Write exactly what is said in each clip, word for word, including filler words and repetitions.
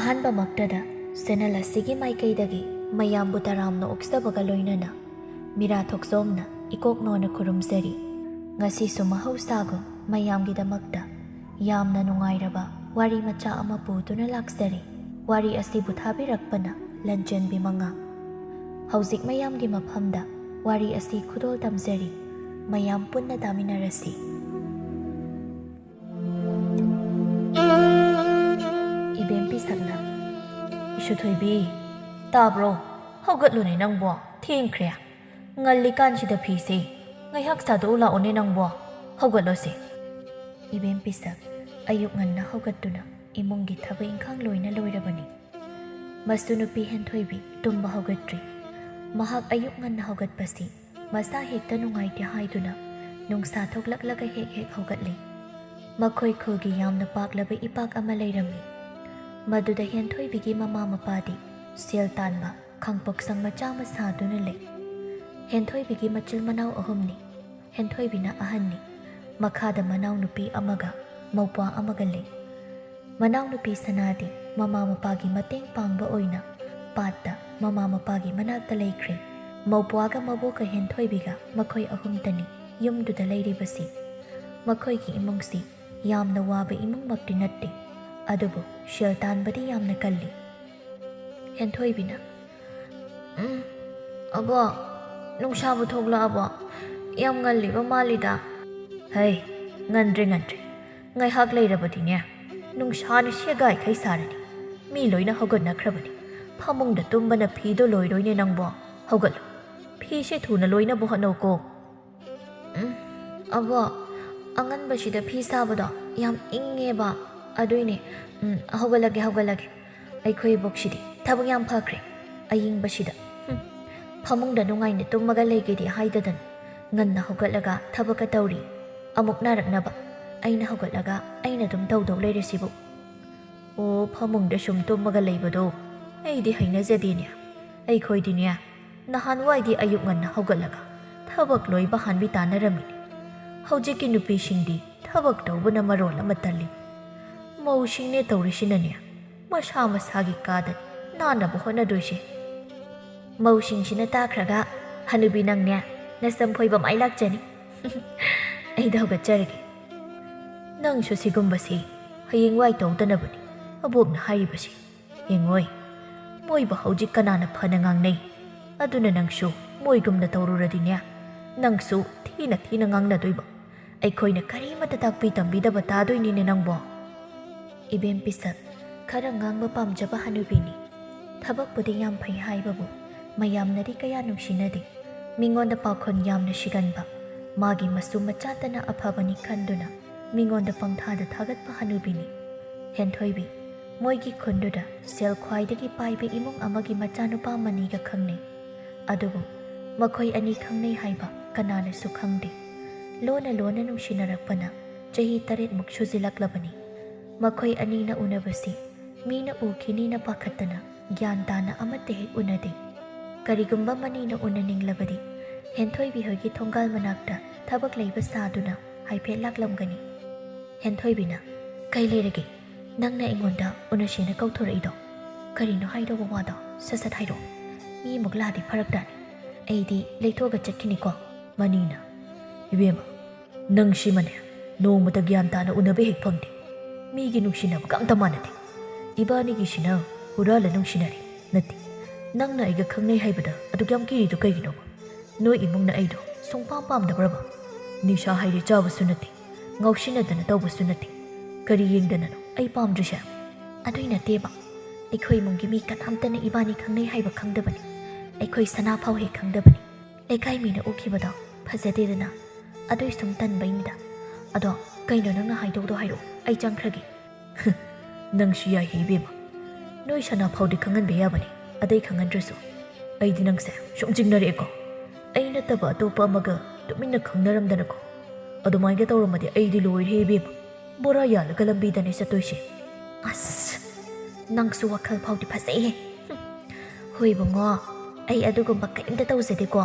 ꯑꯍꯥꯟꯕꯃꯛꯇꯗ channel ꯑꯁꯤꯒꯤ ꯃꯥꯏꯀꯩꯗꯒꯤ ꯃꯌꯥꯝꯕꯨ ꯇꯔꯥꯝꯅ ꯑꯣꯛꯆꯕꯒ ꯂꯣꯏꯅꯅ ꯃꯤꯔꯥ ꯊꯣꯛꯆꯣꯝꯅ ꯏꯀꯣꯛ ꯅꯣꯟꯅ ꯈꯨꯔꯨꯝꯖꯔꯤ꯫ ꯉꯁꯤꯁꯨ ꯃꯍꯧꯁꯥꯒꯨꯝ ꯃꯌꯥꯝꯒꯤꯗꯃꯛꯇ ꯌꯥꯝꯅ ꯅꯨꯡꯉꯥꯏꯔꯕ ꯋꯥꯔꯤ ꯃꯆꯥ ꯑꯃ ꯄꯨꯗꯨꯅ ꯂꯥꯛꯆꯔꯤ꯫ ꯋꯥꯔꯤ ꯑꯁꯤꯕꯨ ꯊꯥꯕꯤꯔꯛꯄꯅ ꯂꯟꯆꯦꯟꯕꯤ ꯃꯉꯥ꯫ ꯍꯧꯖꯤꯛ ꯃꯌꯥꯝꯒꯤ ꯃꯐꯝꯗ ꯋꯥꯔꯤ ꯑꯁꯤ ꯈꯨꯗꯣꯜ ꯇꯝꯖꯔꯤ꯫ ꯃꯌꯥꯝ ꯄꯨꯟꯅ ꯇꯥꯃꯤꯟꯅꯔꯁꯤ꯫ ꯏꯕꯦꯝ ꯄꯤꯁꯛꯅ, "ꯏꯁꯨꯊꯣꯏꯕꯤ, ꯇꯥꯕ꯭ꯔꯣ? ꯍꯧꯒꯠꯂꯨꯅꯦ ꯅꯪꯕꯣ, ꯊꯦꯡꯈ꯭ꯔꯦ꯫ ꯉꯜꯂꯤꯀꯥꯟꯁꯤꯗ ꯐꯤꯁꯦ ꯉꯥꯏꯍꯥꯛ ꯁꯥꯗꯣꯛꯎ ꯂꯥꯛꯑꯣꯅꯦ ꯅꯪꯕꯣ, ꯍꯧꯒꯠꯂꯣꯁꯦ꯫" ꯏꯕꯦꯝ ꯄꯤꯁꯛ ꯑꯌꯨꯛ ꯉꯟꯅ ꯍꯧꯒꯠꯇꯨꯅ ꯏꯃꯨꯡꯒꯤ ꯊꯕꯛ ꯏꯪꯈꯥꯡ ꯂꯣꯏꯅ ꯂꯣꯏꯔꯕꯅꯤ꯫ ꯃꯁꯨ ꯅꯨꯄꯤ ꯍꯦꯟꯊꯣꯏꯕꯤ ꯇꯨꯝꯕ ꯍꯧꯒꯠꯇ꯭ꯔꯤ꯫ ꯃꯍꯥꯛ ꯑꯌꯨꯛ ꯉꯟꯅ ꯍꯧꯒꯠꯄꯁꯤ ꯃꯁꯥ ꯍꯦꯛꯇ ꯅꯨꯡꯉꯥꯏꯇꯦ ꯍꯥꯏꯗꯨꯅ ꯅꯨꯡꯁꯥ ꯊꯣꯛꯂꯛꯂꯒ ꯍꯦꯛ ꯍꯦꯛ ꯍꯧꯒꯠꯂꯤ꯫ ꯃꯈꯣꯏ ꯈꯨꯜꯒꯤ ꯌꯥꯝꯅ ꯄꯥꯛꯂꯕ ꯏꯄꯥꯛ ꯑꯃ ꯂꯩꯔꯝꯃꯤ꯫ ꯃꯗꯨꯗ ꯍꯦꯟꯊꯣꯏꯕꯤꯒꯤ ꯃꯃꯥ ꯃꯄꯥꯗꯤ ꯁꯦꯜ ꯇꯥꯟꯕ ꯈꯥꯡꯄꯣꯛꯁꯪ ꯃꯆꯥ ꯑꯃ ꯁꯥꯗꯨꯅ ꯂꯩ꯫ ꯍꯦꯟꯊꯣꯏꯕꯤꯒꯤ ꯃꯆꯤꯜ ꯃꯅꯥꯎ ꯑꯍꯨꯝꯅꯤ꯫ ꯍꯦꯟꯊꯣꯏꯕꯤꯅ ꯑꯍꯟꯅꯤ꯫ ꯃꯈꯥꯗ ꯃꯅꯥꯎꯅꯨꯄꯤ ꯑꯃꯒ ꯃꯧꯄ꯭ꯋꯥ ꯑꯃꯒ ꯂꯩ꯫ ꯃꯅꯥꯎꯅꯨꯄꯤ ꯁꯅꯥꯗꯤ ꯃꯃꯥ ꯃꯄꯥꯒꯤ ꯃꯇꯦꯡ ꯄꯥꯡꯕ ꯑꯣꯏꯅ ꯄꯥꯠꯇ ꯃꯃꯥ ꯃꯄꯥꯒꯤ ꯃꯅꯥꯛꯇ ꯂꯩꯈ꯭ꯔꯦ꯫ ꯃꯧꯄ꯭ꯋꯥꯒ ꯃꯕꯣꯛꯀ ꯍꯦꯟꯊꯣꯏꯕꯤꯒ ꯃꯈꯣꯏ ꯑꯍꯨꯝꯇꯅꯤ ꯌꯨꯝꯗꯨꯗ ꯂꯩꯔꯤꯕꯁꯤ꯫ ꯃꯈꯣꯏꯒꯤ ꯏꯃꯨꯡꯁꯤ ꯌꯥꯝꯅ ꯋꯥꯕ ꯏꯃꯨꯡꯃꯛꯇꯤ ꯅꯠꯇꯦ, ꯑꯗꯨꯕꯨ ꯁꯦꯜ ꯇꯥꯟꯕꯗꯤ ꯌꯥꯝꯅ ꯀꯜꯂꯤ꯫ ꯍꯦꯟꯊꯣꯏꯕꯤꯅ, "ꯎꯝ, ꯑꯕꯣ, ꯅꯨꯡꯁꯥꯕꯨ ꯊꯣꯛꯂꯛꯑꯕꯣ? ꯌꯥꯝ ꯉꯜꯂꯤꯕ ꯃꯥꯜꯂꯤꯗ꯫" "ꯍꯩ, ꯉꯟꯗ꯭ꯔꯦ, ꯉꯟꯗ꯭ꯔꯦ꯫ ꯉꯥꯏꯍꯥꯛ ꯂꯩꯔꯕꯗꯤꯅꯦ, ꯅꯨꯡꯁꯥꯅ ꯁꯦꯒꯥꯏꯈꯩ ꯁꯥꯔꯅꯤ꯫ ꯃꯤ ꯂꯣꯏꯅ ꯍꯧꯒꯠꯅꯈ꯭ꯔꯕꯅꯤ꯫ ꯐꯃꯨꯡꯗ ꯇꯨꯝꯕꯅ ꯐꯤꯗꯣ ꯂꯣꯏꯔꯣꯏꯅꯦ ꯅꯪꯕꯣ꯫ ꯍꯧꯒꯠꯂꯨ, ꯐꯤꯁꯦ ꯊꯨꯅ ꯂꯣꯏꯅꯕ ꯍꯣꯠꯅꯧꯀꯣ꯫" "ꯎꯝ, ꯑꯕꯣ, ꯑꯉꯟꯕꯁꯤꯗ ꯐꯤ ꯁꯥꯕꯗꯣ ꯌꯥꯝ ꯏꯪꯉꯦꯕ, ꯑꯗꯨꯏꯅꯦ꯫ ꯎꯝ, ꯍꯧꯒꯠꯂꯒꯦ, ꯍꯧꯒꯠꯂꯒꯦ꯫ ꯑꯩꯈꯣꯏ ꯏꯕꯣꯛꯁꯤꯗꯤ ꯊꯕꯛ ꯌꯥꯝ ꯐꯈ꯭ꯔꯦ, ꯑꯏꯪꯕꯁꯤꯗ꯫ ꯍꯨꯝ, ꯐꯃꯨꯡꯗ ꯅꯨꯡꯉꯥꯏꯅ ꯇꯨꯝꯃꯒ ꯂꯩꯒꯦꯗꯤ ꯍꯥꯏꯗꯗꯅ, ꯉꯟꯅ ꯍꯧꯒꯠꯂꯒ ꯊꯕꯛꯀ ꯇꯧꯔꯤ꯫ ꯑꯃꯨꯛ ꯅꯥꯔꯛꯅꯕ, ꯑꯩꯅ ꯍꯧꯒꯠꯂꯒ ꯑꯩꯅ ꯑꯗꯨꯝ ꯇꯧꯗꯧ ꯂꯩꯔꯁꯤꯕꯨ꯫" "ꯑꯣ, ꯐꯃꯨꯡꯗ ꯁꯨꯝ ꯇꯨꯝꯃꯒ ꯂꯩꯕꯗꯣ ꯑꯩꯗꯤ ꯍꯩꯅꯖꯗꯦꯅꯦ꯫ ꯑꯩꯈꯣꯏꯗꯤꯅꯦ, ꯅꯍꯥꯟꯋꯥꯏꯗꯤ ꯑꯌꯨꯛ ꯉꯟꯅ ꯍꯧꯒꯠꯂꯒ ꯊꯕꯛ ꯂꯣꯏꯕ ꯍꯥꯟꯕꯤ ꯇꯥꯟꯅꯔꯝꯃꯤꯅꯤ꯫ ꯍꯧꯖꯤꯛꯀꯤ ꯅꯨꯄꯤꯁꯤꯡꯗꯤ ꯊꯕꯛ ꯇꯧꯕꯅ ꯃꯔꯣꯜ ꯑꯃ ꯇꯜꯂꯤ꯫ ꯃꯧꯁꯤꯡꯅꯦ ꯇꯧꯔꯤꯁꯤꯅꯅꯦ, ꯃꯁꯥ ꯃꯁꯥꯒꯤ ꯀꯥꯗ ꯅꯥꯟꯅꯕ ꯍꯣꯠꯅꯗꯣꯏꯁꯦ꯫ ꯃꯧꯁꯤꯡꯁꯤꯅ ꯇꯥꯈ꯭ꯔꯒ, "ꯍꯅꯨꯕꯤ ꯅꯪꯅꯦ, ꯅꯁꯝ ꯐꯣꯏꯕ ꯃꯥꯏ ꯂꯥꯛꯆꯅꯤ꯫ ꯑꯩꯗ ꯍꯧꯒꯠꯆꯔꯒꯦ꯫ ꯅꯪꯁꯨ ꯁꯤꯒꯨꯝꯕꯁꯤ ꯍꯌꯦꯡꯋꯥꯏ ꯇꯧꯗꯅꯕꯅꯤ ꯑꯕꯣꯛꯅ ꯍꯥꯏꯔꯤꯕꯁꯤ꯫ ꯌꯦꯡꯉꯣꯏ, ꯃꯣꯏꯕꯨ ꯍꯧꯖꯤꯛ ꯀꯅꯥꯅ ꯐꯅ ꯉꯥꯡꯅꯩ? ꯑꯗꯨꯅ ꯅꯪꯁꯨ ꯃꯣꯏꯒꯨꯝꯅ ꯇꯧꯔꯨꯔꯗꯤꯅꯦ, ꯅꯪꯁꯨ ꯊꯤꯅ ꯊꯤꯅ ꯉꯥꯡꯅꯗꯣꯏꯕ꯫ ꯑꯩꯈꯣꯏꯅ ꯀꯔꯤꯃꯠꯇ ꯇꯥꯛꯄꯤ ꯇꯝꯕꯤꯗꯕ ꯇꯥꯗꯣꯏꯅꯤꯅꯦ ꯅꯪꯕꯣ꯫" "ꯏꯕꯦꯝ ꯄꯤꯁꯛ, ꯈꯔ ꯉꯥꯡꯕ ꯄꯥꯝꯖꯕ ꯍꯅꯨꯕꯤꯅꯤ꯫ ꯊꯕꯛꯄꯨꯗꯤ ꯌꯥꯝ ꯐꯩ ꯍꯥꯏꯕꯕꯨ ꯃꯌꯥꯝꯅꯗꯤ ꯀꯌꯥ ꯅꯨꯡꯁꯤꯅꯗꯦ꯫ ꯃꯤꯉꯣꯟꯗ ꯄꯥꯈꯣꯟ ꯌꯥꯝꯅ ꯁꯤꯒꯟꯕ, ꯃꯥꯒꯤ ꯃꯁꯨ ꯃꯆꯥꯇꯅ ꯑꯐꯕꯅꯤ ꯈꯟꯗꯨꯅ ꯃꯤꯉꯣꯟꯗ ꯄꯪꯊꯥꯗ ꯊꯥꯒꯠꯄ ꯍꯅꯨꯕꯤꯅꯤ꯫ ꯍꯦꯟꯊꯣꯏꯕꯤ, ꯃꯣꯏꯒꯤ ꯈꯨꯟꯗꯨꯗ ꯁꯦꯜ ꯈ꯭ꯋꯥꯏꯗꯒꯤ ꯄꯥꯏꯕ ꯏꯃꯨꯡ ꯑꯃꯒꯤ ꯃꯆꯥꯅꯨꯄꯥ ꯑꯃꯅꯤꯒ ꯈꯪꯅꯩ꯫ ꯑꯗꯨꯕꯨ ꯃꯈꯣꯏ ꯑꯅꯤ ꯈꯪꯅꯩ ꯍꯥꯏꯕ ꯀꯅꯥꯅꯁꯨ ꯈꯪꯗꯦ꯫ ꯂꯣꯟꯅ ꯂꯣꯟꯅ ꯅꯨꯡꯁꯤꯅꯔꯛꯄꯅ ꯆꯍꯤ ꯇꯔꯦꯠꯃꯨꯛ ꯁꯨꯖꯤꯜꯂꯛꯂꯕꯅꯤ꯫ ꯃꯈꯣꯏ ꯑꯅꯤꯅ ꯎꯅꯕꯁꯤ ꯃꯤꯅ ꯎꯈꯤꯅꯤꯅ ꯄꯥꯈꯠꯇꯅ ꯒ꯭ꯌꯥꯟ ꯇꯥꯅ ꯑꯃꯠꯇ ꯍꯦꯛ ꯎꯅꯗꯦ꯫ ꯀꯔꯤꯒꯨꯝꯕ ꯃꯅꯤꯅ ꯎꯅꯅꯤꯡꯂꯕꯗꯤ ꯍꯦꯟꯊꯣꯏꯕꯤ ꯍꯣꯏꯒꯤ ꯊꯣꯡꯒꯥꯜ ꯃꯅꯥꯛꯇ ꯊꯕꯛ ꯂꯩꯕ ꯁꯥꯗꯨꯅ ꯍꯥꯏꯐꯦꯠ ꯂꯥꯛꯂꯝꯒꯅꯤ꯫" ꯍꯦꯟꯊꯣꯏꯕꯤꯅ, "ꯀꯩ ꯂꯩꯔꯒꯦ? ꯅꯪꯅ ꯑꯩꯉꯣꯟꯗ ꯎꯅꯁꯦꯅ ꯀꯧꯊꯣꯔꯛꯏꯗꯣ? ꯀꯔꯤꯅꯣ ꯍꯥꯏꯗꯧꯕ ꯋꯥꯗꯣ ꯁꯠ ꯁꯠ ꯍꯥꯏꯔꯛꯑꯣ꯫ ꯃꯤ ꯑꯃꯨꯛ ꯂꯥꯛꯑꯗꯤ ꯐꯔꯛ ꯇꯥꯅꯤ꯫ ꯑꯩꯗꯤ ꯂꯩꯊꯣꯛꯑꯒ ꯆꯠꯈꯤꯅꯤꯀꯣ꯫" ꯃꯅꯤꯅ, "ꯏꯕꯦꯝꯃ, ꯅꯪ ꯁꯤꯃꯅꯦ, ꯅꯣꯡꯃꯇ ꯒ꯭ꯌꯥꯟ ꯇꯥꯅ ꯎꯅꯕ ꯍꯦꯛ ꯐꯪꯗꯦ꯫ ꯃꯤꯒꯤ ꯅꯨꯡꯁꯤꯅꯕꯒ ꯑꯝꯇ ꯃꯥꯟꯅꯗꯦ꯫ ꯏꯕꯥꯅꯤꯒꯤꯁꯤꯅ ꯍꯨꯔꯥꯜꯂ ꯅꯨꯡꯁꯤꯅꯔꯦ ꯅꯠꯇꯦ꯫ ꯅꯪꯅ ꯑꯩꯒ ꯈꯪꯅꯩ ꯍꯥꯏꯕꯗ ꯑꯗꯨꯛ ꯌꯥꯝ ꯀꯤꯔꯤꯗꯣ ꯀꯩꯒꯤꯅꯣꯕ? ꯅꯣꯏ ꯏꯃꯨꯡꯅ ꯑꯩꯗꯣ ꯁꯨꯡꯄꯥꯝ ꯄꯥꯝꯗꯕ꯭ꯔꯕ? ꯅꯤꯁꯥ ꯍꯥꯏꯔꯦ ꯆꯥꯕꯁꯨ ꯅꯠꯇꯦ, ꯉꯥꯎꯁꯤꯟꯅꯗꯅ ꯇꯧꯕꯁꯨ ꯅꯠꯇꯦ꯫ ꯀꯔꯤ ꯌꯦꯡꯗꯅꯅꯣ ꯑꯩ ꯄꯥꯝꯗ꯭ꯔꯤꯁꯦ?" "ꯑꯗꯨꯏ ꯅꯠꯇꯦꯕ, ꯑꯩꯈꯣꯏ ꯏꯃꯨꯡꯒꯤ ꯃꯤ ꯀꯅꯥꯝꯇꯅ ꯏꯕꯥꯅꯤ ꯈꯪꯅꯩ ꯍꯥꯏꯕ ꯈꯪꯗꯕꯅꯤ꯫ ꯑꯩꯈꯣꯏ ꯁꯅꯥ ꯐꯥꯎ ꯍꯦꯛ ꯈꯪꯗꯕꯅꯤ꯫ ꯂꯩꯀꯥꯏ ꯃꯤꯅ ꯎꯈꯤꯕꯗꯣ ꯐꯖꯗꯦꯗꯅ, ꯑꯗꯨꯏ ꯁꯨꯝ ꯇꯟꯕꯩꯅꯤꯗ꯫ ꯑꯗꯣ ꯀꯩꯅꯣ ꯅꯪꯅ ꯍꯥꯏꯗꯧꯗꯣ ꯍꯥꯏꯔꯛꯑꯣ, ꯑꯩ ꯆꯪꯈ꯭ꯔꯒꯦ꯫" "ꯅꯪꯁꯨ ꯌꯥꯏꯍꯦ ꯏꯕꯦꯝꯃ꯫ ꯅꯣꯏ ꯁꯅꯥ ꯐꯥꯎꯗꯤ ꯈꯪꯍꯟꯕ ꯌꯥꯕꯅꯤ, ꯑꯇꯩ ꯈꯪꯍꯟꯗ꯭ꯔꯁꯨ꯫ ꯑꯩꯗꯤ ꯅꯪꯁꯦ ꯁꯨꯝ ꯆꯤꯡꯅꯔꯛꯑꯦꯀꯣ꯫ ꯑꯩ ꯅꯠꯇꯕ ꯑꯇꯣꯞꯄ ꯑꯃꯒ ꯇꯨꯃꯤꯟꯅ ꯈꯪꯅꯔꯝꯗꯅꯀꯣ꯫ ꯑꯗꯨꯃꯥꯏꯅ ꯇꯧꯔꯝꯃꯗꯤ ꯑꯩꯗꯤ ꯂꯣꯏꯔꯦ ꯏꯕꯦꯝꯃ꯫ ꯕꯣꯔꯥ ꯌꯥꯜꯂꯒ ꯂꯝꯕꯤꯗꯅꯦ ꯆꯠꯇꯣꯏꯁꯦ꯫" "ꯑꯁ, ꯅꯪꯁꯨ ꯋꯥꯈꯜ ꯐꯥꯎꯗꯤ ꯐꯖꯩꯍꯦ꯫" "ꯍꯨꯝ, ꯍꯣꯏ ꯏꯕꯨꯡꯉꯣ, ꯑꯩ ꯑꯗꯨꯒꯨꯝꯕ ꯀꯔꯤꯝꯇ ꯇꯧꯖꯗꯦꯀꯣ꯫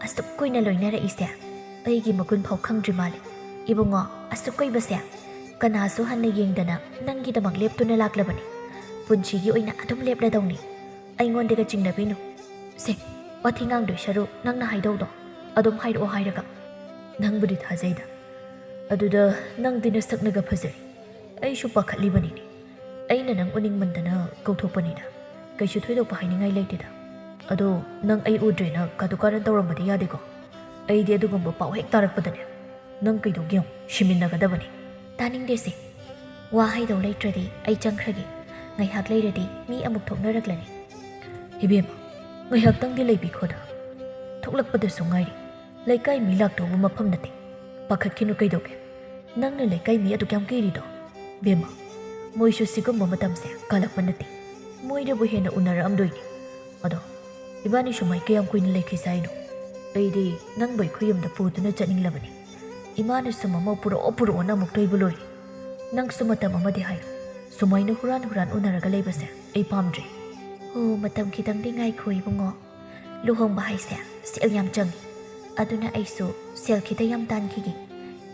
ꯑꯁꯨꯛ ꯀꯨꯏꯅ ꯂꯣꯏꯅꯔꯛꯏꯁꯦ ꯑꯩꯒꯤ ꯃꯒꯨꯟ ꯐꯥꯎ ꯈꯪꯗ꯭ꯔꯤ ꯃꯥꯜꯂꯦ꯫ ꯏꯕꯨꯡꯉꯣ, ꯑꯁꯨꯛ ꯀꯨꯏꯕꯁꯦ ꯀꯅꯥꯁꯨ ꯍꯟꯅ ꯌꯦꯡꯗꯅ ꯅꯪꯒꯤꯗꯃꯛ ꯂꯦꯞꯇꯨꯅ ꯂꯥꯛꯂꯕꯅꯤ꯫ ꯄꯨꯟꯁꯤꯒꯤ ꯑꯣꯏꯅ ꯑꯗꯨꯝ ꯂꯦꯞꯂꯗꯧꯅꯤ꯫ ꯑꯩꯉꯣꯟꯗꯒ ꯆꯤꯡꯅꯕꯤꯅꯨ꯫ ꯁꯦ, ꯋꯥꯊꯤ ꯉꯥꯡꯗꯣꯏ ꯁꯔꯨꯛ ꯅꯪꯅ ꯍꯥꯏꯗꯧꯗꯣ ꯑꯗꯨꯝ ꯍꯥꯏꯔꯛꯑꯣ ꯍꯥꯏꯔꯒ꯫ ꯅꯪꯕꯨꯗꯤ ꯊꯥꯖꯩꯗ꯫ ꯑꯗꯨꯗ ꯅꯪꯗꯤ ꯅꯁꯛꯅꯒ ꯐꯖꯩ꯫ ꯑꯩꯁꯨ ꯄꯥꯈꯠꯂꯤꯕꯅꯤꯅꯦ꯫ ꯑꯩꯅ ꯅꯪ ꯎꯅꯤꯡꯃꯟꯗꯅ ꯀꯧꯊꯣꯛꯄꯅꯤꯗ꯫ ꯀꯩꯁꯨ ꯊꯣꯏꯗꯣꯛꯄ ꯍꯥꯏꯅꯤꯡꯉꯥꯏ ꯂꯩꯇꯦꯗ꯫ ꯑꯗꯣ ꯅꯪ ꯑꯩ ꯎꯗ꯭ꯔꯦꯅ ꯀꯥꯇꯨ ꯀꯥꯔꯟ ꯇꯧꯔꯝꯕꯗꯤ ꯌꯥꯗꯦꯀꯣ꯫ ꯑꯩꯗꯤ ꯑꯗꯨꯒꯨꯝꯕ ꯄꯥꯎ ꯍꯦꯛ ꯇꯥꯔꯛꯄꯗꯅꯦ ꯅꯪ ꯀꯩꯗꯧꯒꯦ ꯌꯦꯡꯉꯨ, ꯁꯤꯃꯤꯟꯅꯒꯗꯕꯅꯤ꯫ ꯇꯥꯅꯤꯡꯗꯦꯁꯦ꯫ ꯋꯥ ꯍꯥꯏꯗꯧ ꯂꯩꯇ꯭ꯔꯗꯤ ꯑꯩ ꯆꯪꯈ꯭ꯔꯒꯦ꯫ ꯉꯥꯏꯍꯥꯛ ꯂꯩꯔꯗꯤ ꯃꯤ ꯑꯃꯨꯛ ꯊꯣꯛꯅꯔꯛꯂꯅꯤ꯫ ꯏꯕꯦꯝꯃ, ꯉꯥꯏꯍꯥꯛꯇꯪꯗꯤ ꯂꯩꯕꯤꯈꯣꯗ꯫ ꯊꯣꯛꯂꯛꯄꯗꯁꯨ ꯉꯥꯏꯔꯤ꯫ ꯂꯩꯀꯥꯏ ꯃꯤ ꯂꯥꯛꯇꯧꯕ ꯃꯐꯝ ꯅꯠꯇꯦ꯫ ꯄꯥꯈꯠꯈꯤꯅꯨ ꯀꯩꯗꯧꯒꯦ? ꯅꯪꯅ ꯂꯩꯀꯥꯏ ꯃꯤ ꯑꯗꯨꯛ ꯌꯥꯝ ꯀꯤꯔꯤꯗꯣ? ꯕꯦꯝꯃ, ꯃꯣꯏꯁꯨ ꯁꯤꯒꯨꯝꯕ ꯃꯇꯝꯁꯦ ꯀꯥꯜꯂꯛꯄ ꯅꯠꯇꯦ꯫ ꯃꯣꯏꯗꯕꯨ ꯍꯦꯟꯅ ꯎꯅꯔꯛꯑꯝꯗꯣꯏꯅꯤ꯫ ꯑꯗꯣ, ꯏꯕꯥꯅꯤ ꯁꯨꯃꯥꯏ ꯀꯌꯥꯝ ꯀꯨꯏꯅ ꯂꯩꯈꯤꯁꯦ ꯍꯥꯏꯅꯣ? ꯑꯩꯗꯤ ꯅꯪꯕꯨ ꯑꯩꯈꯣꯏ ꯌꯨꯝꯗ ꯄꯨꯗꯨꯅ ꯆꯠꯅꯤꯡꯂꯕꯅꯤ꯫ ꯏꯃꯥꯅꯁꯨ ꯃꯃꯧ ꯄꯨꯔꯛꯑꯣ ꯄꯨꯔꯛꯑꯣꯅ ꯑꯃꯨꯛ ꯇꯣꯏꯕ ꯂꯣꯏꯔꯦ꯫ ꯅꯪꯁꯨ ꯃꯇꯝ ꯑꯃꯗꯤ ꯍꯥꯏꯔꯣ, ꯁꯨꯃꯥꯏꯅ ꯍꯨꯔꯥꯟ ꯍꯨꯔꯥꯟ ꯎꯅꯔꯒ ꯂꯩꯕꯁꯦ ꯑꯩ ꯄꯥꯝꯗ꯭ꯔꯦ꯫ ꯑꯣ, ꯃꯇꯝ ꯈꯤꯇꯪꯗꯤ ꯉꯥꯏꯈꯣ ꯏꯕꯨꯡꯉꯣ꯫ ꯂꯨꯍꯣꯡꯕ ꯍꯥꯏꯁꯦ ꯁꯦꯜ ꯌꯥꯝ ꯆꯪꯉꯤ꯫ ꯑꯗꯨꯅ ꯑꯩꯁꯨ ꯁꯦꯜ ꯈꯤꯇ ꯌꯥꯝ ꯇꯥꯟꯈꯤꯒꯦ꯫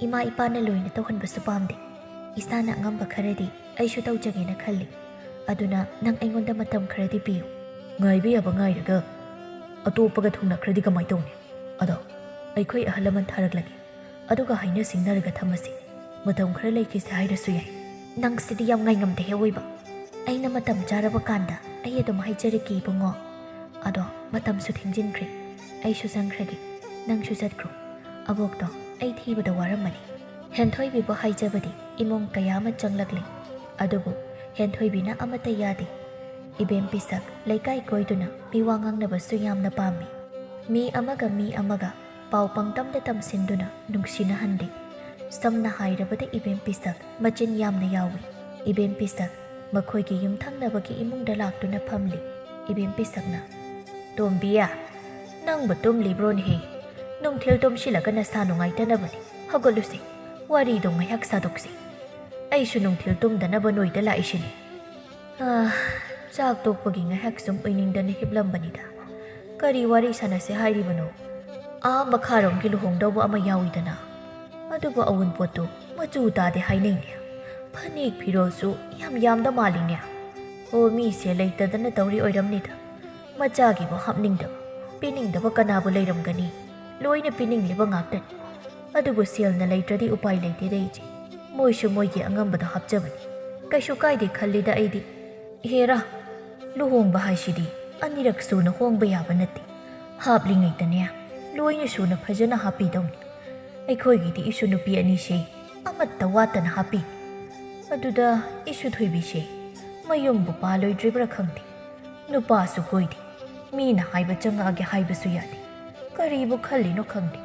ꯏꯃꯥ ꯏꯄꯥꯅ ꯂꯣꯏꯅ ꯇꯧꯍꯟꯕꯁꯨ ꯄꯥꯝꯗꯦ꯫ ꯏꯁꯥꯅ ꯑꯉꯝꯕ ꯈꯔꯗꯤ ꯑꯩꯁꯨ ꯇꯧꯖꯒꯦꯅ ꯈꯜꯂꯤ꯫ ꯑꯗꯨꯅ ꯅꯪ ꯑꯩꯉꯣꯟꯗ ꯃꯇꯝ ꯈꯔꯗꯤ ꯄꯤꯌꯨ꯫ ꯉꯥꯏꯕ ꯌꯥꯕ ꯉꯥꯏꯔꯒ ꯑꯇꯣꯞꯄꯒ ꯊꯨꯡꯅꯈ꯭ꯔꯗꯤ ꯀꯃꯥꯏ ꯇꯧꯅꯤ? ꯑꯗꯣ ꯑꯩꯈꯣꯏ ꯑꯍꯜ ꯂꯃꯟ ꯊꯥꯔꯛꯂꯒꯦ꯫ ꯑꯗꯨꯒ ꯍꯥꯏꯅ ꯁꯤꯡꯅꯔꯒ ꯊꯝꯃꯁꯤ꯫ ꯃꯇꯝ ꯈꯔ ꯂꯩꯈꯤꯁꯦ ꯍꯥꯏꯔꯁꯨ ꯌꯥꯏ꯫ ꯅꯪꯁꯤꯗꯤ ꯌꯥꯝ ꯉꯥꯏꯉꯝꯗꯦꯍꯦ ꯑꯣꯏꯕ꯫ ꯑꯩꯅ ꯃꯇꯝ ꯆꯥꯔꯕ ꯀꯥꯟꯗ ꯑꯩ ꯑꯗꯨꯝ ꯍꯥꯏꯖꯔꯛꯀꯦ ꯏꯕꯨꯡꯉꯣ꯫ ꯑꯗꯣ ꯃꯇꯝꯁꯨ ꯊꯦꯡꯖꯤꯟꯈ꯭ꯔꯦ꯫ ꯑꯩꯁꯨ ꯆꯪꯈ꯭ꯔꯒꯦ꯫ ꯅꯪꯁꯨ ꯆꯠꯈ꯭ꯔꯣ꯫ ꯑꯕꯣꯛꯇꯣ ꯑꯩ ꯊꯤꯕꯗ ꯋꯥꯔꯝꯃꯅꯤ꯫ ꯍꯦꯟꯊꯣꯏꯕꯤꯕꯨ ꯍꯥꯏꯖꯕꯗꯤ ꯏꯃꯨꯡ ꯀꯌꯥ ꯑꯃ ꯆꯪꯂꯛꯂꯤ꯫ ꯑꯗꯨꯕꯨ ꯍꯦꯟꯊꯣꯏꯕꯤꯅ ꯑꯃꯠꯇ ꯌꯥꯗꯦ꯫ ꯏꯕꯦꯝ ꯄꯤꯁꯛ ꯂꯩꯀꯥꯏ ꯀꯣꯏꯗꯨꯅ ꯃꯤꯋꯥ ꯉꯥꯡꯅꯕꯁꯨ ꯌꯥꯝꯅ ꯄꯥꯝꯃꯤ꯫ ꯃꯤ ꯑꯃꯒ ꯃꯤ ꯑꯃꯒ ꯄꯥꯎ ꯄꯪꯇꯝꯗ ꯇꯝꯁꯤꯟꯗꯨꯅ ꯅꯨꯡꯁꯤꯅꯍꯟꯂꯤ꯫ ꯁꯝꯅ ꯍꯥꯏꯔꯕꯗ ꯏꯕꯦꯝ ꯄꯤꯁꯛ ꯃꯆꯤꯟ ꯌꯥꯝꯅ ꯌꯥꯎꯏ꯫ ꯏꯕꯦꯝ ꯄꯤꯁꯛ ꯃꯈꯣꯏꯒꯤ ꯌꯨꯝꯊꯪꯅꯕꯒꯤ ꯏꯃꯨꯡꯗ ꯂꯥꯛꯇꯨꯅ ꯐꯝꯂꯤ꯫ ꯏꯕꯦꯝ ꯄꯤꯁꯛꯅ, "ꯇꯣꯝꯕꯤ, ꯅꯪꯕꯨ ꯇꯨꯝꯂꯤꯕ꯭ꯔꯣꯅꯦꯍꯦ? ꯅꯨꯡꯊꯤꯜ ꯇꯨꯝꯁꯤꯜꯂꯒ ꯅꯁꯥ ꯅꯨꯡꯉꯥꯏꯇꯅꯕꯅꯤ꯫ ꯍꯧꯒꯠꯂꯨꯁꯦ, ꯋꯥꯔꯤꯗꯣ ꯉꯥꯏꯍꯥꯛ ꯁꯥꯗꯣꯛꯁꯤ꯫ ꯑꯩꯁꯨ ꯅꯨꯡꯊꯤꯜ ꯇꯨꯝꯗꯅꯕ ꯅꯣꯏꯗ ꯂꯥꯛꯏꯁꯤꯅꯤ꯫ ꯑꯥ, ꯆꯥꯛ ꯇꯣꯛꯄꯒꯤ ꯉꯥꯏꯍꯥꯛ ꯁꯨꯝ ꯎꯏꯅꯤꯡꯗꯅ ꯍꯤꯞꯂꯝꯕꯅꯤꯗ꯫ ꯀꯔꯤ ꯋꯥꯔꯤ ꯁꯥꯟꯅꯁꯦ ꯍꯥꯏꯔꯤꯕꯅꯣ? ꯑꯥ ꯃꯈꯥꯔꯣꯝꯒꯤ ꯂꯨꯍꯣꯡꯗꯧꯕ ꯑꯃ ꯌꯥꯎꯏꯗꯅ꯫ ꯑꯗꯨꯕꯨ ꯑꯋꯨꯟꯄꯣꯠꯇꯨ ꯃꯆꯨ ꯇꯥꯗꯦ ꯍꯥꯏꯅꯩꯅꯦ꯫ ꯐꯅꯦꯛ ꯐꯤꯔꯣꯜꯁꯨ ꯌꯥꯝ ꯌꯥꯝꯗ ꯃꯥꯜꯂꯤꯅꯦ꯫ ꯑꯣ, ꯃꯤꯁꯦ ꯂꯩꯇꯗꯅ ꯇꯧꯔꯤ ꯑꯣꯏꯔꯝꯅꯤꯗ꯫ ꯃꯆꯥꯒꯤꯕꯨ ꯍꯥꯞꯅꯤꯡꯗꯕ, ꯄꯤꯅꯤꯡꯗꯕ ꯀꯅꯥꯕꯨ ꯂꯩꯔꯝꯒꯅꯤ? ꯂꯣꯏꯅ ꯄꯤꯅꯤꯡꯂꯤꯕ ꯉꯥꯛꯇꯅꯤ꯫ ꯑꯗꯨꯕꯨ ꯁꯦꯜꯅ ꯂꯩꯇ꯭ꯔꯗꯤ ꯎꯄꯥꯏ ꯂꯩꯇꯦꯗ ꯏꯆꯦ꯫ ꯃꯣꯏꯁꯨ ꯃꯣꯏꯒꯤ ꯑꯉꯝꯕꯗꯣ ꯍꯥꯞꯆꯕꯅꯤ꯫ ꯀꯩꯁꯨ ꯀꯥꯏꯗꯦ ꯈꯜꯂꯤꯗ ꯑꯩꯗꯤ꯫ ꯍꯦꯔꯥ, ꯂꯨꯍꯣꯡꯕ ꯍꯥꯏꯁꯤꯗꯤ ꯑꯅꯤꯔꯛ ꯁꯨꯅ ꯍꯣꯡꯕ ꯌꯥꯕ ꯅꯠꯇꯦ꯫ ꯍꯥꯞꯂꯤꯉꯩꯗꯅꯦ, ꯂꯣꯏꯅ ꯁꯨꯅ ꯐꯖꯅ ꯍꯥꯞꯄꯤꯗꯧꯅꯤ꯫ ꯑꯩꯈꯣꯏꯒꯤꯗꯤ ꯏꯁꯨ ꯅꯨꯄꯤ ꯑꯅꯤꯁꯦ ꯑꯃꯠꯇ ꯋꯥꯠꯇꯅ ꯍꯥꯞꯄꯤ꯫ ꯑꯗꯨꯗ ꯏꯁꯨ ꯊꯣꯏꯕꯤꯁꯦ ꯃꯌꯨꯝꯕꯨ ꯄꯥꯜꯂꯣꯏꯗ꯭ꯔꯤꯕ꯭ꯔꯥ ꯈꯪꯗꯦ꯫ ꯅꯨꯄꯥꯁꯨ ꯀꯣꯏꯗꯦ꯫ ꯃꯤꯅ ꯍꯥꯏꯕ ꯆꯪꯉꯛꯑꯒꯦ ꯍꯥꯏꯕꯁꯨ ꯌꯥꯗꯦ꯫ ꯀꯔꯤꯕꯨ ꯈꯜꯂꯤꯅꯣ ꯈꯪꯗꯦ꯫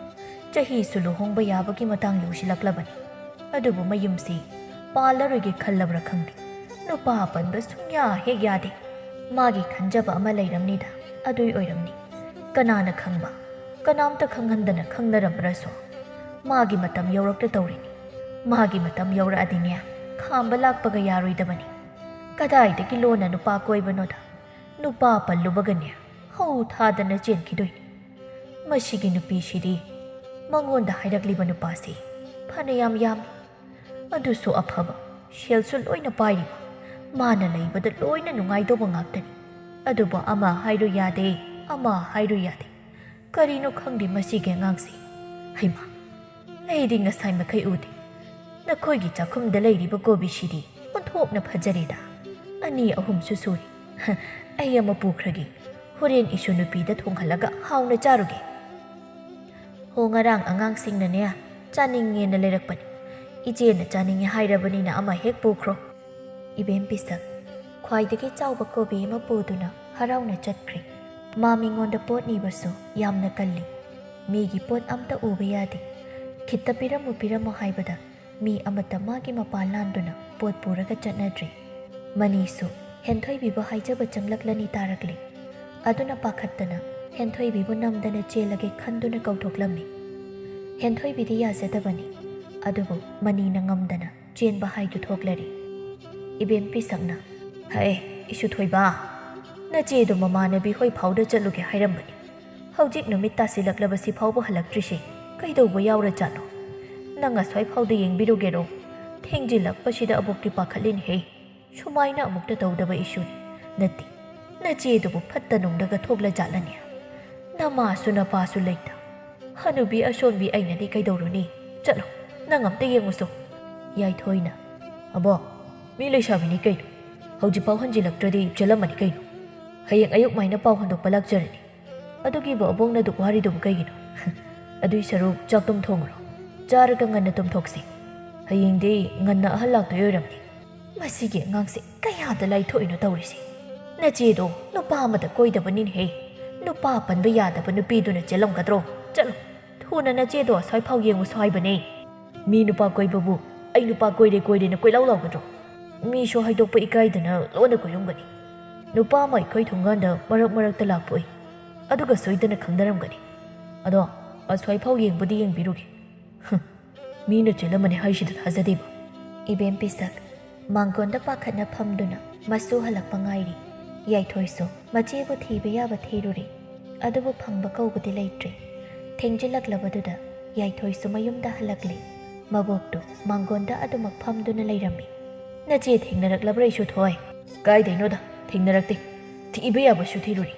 ꯆꯍꯤꯁꯨ ꯂꯨꯍꯣꯡꯕ ꯌꯥꯕꯒꯤ ꯃꯇꯥꯡ ꯌꯧꯁꯤꯜꯂꯛꯂꯕꯅꯤ꯫ ꯑꯗꯨꯕꯨ ꯃꯌꯨꯝꯁꯤ ꯄꯥꯜꯂꯔꯣꯏꯒꯦ ꯈꯜꯂꯕ꯭ꯔꯥ ꯈꯪꯗꯦ꯫ ꯅꯨꯄꯥ ꯑꯄꯟꯕ ꯁꯨꯡꯌꯥ ꯍꯦꯛ ꯌꯥꯗꯦ꯫ ꯃꯥꯒꯤ ꯈꯟꯖꯕ ꯑꯃ ꯂꯩꯔꯝꯅꯤꯗ, ꯑꯗꯨꯏ ꯑꯣꯏꯔꯝꯅꯤ꯫ ꯀꯅꯥꯅ ꯈꯪꯕ? ꯀꯅꯥꯝꯇ ꯈꯪꯍꯟꯗꯅ ꯈꯪꯅꯔꯝꯕ꯭ꯔꯁꯨ? ꯃꯥꯒꯤ ꯃꯇꯝ ꯌꯧꯔꯛꯇ ꯇꯧꯔꯤꯅꯤ꯫ ꯃꯥꯒꯤ ꯃꯇꯝ ꯌꯧꯔꯛꯑꯗꯤꯅꯦ, ꯈꯥꯝꯕ ꯂꯥꯛꯄꯒ ꯌꯥꯔꯣꯏꯗꯕꯅꯤ꯫ ꯀꯗꯥꯏꯗꯒꯤ ꯂꯣꯟꯅ ꯅꯨꯄꯥ ꯀꯣꯏꯕꯅꯣꯗ? ꯅꯨꯄꯥ ꯄꯜꯂꯨꯕꯒꯅꯦ, ꯍꯧ ꯊꯥꯗꯅ ꯆꯦꯟꯈꯤꯗꯣꯏꯅꯤ꯫ ꯃꯁꯤꯒꯤ ꯅꯨꯄꯤꯁꯤꯗꯤ ꯃꯉꯣꯟꯗ ꯍꯥꯏꯔꯛꯂꯤꯕ ꯅꯨꯄꯥꯁꯤ ꯐꯅꯌꯥꯝ ꯌꯥꯝꯃꯤ꯫ ꯑꯗꯨꯁꯨ ꯑꯐꯕ, ꯁꯦꯜꯁꯨ ꯂꯣꯏꯅ ꯄꯥꯏꯔꯤꯕ, ꯃꯥꯅ ꯂꯩꯕꯗ ꯂꯣꯏꯅ ꯅꯨꯡꯉꯥꯏꯗꯧꯕ ꯉꯥꯛꯇꯅꯤ꯫ ꯑꯗꯨꯕꯨ ꯑꯃ ꯍꯥꯏꯔꯨ ꯌꯥꯗꯦ, ꯑꯃ ꯍꯥꯏꯔꯨ ꯌꯥꯗꯦ꯫ ꯀꯔꯤꯅꯣ ꯈꯪꯗꯦ ꯃꯁꯤꯒꯤ ꯑꯉꯥꯡꯁꯤ꯫ ꯍꯩꯃꯥ, ꯑꯩꯗꯤ ꯉꯁꯥꯏ ꯃꯈꯩ ꯎꯗꯦ꯫ ꯅꯈꯣꯏꯒꯤ ꯆꯥꯛꯈꯨꯝꯗ ꯂꯩꯔꯤꯕ ꯀꯣꯕꯤꯁꯤꯗꯤ ꯑꯣꯟꯊꯣꯛꯅ ꯐꯖꯔꯦꯗ꯫ ꯑꯅꯤ ꯑꯍꯨꯝꯁꯨ ꯁꯨꯔꯦ꯫ ꯑꯩ ꯑꯃ ꯄꯨꯈ꯭ꯔꯒꯦ꯫ ꯍꯣꯔꯦꯟ ꯏꯁꯨ ꯅꯨꯄꯤꯗ ꯊꯣꯡꯍꯜꯂꯒ ꯍꯥꯎꯅ ꯆꯥꯔꯨꯒꯦ꯫ ꯍꯣ, ꯉꯔꯥꯡ ꯑꯉꯥꯡꯁꯤꯡꯅꯅꯦ, ꯆꯥꯅꯤꯡꯉꯦꯅ ꯂꯩꯔꯛꯄꯅꯤ꯫ ꯏꯆꯦꯅ ꯆꯥꯅꯤꯡꯉꯦ ꯍꯥꯏꯔꯕꯅꯤꯅ ꯑꯃ ꯍꯦꯛ ꯄꯨꯈ꯭ꯔꯣ꯫ ꯏꯕꯦꯝ ꯄꯤꯁꯛ ꯈ꯭ꯋꯥꯏꯗꯒꯤ ꯆꯥꯎꯕ ꯀꯣꯕꯤ ꯑꯃ ꯄꯨꯗꯨꯅ ꯍꯔꯥꯎꯅ ꯆꯠꯈ꯭ꯔꯦ꯫ ꯃꯥ ꯃꯤꯉꯣꯟꯗ ꯄꯣꯠ ꯅꯤꯕꯁꯨ ꯌꯥꯝꯅ ꯀꯜꯂꯤ꯫ ꯃꯤꯒꯤ ꯄꯣꯠ ꯑꯝꯇ ꯎꯕ ꯌꯥꯗꯦ꯫ ꯈꯤꯠꯇ ꯄꯤꯔꯝꯃꯨ, ꯄꯤꯔꯝꯃꯨ ꯍꯥꯏꯕꯗ ꯃꯤ ꯑꯃꯠꯇ ꯃꯥꯒꯤ ꯃꯄꯥ ꯂꯥꯟꯗꯨꯅ ꯄꯣꯠ ꯄꯨꯔꯒ ꯆꯠꯅꯗ꯭ꯔꯦ꯫ ꯃꯅꯤꯁꯨ ꯍꯦꯟꯊꯣꯏꯕꯤꯕꯨ ꯍꯥꯏꯖꯕ ꯆꯪꯂꯛꯂꯅꯤ ꯇꯥꯔꯛꯂꯦ꯫ ꯑꯗꯨꯅ ꯄꯥꯈꯠꯇꯅ ꯍꯦꯟꯊꯣꯏꯕꯤꯕꯨ ꯅꯝꯗꯅ ꯆꯦꯜꯂꯒꯦ ꯈꯟꯗꯨꯅ ꯀꯧꯊꯣꯛꯂꯝꯃꯤ꯫ ꯍꯦꯟꯊꯣꯏꯕꯤꯗꯤ ꯌꯥꯖꯗꯕꯅꯤ, ꯑꯗꯨꯕꯨ ꯃꯅꯤꯅ ꯉꯝꯗꯅ ꯆꯦꯟꯕ ꯍꯥꯏꯗꯨ ꯊꯣꯛꯂꯔꯦ꯫ ꯏꯕꯦꯝ ꯄꯤꯁꯛꯅ, "ꯍꯩ, ꯏꯁꯨ ꯊꯣꯏꯕ, ꯅꯆꯦꯗꯨ ꯃꯃꯥꯟꯅꯕꯤ ꯍꯣꯏ ꯐꯥꯎꯗ ꯆꯠꯂꯨꯒꯦ ꯍꯥꯏꯔꯝꯕꯅꯤ꯫ ꯍꯧꯖꯤꯛ ꯅꯨꯃꯤꯠ ꯇꯥꯁꯤꯜꯂꯛꯂꯕꯁꯤ ꯐꯥꯎꯕ ꯍꯜꯂꯛꯇ꯭ꯔꯤꯁꯤ ꯀꯩꯗꯧꯕ ꯌꯥꯎꯔꯖꯥꯠꯅꯣ? ꯅꯪ ꯑꯁ꯭ꯋꯥꯏ ꯐꯥꯎꯗ ꯌꯦꯡꯕꯤꯔꯨꯒꯦꯔꯣ? ꯊꯦꯡꯖꯤꯜꯂꯛꯄꯁꯤꯗ ꯑꯕꯣꯛꯇꯤ ꯄꯥꯈꯠꯂꯤꯅꯦꯍꯦ꯫" ꯁꯨꯃꯥꯏꯅ ꯑꯃꯨꯛꯇ ꯇꯧꯗꯕ ꯏꯁꯨꯅꯤ꯫ ꯅꯠꯇꯦ, ꯅꯆꯦꯗꯨꯕꯨ ꯐꯠꯇ ꯅꯨꯡꯗꯒ ꯊꯣꯛꯂꯖꯥꯠꯂꯅꯦ? ꯅꯃꯥꯁꯨ ꯅꯄꯥꯁꯨ ꯂꯩꯇ꯫ ꯍꯅꯨꯕꯤ ꯑꯁꯣꯟꯕꯤ ꯑꯩꯅꯗꯤ ꯀꯩꯗꯧꯔꯨꯅꯤ? ꯆꯠꯂꯣ, ꯅꯪ ꯑꯝꯇ ꯌꯦꯡꯉꯨꯁꯣ꯫ ꯌꯥꯏꯊꯣꯏꯅ, "ꯑꯕꯣꯛ, ꯃꯤ ꯂꯩꯁꯥꯕꯤꯅꯤ ꯀꯩꯅꯣ? ꯍꯧꯖꯤꯛꯐꯥꯎ ꯍꯟꯖꯤꯜꯂꯛꯇ꯭ꯔꯗꯤ ꯆꯦꯜꯂꯝꯃꯅꯤ ꯀꯩꯅꯣ? ꯍꯌꯦꯡ ꯑꯌꯨꯛ ꯃꯥꯏꯅ ꯄꯥꯎ ꯍꯟꯗꯣꯛꯄ ꯂꯥꯛꯆꯔꯅꯤ꯫ ꯑꯗꯨꯒꯤꯕꯨ ꯑꯕꯣꯛꯅ ꯑꯗꯨꯛ ꯋꯥꯔꯤꯗꯨꯕꯨ ꯀꯩꯒꯤꯅꯣ? ꯑꯗꯨꯏ ꯁꯔꯨꯛ ꯆꯥꯛꯇꯨꯝ ꯊꯣꯡꯉꯨꯔꯣ꯫ ꯆꯥꯔꯒ ꯉꯟꯅ ꯇꯨꯝꯊꯣꯛꯁꯤ꯫ ꯍꯌꯦꯡꯗꯤ ꯉꯟꯅ ꯑꯍꯜ ꯂꯥꯛꯇꯣꯏ ꯑꯣꯏꯔꯝꯅꯤ꯫" ꯃꯁꯤꯒꯤ ꯑꯉꯥꯡꯁꯦ ꯀꯌꯥꯗ ꯂꯥꯏꯊꯣꯛꯏꯅꯣ ꯇꯧꯔꯤꯁꯦ꯫ ꯅꯆꯦꯗꯣ ꯅꯨꯄꯥ ꯑꯃꯗ ꯀꯣꯏꯗꯕꯅꯤꯅꯦꯍꯦ꯫ ꯅꯨꯄꯥ ꯄꯟꯕ ꯌꯥꯗꯕ ꯅꯨꯄꯤꯗꯨꯅ ꯆꯦꯜꯂꯝꯒꯗ꯭ꯔꯣ? ꯆꯠꯂꯣ, ꯊꯨꯅ ꯅꯆꯦꯗꯣ ꯑꯁ꯭ꯋꯥꯏꯐꯥꯎ ꯌꯦꯡꯉꯨꯁꯣ ꯍꯥꯏꯕꯅꯦ꯫ ꯃꯤ ꯅꯨꯄꯥ ꯀꯣꯏꯕꯕꯨ ꯑꯩ ꯅꯨꯄꯥ ꯀꯣꯏꯔꯦ ꯀꯣꯏꯔꯦꯅ ꯀꯣꯏꯂꯥꯎ ꯂꯥꯎꯒꯗ꯭ꯔꯣ? ꯃꯤꯁꯨ ꯍꯥꯏꯗꯣꯛꯄ ꯏꯀꯥꯏꯗꯅ ꯂꯣꯟꯅ ꯀꯣꯏꯔꯝꯒꯅꯤ꯫ ꯅꯨꯄꯥ ꯑꯃ ꯑꯩꯈꯣꯏ ꯊꯣꯡꯒꯥꯟꯗ ꯃꯔꯛ ꯃꯔꯛꯇ ꯂꯥꯛꯄ ꯎꯏ꯫ ꯑꯗꯨꯒ ꯁꯣꯏꯗꯅ ꯈꯪꯅꯔꯝꯒꯅꯤ꯫ ꯑꯗꯣ ꯑꯁ꯭ꯋꯥꯏꯐꯥꯎ ꯌꯦꯡꯕꯨꯗꯤ ꯌꯦꯡꯕꯤꯔꯨꯒꯦ꯫ ꯍꯨꯝ, ꯃꯤꯅ ꯆꯦꯜꯂꯝꯃꯅꯤ ꯍꯥꯏꯁꯤꯗ ꯊꯥꯖꯗꯦꯕ꯫ ꯏꯕꯦꯝ ꯄꯤꯁꯛ, ꯃꯥꯡꯒꯣꯟꯗ ꯄꯥꯈꯠꯅ ꯐꯝꯗꯨꯅ ꯃꯁꯨ ꯍꯜꯂꯛꯄ ꯉꯥꯏꯔꯤ꯫ ꯌꯥꯏꯊꯣꯏꯁꯨ ꯃꯆꯦꯕꯨ ꯊꯤꯕ ꯌꯥꯕ ꯊꯤꯔꯨꯔꯦ, ꯑꯗꯨꯕꯨ ꯐꯪꯕ ꯀꯧꯕꯗꯤ ꯂꯩꯇ꯭ꯔꯦ꯫ ꯊꯦꯡꯖꯤꯜꯂꯛꯂꯕꯗꯨꯗ ꯌꯥꯏꯊꯣꯏꯁꯨ ꯃꯌꯨꯝꯗ ꯍꯜꯂꯛꯂꯦ꯫ ꯃꯕꯣꯛꯇꯨ ꯃꯥꯡꯒꯣꯟꯗ ꯑꯗꯨꯃꯛ ꯐꯝꯗꯨꯅ ꯂꯩꯔꯝꯃꯤ꯫ "ꯅꯆꯦ ꯊꯦꯡꯅꯔꯛꯂꯕ꯭ꯔꯥ ꯏꯁꯨꯊꯣꯏ?" "ꯀꯥꯏꯗꯩꯅꯣꯗ, ꯊꯦꯡꯅꯔꯛꯇꯦ꯫ ꯊꯤꯕ ꯌꯥꯕꯁꯨ ꯊꯤꯔꯨꯔꯦ꯫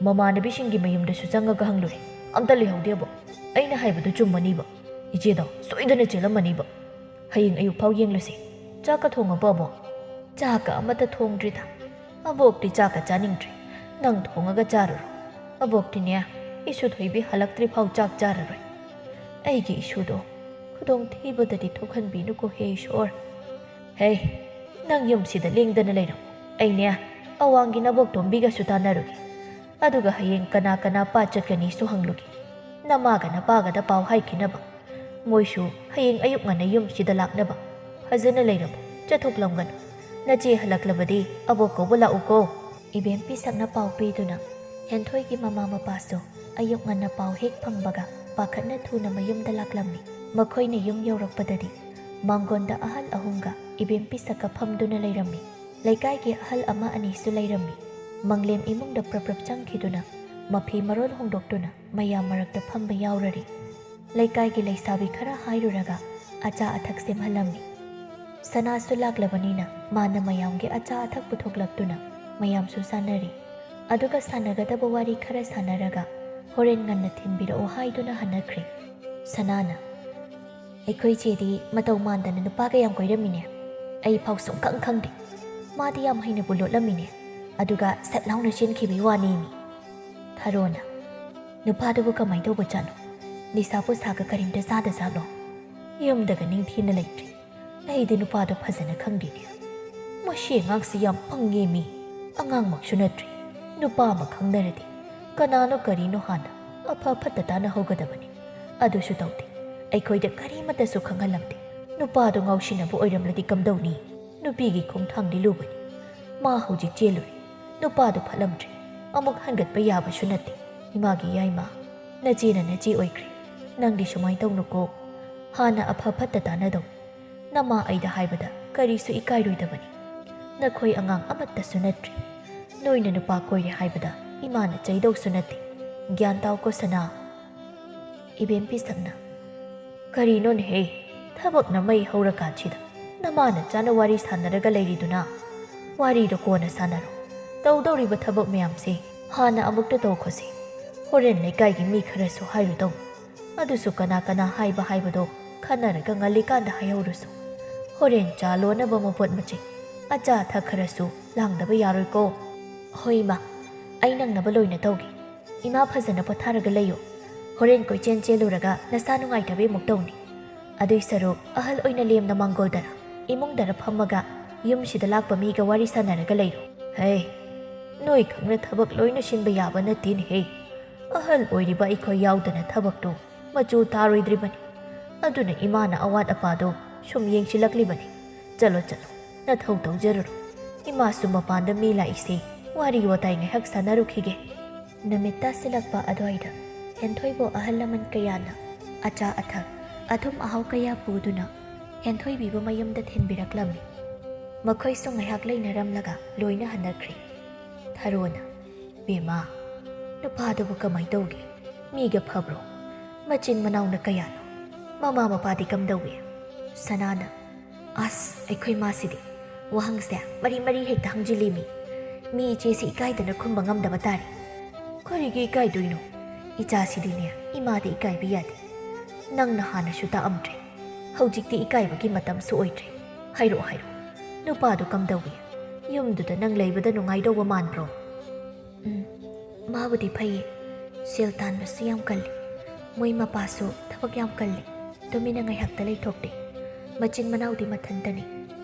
ꯃꯃꯥꯟꯅꯕꯤꯁꯤꯡꯒꯤ ꯃꯌꯨꯝꯗꯁꯨ ꯆꯪꯉꯒ ꯍꯪꯂꯨꯔꯦ꯫ ꯑꯝꯇ ꯂꯩꯍꯧꯗꯦꯕꯣ꯫ ꯑꯩꯅ ꯍꯥꯏꯕꯗꯨ ꯆꯨꯝꯃꯅꯤꯕ꯫ ꯏꯆꯦꯗꯣ ꯁꯣꯏꯗꯅ ꯆꯦꯜꯂꯝꯃꯅꯤꯕ꯫ ꯍꯌꯦꯡ ꯑꯌꯨꯛ ꯐꯥꯎ ꯌꯦꯡꯂꯨꯁꯤ꯫ ꯆꯥꯛꯀ ꯊꯣꯡꯉꯕꯣ ꯑꯕꯣꯛ?" "ꯆꯥꯛꯀ ꯑꯃꯠꯇ ꯊꯣꯡꯗ꯭ꯔꯤꯗ꯫ ꯑꯕꯣꯛꯇꯤ ꯆꯥꯛꯀ ꯆꯥꯅꯤꯡꯗ꯭ꯔꯦ꯫ ꯅꯪ ꯊꯣꯡꯉꯒ ꯆꯥꯔꯨꯔꯣ꯫ ꯑꯕꯣꯛꯇꯤꯅꯦ, ꯏꯁꯨ ꯊꯣꯏꯕꯤ ꯍꯜꯂꯛꯇ꯭ꯔꯤ ꯐꯥꯎ ꯆꯥꯛ ꯆꯥꯔꯔꯣꯏ꯫ ꯑꯩꯒꯤ ꯏꯁꯨꯗꯣ ꯈꯨꯗꯣꯡꯊꯤꯕꯗꯗꯤ ꯊꯣꯛꯍꯟꯕꯤꯅꯨꯀꯣ ꯍꯦ ꯏꯁꯣꯔ꯫ ꯍꯦ, ꯅꯪ ꯌꯨꯝꯁꯤꯗ ꯂꯦꯡꯗꯅ ꯂꯩꯔꯝꯃꯨ꯫ ꯑꯩꯅꯦ, ꯑꯋꯥꯡꯒꯤ ꯅꯕꯣꯛ ꯇꯣꯝꯕꯤꯒꯁꯨ ꯇꯥꯟꯅꯔꯨꯒꯦ꯫ ꯑꯗꯨꯒ ꯍꯌꯦꯡ ꯀꯅꯥ ꯀꯅꯥ ꯄꯥꯠ ꯆꯠꯀꯅꯤꯁꯨ ꯍꯪꯂꯨꯒꯦ꯫ ꯅꯃꯥꯒ ꯅꯄꯥꯒꯗ ꯄꯥꯎ ꯍꯥꯏꯈꯤꯅꯕ꯫ ꯃꯣꯏꯁꯨ ꯍꯌꯦꯡ ꯑꯌꯨꯛ ꯉꯟꯅ ꯌꯨꯝꯁꯤꯗ ꯂꯥꯛꯅꯕ꯫ ꯐꯖꯅ ꯂꯩꯔꯝꯃꯨ, ꯆꯠꯊꯣꯛꯂꯝꯒꯅꯨ꯫ ꯅꯆꯦ ꯍꯜꯂꯛꯂꯕꯗꯤ ꯑꯕꯣꯛ ꯀꯧꯕ ꯂꯥꯛꯎꯀꯣ꯫" ꯏꯕꯦꯝ ꯄꯤꯁꯛꯅ ꯄꯥꯎ ꯄꯤꯗꯨꯅ ꯍꯦꯟꯊꯣꯏꯒꯤ ꯃꯃꯥ ꯃꯄꯥꯁꯨ ꯑꯌꯨꯛ ꯉꯟꯅ ꯄꯥꯎ ꯍꯦꯛ ꯐꯪꯕꯒ ꯄꯥꯈꯠꯅ ꯊꯨꯅ ꯃꯌꯨꯝꯗ ꯂꯥꯛꯂꯝꯃꯤ꯫ ꯃꯈꯣꯏꯅ ꯌꯨꯝ ꯌꯧꯔꯛꯄꯗꯗꯤ ꯃꯥꯡꯒꯣꯟꯗ ꯑꯍꯜ ꯑꯍꯨꯝꯒ ꯏꯕꯦꯝ ꯄꯤꯁꯛꯀ ꯐꯝꯗꯨꯅ ꯂꯩꯔꯝꯃꯤ꯫ ꯂꯩꯀꯥꯏꯒꯤ ꯑꯍꯜ ꯑꯃ ꯑꯅꯤꯁꯨ ꯂꯩꯔꯝꯃꯤ꯫ ꯃꯪꯂꯦꯝ ꯏꯃꯨꯡꯗ ꯄ꯭ꯔꯞ ꯄ꯭ꯔꯞ ꯆꯪꯈꯤꯗꯨꯅ ꯃꯐꯤ ꯃꯔꯣꯜ ꯍꯣꯡꯗꯣꯛꯇꯨꯅ ꯃꯌꯥꯝ ꯃꯔꯛꯇ ꯐꯝꯕ ꯌꯥꯎꯔꯔꯤ꯫ ꯂꯩꯀꯥꯏꯒꯤ ꯂꯩꯁꯥꯕꯤ ꯈꯔ ꯍꯥꯏꯔꯨꯔꯒ ꯑꯆꯥ ꯑꯊꯛ ꯁꯦꯝꯍꯜꯂꯝꯃꯤ꯫ ꯁꯅꯥꯁꯨ ꯂꯥꯛꯂꯕꯅꯤꯅ ꯃꯥꯅ ꯃꯌꯥꯝꯒꯤ ꯑꯆꯥ ꯑꯊꯛ ꯄꯨꯊꯣꯛꯂꯛꯇꯨꯅ ꯃꯌꯥꯝꯁꯨ ꯆꯥꯅꯔꯤ꯫ ꯑꯗꯨꯒ ꯁꯥꯟꯅꯒꯗꯕ ꯋꯥꯔꯤ ꯈꯔ ꯁꯥꯟꯅꯔꯒ ꯍꯣꯔꯦꯟ ꯉꯟꯅ ꯊꯤꯟꯕꯤꯔꯛꯑꯣ ꯍꯥꯏꯗꯨꯅ ꯍꯟꯅꯈ꯭ꯔꯦ꯫ ꯁꯅꯥꯅ, "ꯑꯩꯈꯣꯏ ꯆꯦꯗꯤ ꯃꯇꯧ ꯃꯥꯟꯗꯅ ꯅꯨꯄꯥꯒ ꯌꯥꯝ ꯀꯣꯏꯔꯝꯃꯤꯅꯦ꯫ ꯑꯩ ꯐꯥꯎ ꯁꯨꯡꯈꯪ ꯈꯪꯗꯦ꯫ ꯃꯥꯗꯤ ꯌꯥꯝ ꯍꯩꯅꯕꯨ ꯂꯣꯠꯂꯝꯃꯤꯅꯦ꯫ ꯑꯗꯨꯒ ꯁꯠ ꯂꯥꯎꯅ ꯆꯦꯟꯈꯤꯕꯒꯤ ꯋꯥꯅꯦꯃꯤ꯫" ꯊꯔꯣꯅ, "ꯅꯨꯄꯥꯗꯨꯕꯨ ꯀꯃꯥꯏ ꯇꯧꯕꯖꯥꯠꯅꯣ? ꯅꯤꯁꯥ ꯄꯨꯁꯥꯒ ꯀꯔꯤꯝꯇ ꯆꯥꯗꯖꯥꯠꯂꯣ? ꯌꯨꯝꯗꯒ ꯅꯤꯡꯊꯤꯅ ꯂꯩꯇ꯭ꯔꯤ꯫ ꯑꯩꯗꯤ ꯅꯨꯄꯥꯗꯣ ꯐꯖꯅ ꯈꯪꯗꯦꯅꯦ꯫ ꯃꯁꯤ ꯑꯉꯥꯡꯁꯤ ꯌꯥꯝ ꯄꯪꯉꯦ ꯃꯤ꯫ ꯑꯉꯥꯡꯃꯛꯁꯨ ꯅꯠꯇ꯭ꯔꯤ꯫ ꯅꯨꯄꯥ ꯑꯃ ꯈꯪꯅꯔꯗꯤ ꯀꯅꯥꯅꯣ ꯀꯔꯤꯅꯣ ꯍꯥꯟꯅ ꯑꯐ ꯐꯠꯇ ꯇꯥꯟꯅꯍꯧꯒꯗꯕꯅꯤ꯫ ꯑꯗꯨꯁꯨ ꯇꯧꯗꯦ꯫ ꯑꯩꯈꯣꯏꯗ ꯀꯔꯤꯃꯠꯇꯁꯨ ꯈꯪꯍꯜꯂꯝꯗꯦ꯫ ꯅꯨꯄꯥꯗꯣ ꯉꯥꯎꯁꯤꯟꯅꯕ ꯑꯣꯏꯔꯝꯂꯗꯤ ꯀꯝꯗꯧꯅꯤ? ꯅꯨꯄꯤꯒꯤ ꯈꯣꯡꯊꯥꯡꯗꯤ ꯂꯨꯕꯅꯤ꯫ ꯃꯥ ꯍꯧꯖꯤꯛ ꯆꯦꯜꯂꯨꯔꯦ꯫ ꯅꯨꯄꯥꯗꯣ ꯐꯠꯂꯝꯗ꯭ꯔꯦ꯫ ꯑꯃꯨꯛ ꯍꯟꯒꯠꯄ ꯌꯥꯕꯁꯨ ꯅꯠꯇꯦ꯫ ꯏꯃꯥꯒꯤ ꯌꯥꯏꯃ, ꯅꯆꯦꯅ ꯅꯆꯦ ꯑꯣꯏꯈ꯭ꯔꯦ꯫ ꯅꯪꯗꯤ ꯁꯨꯃꯥꯏ ꯇꯧꯅꯨꯀꯣ꯫ ꯍꯥꯟꯅ ꯑꯐ ꯐꯠꯇ ꯇꯥꯟꯅꯗꯧ꯫ ꯅꯃꯥ ꯑꯩꯗ ꯍꯥꯏꯕꯗ ꯀꯔꯤꯁꯨ ꯏꯀꯥꯏꯔꯣꯏꯗꯕꯅꯤ꯫ ꯅꯈꯣꯏ ꯑꯉꯥꯡ ꯑꯃꯠꯇꯁꯨ ꯅꯠꯇ꯭ꯔꯤ꯫ ꯅꯣꯏꯅ ꯅꯨꯄꯥ ꯀꯣꯏꯔꯦ ꯍꯥꯏꯕꯗ ꯏꯃꯥꯅ ꯆꯩꯗꯧꯁꯨ ꯅꯠꯇꯦ꯫ ꯒ꯭ꯌꯥꯟ ꯇꯥꯎꯀꯣ ꯁꯅꯥ꯫" ꯏꯕꯦꯝ ꯄꯤꯁꯛꯅ, "ꯀꯔꯤꯅꯣꯅꯦꯍꯦ? ꯊꯕꯛꯅ ꯃꯩ ꯍꯧꯔꯀꯥꯟꯁꯤꯗ ꯅꯃꯥ ꯅꯆꯥꯅ ꯋꯥꯔꯤ ꯁꯥꯟꯅꯔꯒ ꯂꯩꯔꯤꯗꯨꯅ? ꯋꯥꯔꯤꯗꯣ ꯀꯣꯟꯅ ꯁꯥꯟꯅꯔꯣ꯫ ꯇꯧꯗꯧꯔꯤꯕ ꯊꯕꯛ ꯃꯌꯥꯝꯁꯦ ꯍꯥꯟꯅ ꯑꯃꯨꯛꯇ ꯇꯧꯈꯣꯁꯦ꯫ ꯍꯣꯔꯦꯟ ꯂꯩꯀꯥꯏꯒꯤ ꯃꯤ ꯈꯔꯁꯨ ꯍꯥꯏꯔꯨꯗꯧ꯫ ꯑꯗꯨꯁꯨ ꯀꯅꯥ ꯀꯅꯥ ꯍꯥꯏꯕ ꯍꯥꯏꯕꯗꯣ ꯈꯟꯅꯔꯒ ꯉꯜꯂꯤꯀꯥꯟꯗ ꯍꯥꯏꯍꯧꯔꯁꯨ꯫ ꯍꯣꯔꯦꯟ ꯆꯥ ꯂꯣꯟꯅꯕ ꯃꯄꯣꯠ ꯃꯆꯩ, ꯑꯆꯥ ꯑꯊꯛ ꯈꯔꯁꯨ ꯂꯥꯡꯗꯕ ꯌꯥꯔꯣꯏꯀꯣ꯫" "ꯍꯣꯏ ꯏꯃꯥ, ꯑꯩ ꯅꯪꯅꯕ ꯂꯣꯏꯅ ꯇꯧꯒꯦ꯫ ꯏꯃꯥ ꯐꯖꯅ ꯄꯣꯊꯥꯔꯒ ꯂꯩꯌꯨ꯫ ꯍꯣꯔꯦꯟ ꯀꯣꯏꯆꯦꯟ ꯆꯦꯜꯂꯨꯔꯒ ꯅꯁꯥ ꯅꯨꯡꯉꯥꯏꯇꯕꯤ ꯑꯃꯨꯛ ꯇꯧꯅꯤ꯫ ꯑꯗꯨꯏ ꯁꯔꯨꯛ ꯑꯍꯜ ꯑꯣꯏꯅ ꯂꯦꯝꯅ ꯃꯥꯡꯒꯣꯜꯗꯔ, ꯏꯃꯨꯡꯗꯔ ꯐꯝꯃꯒ ꯌꯨꯝꯁꯤꯗ ꯂꯥꯛꯄ ꯃꯤꯒ ꯋꯥꯔꯤ ꯁꯥꯟꯅꯔꯒ ꯂꯩꯔꯣ꯫" "ꯍꯦ, ꯅꯣꯏ ꯈꯛꯅ ꯊꯕꯛ ꯂꯣꯏꯅ ꯁꯤꯟꯕ ꯌꯥꯕ ꯅꯠꯇꯦꯅꯦꯍꯦ꯫ ꯑꯍꯜ ꯑꯣꯏꯔꯤꯕ ꯑꯩꯈꯣꯏ ꯌꯥꯎꯗꯅ ꯊꯕꯛꯇꯣ ꯃꯆꯨ ꯇꯥꯔꯣꯏꯗ꯭ꯔꯤꯕꯅꯤ꯫ ꯑꯗꯨꯅ ꯏꯃꯥꯅ ꯑꯋꯥꯠ ꯑꯄꯥꯗꯣ ꯁꯨꯝ ꯌꯦꯡꯁꯤꯜꯂꯛꯂꯤꯕꯅꯤ꯫ ꯆꯠꯂꯣ, ꯆꯠꯂꯣ, ꯅꯊꯧ ꯇꯧꯖꯔꯨꯔꯣ꯫ ꯏꯃꯥꯁꯨ ꯃꯄꯥꯟꯗ ꯃꯤ ꯂꯥꯛꯏꯁꯦ ꯋꯥꯔꯤ ꯋꯥꯇꯥꯏ ꯉꯥꯏꯍꯥꯛ ꯁꯥꯟꯅꯔꯨꯈꯤꯒꯦ꯫" ꯅꯨꯃꯤꯠ ꯇꯥꯁꯤꯜꯂꯛꯄ ꯑꯗꯨꯋꯥꯏꯗ ꯍꯦꯟꯊꯣꯏꯕꯣ ꯑꯍꯜ ꯂꯃꯟ ꯀꯌꯥꯅ ꯑꯆꯥ ꯑꯊꯛ, ꯑꯊꯨꯝ ꯑꯍꯥꯎ ꯀꯌꯥ ꯄꯨꯗꯨꯅ ꯍꯦꯟꯊꯣꯏꯕꯤꯕꯨ ꯃꯌꯨꯝꯗ ꯊꯤꯟꯕꯤꯔꯛꯂꯝꯃꯤ꯫ ꯃꯈꯣꯏꯁꯨ ꯉꯥꯏꯍꯥꯛ ꯂꯩꯅꯔꯝꯂꯒ ꯂꯣꯏꯅ ꯍꯟꯅꯈ꯭ꯔꯦ꯫ ꯊꯔꯣꯅ, "ꯕꯦꯝꯃ, ꯅꯨꯄꯥꯗꯨꯕꯨ ꯀꯃꯥꯏ ꯇꯧꯒꯦ? ꯃꯤꯒ ꯐꯕ꯭ꯔꯣ? ꯃꯆꯤꯟ ꯃꯅꯥꯎꯅ ꯀꯌꯥꯅꯣ? ꯃꯃꯥ ꯃꯄꯥꯗꯤ ꯀꯝꯗꯧꯏ?" ꯁꯅꯥꯅ, ꯑꯁ, ꯑꯩꯈꯣꯏ ꯃꯥꯁꯤꯗꯤ ꯋꯥꯍꯪꯁꯦ ꯃꯔꯤ ꯃꯔꯤ ꯍꯦꯛꯇ ꯍꯪꯖꯤꯜꯂꯤꯃꯤ꯫ ꯃꯤ ꯏꯆꯦꯁꯤ ꯏꯀꯥꯏꯗꯅ ꯈꯨꯝꯕ ꯉꯝꯗꯕ ꯇꯥꯔꯦ꯫ ꯀꯔꯤꯒꯤ ꯏꯀꯥꯏꯗꯣꯏꯅꯣ? ꯏꯆꯥꯁꯤꯗꯤꯅꯦ, ꯏꯃꯥꯗ ꯏꯀꯥꯏꯕ ꯌꯥꯗꯦ꯫ ꯅꯪꯅ ꯍꯥꯟꯅꯁꯨ ꯇꯥꯛꯑꯝꯗ꯭ꯔꯦ꯫ ꯍꯧꯖꯤꯛꯇꯤ ꯏꯀꯥꯏꯕꯒꯤ ꯃꯇꯝꯁꯨ ꯑꯣꯏꯗ꯭ꯔꯦ꯫ ꯍꯥꯏꯔꯛꯑꯣ, ꯍꯥꯏꯔꯛꯑꯣ꯫ ꯅꯨꯄꯥꯗꯨ ꯀꯝꯗꯧꯏ? ꯌꯨꯝꯗꯨꯗ ꯅꯪ ꯂꯩꯕꯗ ꯅꯨꯡꯉꯥꯏꯗꯧꯕ ꯃꯥꯟꯕ꯭ꯔꯣ? ꯎꯝ, ꯃꯥꯕꯨꯗꯤ ꯐꯩꯌꯦ꯫ ꯁꯦꯜ ꯇꯥꯟꯕꯁꯨ ꯌꯥꯝ ꯀꯜꯂꯤ꯫ ꯃꯣꯏ ꯃꯄꯥꯁꯨ ꯊꯕꯛ ꯌꯥꯝ ꯀꯜꯂꯤ꯫ ꯇꯨꯃꯤꯟꯅ ꯉꯥꯏꯍꯥꯛꯇ ꯂꯩꯊꯣꯛꯇꯦ꯫ ꯃꯆꯤꯟ ꯃꯅꯥꯎꯗꯤ ꯃꯊꯟꯇꯅꯤ꯫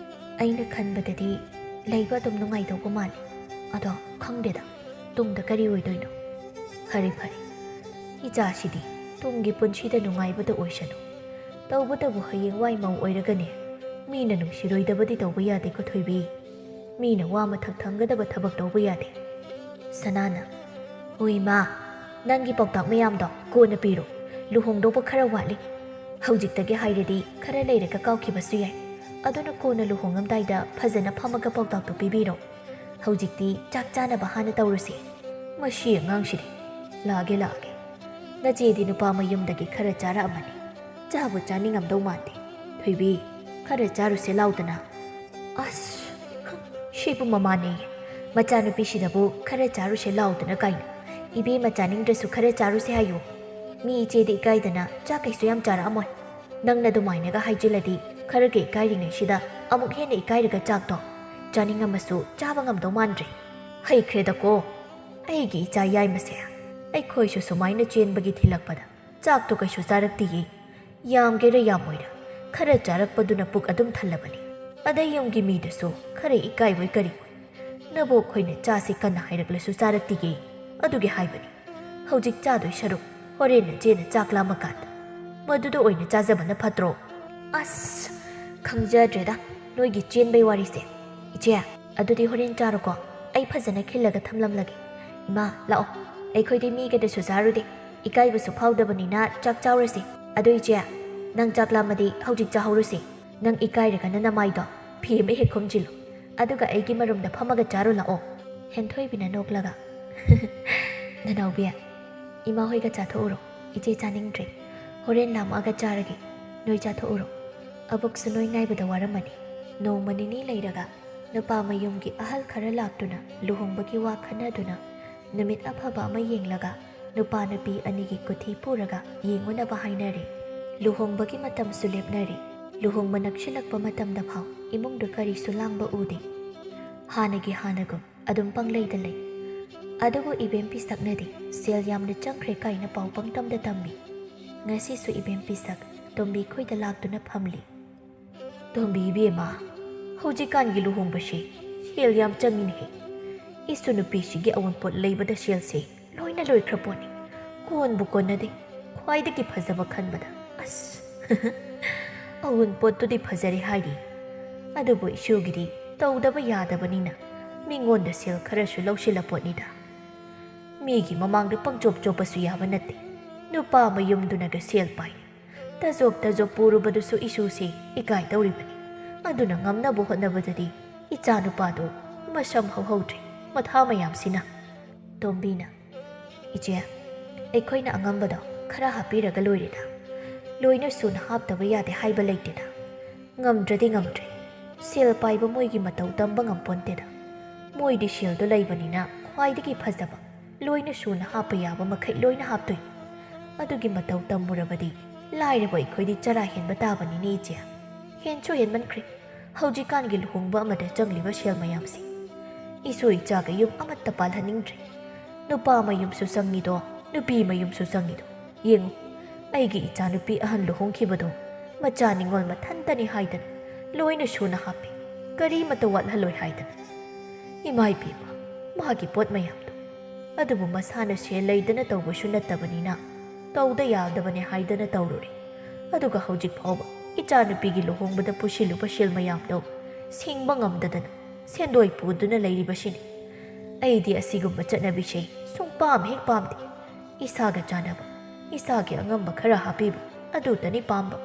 ꯑꯩꯅ ꯈꯟꯕꯗꯗꯤ ꯂꯩꯕ ꯑꯗꯨꯝ ꯅꯨꯡꯉꯥꯏꯗꯧꯕ ꯃꯥꯜꯂꯤ꯫ ꯑꯗꯣ ꯈꯪꯗꯦꯗ, ꯇꯨꯡꯗ ꯀꯔꯤ ꯑꯣꯏꯗꯣꯏꯅꯣ? ꯐꯔꯦ, ꯐꯔꯦ꯫ ꯏꯆꯥꯁꯤꯗꯤ ꯇꯨꯡꯒꯤ ꯄꯨꯟꯁꯤꯗ ꯅꯨꯡꯉꯥꯏꯕꯗ ꯑꯣꯏꯁꯅꯨ꯫ ꯇꯧꯕꯇꯕꯨ ꯍꯌꯦꯡꯋꯥꯏ ꯃꯧ ꯑꯣꯏꯔꯒꯅꯦ, ꯃꯤꯅ ꯅꯨꯡꯁꯤꯔꯣꯏꯗꯕꯗꯤ ꯇꯧꯕ ꯌꯥꯗꯦꯀꯣ ꯊꯣꯏꯕꯤ꯫ ꯃꯤꯅ ꯋꯥ ꯃꯊꯛ ꯊꯪꯒꯗꯕ ꯊꯕꯛ ꯇꯧꯕ ꯌꯥꯗꯦ꯫ ꯁꯅꯥꯅ, "ꯍꯣꯏ ꯃꯥ, ꯅꯪꯒꯤ ꯄꯥꯎꯇꯥꯛ ꯃꯌꯥꯝꯗꯣ ꯀꯣꯟꯅ ꯄꯤꯔꯣ꯫ ꯂꯨꯍꯣꯡꯗꯧꯕ ꯈꯔ ꯋꯥꯠꯂꯤ꯫ ꯍꯧꯖꯤꯛꯇꯒꯤ ꯍꯥꯏꯔꯗꯤ ꯈꯔ ꯂꯩꯔꯒ ꯀꯥꯎꯈꯤꯕꯁꯨ ꯌꯥꯏ꯫ ꯑꯗꯨꯅ ꯀꯣꯟꯅ ꯂꯨꯍꯣꯡꯉꯝꯗꯥꯏꯗ ꯐꯖꯅ ꯐꯝꯃꯒ ꯄꯥꯎꯇꯥꯛꯇꯣ ꯄꯤꯕꯤꯔꯣ꯫ ꯍꯧꯖꯤꯛꯇꯤ ꯆꯥꯛ ꯆꯥꯅꯕ ꯍꯥꯟꯅ ꯇꯧꯔꯁꯤ꯫ ꯃꯁꯤ ꯑꯉꯥꯡꯁꯤꯗꯤ꯫ ꯂꯥꯛꯑꯒꯦ, ꯂꯥꯛꯑꯒꯦ꯫ ꯅꯆꯦꯗꯤ ꯅꯨꯄꯥ ꯃꯌꯨꯝꯗꯒꯤ ꯈꯔ ꯆꯥꯔꯛꯑꯃꯅꯤ꯫ ꯆꯥꯕꯨ ꯆꯥꯅꯤꯡꯉꯝꯗꯧ ꯃꯥꯟꯗꯦ꯫ ꯊꯣꯏꯕꯤ, ꯈꯔ ꯆꯥꯔꯨꯁꯦ ꯂꯥꯎꯗꯅ꯫" ꯑꯁ, ꯁꯤꯕꯨ ꯃꯃꯥꯅꯦꯌꯦ꯫ ꯃꯆꯥꯅꯨꯄꯤꯁꯤꯗꯕꯨ "ꯈꯔ ꯆꯥꯔꯨꯁꯦ ꯂꯥꯎꯗꯅ" ꯀꯥꯏꯅ꯫ ꯏꯕꯦꯝꯃ ꯆꯥꯅꯤꯡꯗ꯭ꯔꯁꯨ ꯈꯔ ꯆꯥꯔꯨꯁꯦ ꯍꯥꯏꯌꯨ꯫ ꯃꯤ ꯏꯆꯦꯗꯤ ꯏꯀꯥꯏꯗꯅ ꯆꯥꯛ ꯀꯩꯁꯨ ꯌꯥꯝ ꯆꯥꯔꯛꯑꯝꯃꯣꯏ꯫ ꯅꯪꯅ ꯑꯗꯨꯃꯥꯏꯅꯒ ꯍꯥꯏꯖꯤꯜꯂꯗꯤ ꯈꯔꯒ ꯏꯀꯥꯏꯔꯤꯉꯩꯁꯤꯗ ꯑꯃꯨꯛ ꯍꯦꯟꯅ ꯏꯀꯥꯏꯔꯒ ꯆꯥꯛꯇꯣ ꯆꯥꯅꯤꯡꯉꯝꯃꯁꯨ ꯆꯥꯕ ꯉꯝꯗꯧ ꯃꯥꯟꯗ꯭ꯔꯦ꯫ ꯍꯩꯈ꯭ꯔꯦꯗꯀꯣ, ꯑꯩꯒꯤ ꯏꯆꯥ ꯌꯥꯏꯃꯁꯦ꯫ ꯑꯩꯈꯣꯏꯁꯨ ꯁꯨꯃꯥꯏꯅ ꯆꯦꯟꯕꯒꯤ ꯊꯤꯜꯂꯛꯄꯗ ꯆꯥꯛꯇꯣ ꯀꯩꯁꯨ ꯆꯥꯔꯛꯇꯤꯌꯦ꯫ ꯌꯥꯝꯒꯦꯔꯥ ꯌꯥꯝꯃꯣꯏꯔꯥ, ꯈꯔ ꯆꯥꯔꯛꯄꯗꯨꯅ ꯄꯨꯛ ꯑꯗꯨꯝ ꯊꯜꯂꯕꯅꯤ꯫ ꯑꯗꯩ ꯌꯨꯝꯒꯤ ꯃꯤꯗꯨꯁꯨ ꯈꯔ ꯏꯀꯥꯏꯕꯣꯏ ꯀꯔꯤꯕꯣꯏ꯫ ꯅꯕꯣꯛ ꯈꯣꯏꯅ ꯆꯥꯁꯤ ꯀꯟꯅ ꯍꯥꯏꯔꯛꯂꯁꯨ ꯆꯥꯔꯛꯇꯤꯌꯦ꯫ ꯑꯗꯨꯒꯤ ꯍꯥꯏꯕꯅꯤ, ꯍꯧꯖꯤꯛ ꯆꯥꯗꯣꯏ ꯁꯔꯨꯛ ꯍꯣꯔꯦꯟ ꯅꯆꯦꯅ ꯆꯥꯛ ꯂꯥꯝꯃꯀꯥꯟꯗ ꯃꯗꯨꯗ ꯑꯣꯏꯅ ꯆꯥꯖꯕꯅ ꯐꯠꯇ꯭ꯔꯣ? ꯑꯁ, ꯈꯪꯖꯗ꯭ꯔꯦꯗ ꯅꯣꯏꯒꯤ ꯆꯦꯟꯕꯩ ꯋꯥꯔꯤꯁꯦ꯫ ꯏꯆꯦ, ꯑꯗꯨꯗꯤ ꯍꯣꯔꯦꯟ ꯆꯥꯔꯣꯀꯣ, ꯑꯩ ꯐꯖꯅ ꯈꯤꯜꯂꯒ ꯊꯝꯂꯝꯂꯒꯦ꯫ ꯏꯃꯥ, ꯂꯥꯛꯑꯣ, ꯑꯩꯈꯣꯏꯗꯤ ꯃꯤꯒꯗꯁꯨ ꯆꯥꯔꯨꯗꯦ, ꯏꯀꯥꯏꯕꯁꯨ ꯐꯥꯎꯗꯕꯅꯤꯅ ꯆꯥꯛ ꯆꯥꯎꯔꯁꯤ꯫ ꯑꯗꯨ ꯏꯆꯦ, ꯅꯪ ꯆꯥꯛ ꯂꯥꯝꯃꯗꯤ ꯍꯧꯖꯤꯛ ꯆꯥꯍꯧꯔꯁꯤ꯫ ꯅꯪ ꯏꯀꯥꯏꯔꯒꯅ ꯅꯃꯥꯏꯗꯣ ꯐꯤ ꯑꯃ ꯍꯦꯛ ꯈꯨꯝꯖꯤꯜꯂꯨ, ꯑꯗꯨꯒ ꯑꯩꯒꯤ ꯃꯔꯨꯝꯗ ꯐꯝꯃꯒ ꯆꯥꯔꯨ ꯂꯥꯛꯑꯣ꯫ ꯍꯦꯟꯊꯣꯏꯕꯤꯅ ꯅꯣꯛꯂꯒ, "ꯅꯅꯥꯎꯕꯤ, ꯏꯃꯥ ꯍꯣꯏꯒ ꯆꯥꯊꯣꯛꯎꯔꯣ, ꯏꯆꯦ ꯆꯥꯅꯤꯡꯗ꯭ꯔꯦ꯫ ꯍꯣꯔꯦꯟ ꯂꯥꯝꯃꯛꯑꯒ ꯆꯥꯔꯒꯦ, ꯅꯣꯏ ꯆꯥꯊꯣꯛꯎꯔꯣ꯫" ꯑꯕꯨꯛꯁꯨ ꯅꯣꯏ ꯉꯥꯏꯕꯗ ꯋꯥꯔꯝꯃꯅꯤ꯫ ꯅꯣꯡꯃ ꯅꯤꯅꯤ ꯂꯩꯔꯒ ꯅꯨꯄꯥ ꯃꯌꯨꯝꯒꯤ ꯑꯍꯜ ꯈꯔ ꯂꯥꯛꯇꯨꯅ ꯂꯨꯍꯣꯡꯕꯒꯤ ꯋꯥ ꯈꯟꯅꯗꯨꯅ ꯅꯨꯃꯤꯠ ꯑꯐꯕ ꯑꯃ ꯌꯦꯡꯂꯒ ꯅꯨꯄꯥ ꯅꯨꯄꯤ ꯑꯅꯤꯒꯤ ꯀꯨꯊꯤ ꯄꯨꯔꯒ ꯌꯦꯡꯉꯨꯅꯕ ꯍꯥꯏꯅꯔꯦ꯫ ꯂꯨꯍꯣꯡꯕꯒꯤ ꯃꯇꯝꯁꯨ ꯂꯦꯞꯅꯔꯦ꯫ ꯂꯨꯍꯣꯡꯕ ꯅꯛꯁꯤꯜꯂꯛꯄ ꯃꯇꯝꯗ ꯐꯥꯎ ꯏꯃꯨꯡꯗ ꯀꯔꯤꯁꯨ ꯂꯥꯡꯕ ꯎꯗꯦ꯫ ꯍꯥꯟꯅꯒꯤ ꯍꯥꯟꯅꯒꯨꯝ ꯑꯗꯨꯝ ꯄꯪꯂꯩꯗ ꯂꯩ꯫ ꯑꯗꯨꯕꯨ ꯏꯕꯦꯝ ꯄꯤꯁꯛꯅꯗꯤ ꯁꯦꯜ ꯌꯥꯝꯅ ꯆꯪꯈ꯭ꯔꯦ ꯀꯥꯏꯅ ꯄꯥꯎ ꯄꯪꯇꯝꯗ ꯇꯝꯃꯤ꯫ ꯉꯁꯤꯁꯨ ꯏꯕꯦꯝ ꯄꯤꯁꯛ ꯇꯣꯝꯕꯤ ꯈꯣꯏꯗ ꯂꯥꯛꯇꯨꯅ ꯐꯝꯂꯤ꯫ "ꯇꯣꯝꯕꯤ ꯏꯕꯦꯝꯃ, ꯍꯧꯖꯤꯛꯀꯥꯟꯒꯤ ꯂꯨꯍꯣꯡꯕꯁꯤ ꯁꯦꯜ ꯌꯥꯝ ꯆꯪꯉꯤꯅꯦꯍꯦ꯫ ꯏꯁꯨ ꯅꯨꯄꯤꯁꯤꯒꯤ ꯑꯋꯨꯟꯄꯣꯠ ꯂꯩꯕꯗ ꯁꯦꯜꯁꯦ ꯂꯣꯏꯅ ꯂꯣꯏꯈ꯭ꯔ ꯄꯣꯠꯅꯤ꯫ ꯀꯣꯟꯕꯨ ꯀꯣꯟꯅꯗꯦ꯫ ꯈ꯭ꯋꯥꯏꯗꯒꯤ ꯐꯖꯕ ꯈꯟꯕꯗ ꯑꯁ!" "ꯑꯋꯨꯟꯄꯣꯠꯇꯨꯗꯤ ꯐꯖꯔꯦ ꯍꯥꯏꯔꯤ, ꯑꯗꯨꯕꯨ ꯏꯁꯨꯒꯤꯗꯤ ꯇꯧꯗꯕ ꯌꯥꯗꯕꯅꯤꯅ ꯃꯤꯉꯣꯟꯗ ꯁꯦꯜ ꯈꯔꯁꯨ ꯂꯧꯁꯤꯜꯂ ꯄꯣꯠꯅꯤꯗ꯫ ꯃꯤꯒꯤ ꯃꯃꯥꯡꯗ ꯄꯪꯆꯣꯞ ꯆꯣꯞꯄꯁꯨ ꯌꯥꯕ ꯅꯠꯇꯦ꯫ ꯅꯨꯄꯥ ꯃꯌꯨꯝꯗꯨꯅꯒ ꯁꯦꯜ ꯄꯥꯏ꯫ ꯇꯖꯣꯞ ꯇꯖꯣꯞ ꯄꯨꯔꯨꯕꯗꯨꯁꯨ ꯏꯁꯨꯁꯤ ꯏꯀꯥꯏ ꯇꯧꯔꯤꯕꯅꯤ꯫ ꯑꯗꯨꯅ ꯉꯝꯅꯕ ꯍꯣꯠꯅꯕꯗꯗꯤ ꯏꯆꯥ ꯅꯨꯄꯥꯗꯣ ꯃꯁꯝ ꯍꯧꯍꯧꯗ꯭ꯔꯦ, ꯃꯊꯥ ꯃꯌꯥꯝꯁꯤꯅ꯫" ꯇꯣꯝꯕꯤꯅ, "ꯏꯆꯦ, ꯑꯩꯈꯣꯏꯅ ꯑꯉꯝꯕꯗꯣ ꯈꯔ ꯍꯥꯞꯄꯤꯔꯒ ꯂꯣꯏꯔꯦꯗ꯫ ꯂꯣꯏꯅ ꯁꯨꯅ ꯍꯥꯞꯇꯕ ꯌꯥꯗꯦ ꯍꯥꯏꯕ ꯂꯩꯇꯦꯗ꯫ ꯉꯝꯗ꯭ꯔꯗꯤ ꯉꯝꯗ꯭ꯔꯦ꯫ ꯁꯦꯜ ꯄꯥꯏꯕ ꯃꯣꯏꯒꯤ ꯃꯇꯧ ꯇꯝꯕ ꯉꯝꯄꯣꯟꯇꯦꯗ꯫ ꯃꯣꯏꯗꯤ ꯁꯦꯜꯗꯣ ꯂꯩꯕꯅꯤꯅ ꯈ꯭ꯋꯥꯏꯗꯒꯤ ꯐꯖꯕ, ꯂꯣꯏꯅ ꯁꯨꯅ ꯍꯥꯞꯄ ꯌꯥꯕ ꯃꯈꯩ ꯂꯣꯏꯅ ꯍꯥꯞꯇꯣꯏꯅꯤ꯫ ꯑꯗꯨꯒꯤ ꯃꯇꯧ ꯇꯝꯃꯨꯔꯕꯗꯤ ꯂꯥꯏꯔꯕ ꯑꯩꯈꯣꯏꯗꯤ ꯆꯔꯥ ꯍꯦꯟꯕ ꯇꯥꯕꯅꯤꯅꯦ ꯏꯆꯦ꯫ ꯍꯦꯟꯁꯨ ꯍꯦꯟꯃꯟꯈ꯭ꯔꯦ ꯍꯧꯖꯤꯛꯀꯥꯟꯒꯤ ꯂꯨꯍꯣꯡꯕ ꯑꯃꯗ ꯆꯪꯂꯤꯕ ꯁꯦꯜ ꯃꯌꯥꯝꯁꯦ꯫ ꯏꯁꯨ ꯏꯆꯥꯒ ꯌꯨꯝ ꯑꯃꯠꯇ ꯄꯥꯜꯍꯟꯅꯤꯡꯗ꯭ꯔꯦ꯫ ꯅꯨꯄꯥ ꯃꯌꯨꯝꯁꯨ ꯆꯪꯉꯤꯗꯣ, ꯅꯨꯄꯤ ꯃꯌꯨꯝꯁꯨ ꯆꯪꯉꯤꯗꯣ꯫ ꯌꯦꯡꯉꯨ, ꯑꯩꯒꯤ ꯏꯆꯥꯅꯨꯄꯤ ꯑꯍꯟ ꯂꯨꯍꯣꯡꯈꯤꯕꯗꯣ ꯃꯆꯥ ꯅꯤꯉꯣꯜ ꯃꯊꯟꯇꯅꯤ ꯍꯥꯏꯗꯅ ꯂꯣꯏꯅ ꯁꯨꯅ ꯍꯥꯞꯄꯤ, ꯀꯔꯤꯃꯠꯇ ꯋꯥꯠꯍꯜꯂꯣꯏ ꯍꯥꯏꯗꯅ꯫ ꯏꯃꯥ ꯏꯕꯦꯝꯃ, ꯃꯥꯒꯤ ꯄꯣꯠ ꯃꯌꯥꯝꯗꯣ꯫ ꯑꯗꯨꯕꯨ ꯃꯁꯥꯅ ꯁꯦꯜ ꯂꯩꯗꯅ ꯇꯧꯕꯁꯨ ꯅꯠꯇꯕꯅꯤꯅ ꯇꯧꯗ ꯌꯥꯗꯕꯅꯦ ꯍꯥꯏꯗꯅ ꯇꯧꯔꯨꯔꯦ꯫ ꯑꯗꯨꯒ ꯍꯧꯖꯤꯛ ꯐꯥꯎꯕ ꯏꯆꯥꯅꯨꯄꯤꯒꯤ ꯂꯨꯍꯣꯡꯕꯗ ꯄꯨꯁꯤꯜꯂꯨꯕ ꯁꯦꯜ ꯃꯌꯥꯝꯗꯣ ꯁꯤꯡꯕ ꯉꯝꯗꯗꯅ ꯁꯦꯟꯗꯣꯏ ꯄꯨꯗꯨꯅ ꯂꯩꯔꯤꯕꯁꯤꯅꯤ꯫ ꯑꯩꯗꯤ ꯑꯁꯤꯒꯨꯝꯕ ꯆꯠꯅꯕꯤꯁꯦ ꯁꯨꯡꯄꯥꯝ ꯍꯦꯛ ꯄꯥꯝꯗꯦ꯫ ꯏꯁꯥꯒ ꯆꯥꯟꯅꯕ, ꯏꯁꯥꯒꯤ ꯑꯉꯝꯕ ꯈꯔ ꯍꯥꯞꯄꯤꯕ, ꯑꯗꯨꯇꯅꯤ ꯄꯥꯝꯕ꯫"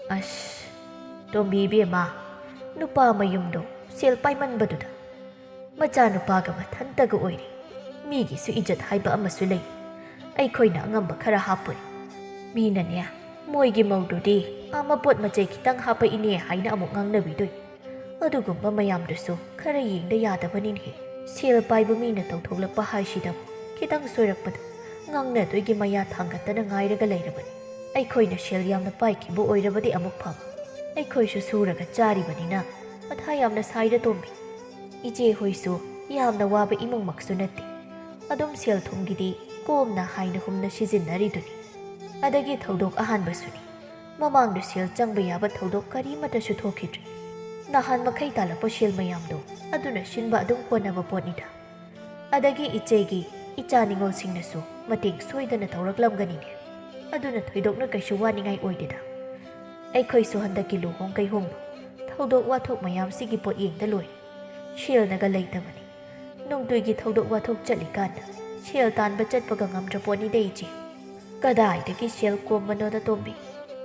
ꯑꯁ, ꯇꯣꯝꯕꯤ ꯏꯕꯦꯝꯃ, ꯅꯨꯄꯥ ꯃꯌꯨꯝꯗꯣ ꯁꯦꯜ ꯄꯥꯏꯃꯟꯕꯗꯨꯗ ꯃꯆꯥꯅꯨꯄꯥꯒ ꯃꯊꯟꯇꯒ ꯑꯣꯏꯔꯦ꯫ ꯃꯤꯒꯤꯁꯨ ꯏꯖꯠ ꯍꯥꯏꯕ ꯑꯃꯁꯨ ꯂꯩ꯫ ꯑꯩꯈꯣꯏꯅ ꯑꯉꯝꯕ ꯈꯔ ꯍꯥꯞꯄꯨꯔꯦ꯫ ꯃꯤꯅꯅꯦ, ꯃꯣꯏꯒꯤ ꯃꯧꯗꯨꯗꯤ ꯑꯥ ꯃꯄꯣꯠ ꯃꯆꯩ ꯈꯤꯇꯪ ꯍꯥꯞꯄꯛꯏꯅꯦ ꯍꯥꯏꯅ ꯑꯃꯨꯛ ꯉꯥꯡꯅꯕꯤꯗꯣꯏ꯫ ꯑꯗꯨꯒꯨꯝꯕ ꯃꯌꯥꯝꯗꯨꯁꯨ ꯈꯔ ꯌꯦꯡꯗ ꯌꯥꯗꯕꯅꯤꯅꯦꯍꯦ꯫ ꯁꯦꯜ ꯄꯥꯏꯕ ꯃꯤꯅ ꯇꯧꯊꯣꯛꯂꯛꯄ ꯍꯥꯏꯁꯤꯗꯕꯨ ꯈꯤꯇꯪ ꯁꯣꯏꯔꯛꯄꯗ ꯉꯥꯡꯅꯗꯣꯏꯒꯤ ꯃꯌꯥ ꯊꯥꯡꯒꯠꯇꯅ ꯉꯥꯏꯔꯒ ꯂꯩꯔꯕꯅꯤ꯫ ꯑꯩꯈꯣꯏꯅ ꯁꯦꯜ ꯌꯥꯝꯅ ꯄꯥꯏꯈꯤꯕ ꯑꯣꯏꯔꯕꯗꯤ ꯑꯃꯨꯛ ꯐꯕ꯫ ꯑꯩꯈꯣꯏꯁꯨ ꯁꯨꯔꯒ ꯆꯥꯔꯤꯕꯅꯤꯅ ꯃꯊꯥ ꯌꯥꯝꯅ ꯁꯥꯏꯗ ꯇꯣꯝꯕꯤ꯫ ꯏꯆꯦ ꯍꯣꯏꯁꯨ ꯌꯥꯝꯅ ꯋꯥꯕ ꯏꯃꯨꯡꯃꯛꯁꯨ ꯅꯠꯇꯦ꯫ ꯑꯗꯨꯝ ꯁꯦꯜ ꯊꯨꯝꯒꯤꯗꯤ ꯀꯣꯝꯅ ꯍꯥꯏꯅ ꯍꯨꯝꯅ ꯁꯤꯖꯤꯟꯅꯔꯤꯗꯨꯅꯤ꯫ ꯑꯗꯒꯤ ꯊꯧꯗꯣꯛ ꯑꯍꯥꯟꯕꯁꯨꯅꯤ꯫ ꯃꯃꯥꯡꯗ ꯁꯦꯜ ꯆꯪꯕ ꯌꯥꯕ ꯊꯧꯗꯣꯛ ꯀꯔꯤꯃꯠꯇꯁꯨ ꯊꯣꯛꯈꯤꯗ꯭ꯔꯤ꯫ ꯅꯍꯥꯟ ꯃꯈꯩ ꯇꯥꯜꯂꯛꯄ ꯁꯦꯜ ꯃꯌꯥꯝꯗꯣ ꯑꯗꯨꯅ ꯁꯤꯟꯕ ꯑꯗꯨꯝ ꯀꯣꯟꯅꯕ ꯄꯣꯠꯅꯤꯗ꯫ ꯑꯗꯒꯤ ꯏꯆꯦꯒꯤ ꯏꯆꯥ ꯅꯤꯉꯣꯜꯁꯤꯡꯅꯁꯨ ꯃꯇꯦꯡ ꯁꯣꯏꯗꯅ ꯇꯧꯔꯛꯂꯝꯒꯅꯤꯅꯦ꯫ ꯑꯗꯨꯅ ꯊꯣꯏꯗꯣꯛꯅ ꯀꯩꯁꯨ ꯋꯥꯅꯤꯡꯉꯥꯏ ꯑꯣꯏꯗꯦꯗ꯫ ꯑꯩꯈꯣꯏꯁꯨ ꯍꯟꯗꯛꯀꯤ ꯂꯨꯍꯣꯡ ꯀꯩꯍꯣꯡꯕ ꯊꯧꯗꯣꯛ ꯋꯥꯊꯣꯛ ꯃꯌꯥꯝꯁꯤꯒꯤ ꯄꯣꯠꯌꯦꯡꯗ ꯂꯣꯏꯔꯦ꯫ ꯁꯦꯜꯅꯒ ꯂꯩꯇꯕꯅꯤ꯫ ꯅꯨꯡꯇꯨꯒꯤ ꯊꯧꯗꯣꯛ ꯋꯥꯊꯣꯛ ꯆꯠꯂꯤꯀꯥꯟꯗ ꯁꯦꯜ ꯇꯥꯟꯕ ꯆꯠꯄꯒ ꯉꯝꯗ꯭ꯔ ꯄꯣꯠꯅꯤꯗ ꯏꯆꯦ꯫ ꯀꯗꯥꯏꯗꯒꯤ ꯁꯦꯜ ꯀꯣꯝꯕꯅꯣꯗ ꯇꯣꯝꯕꯤ?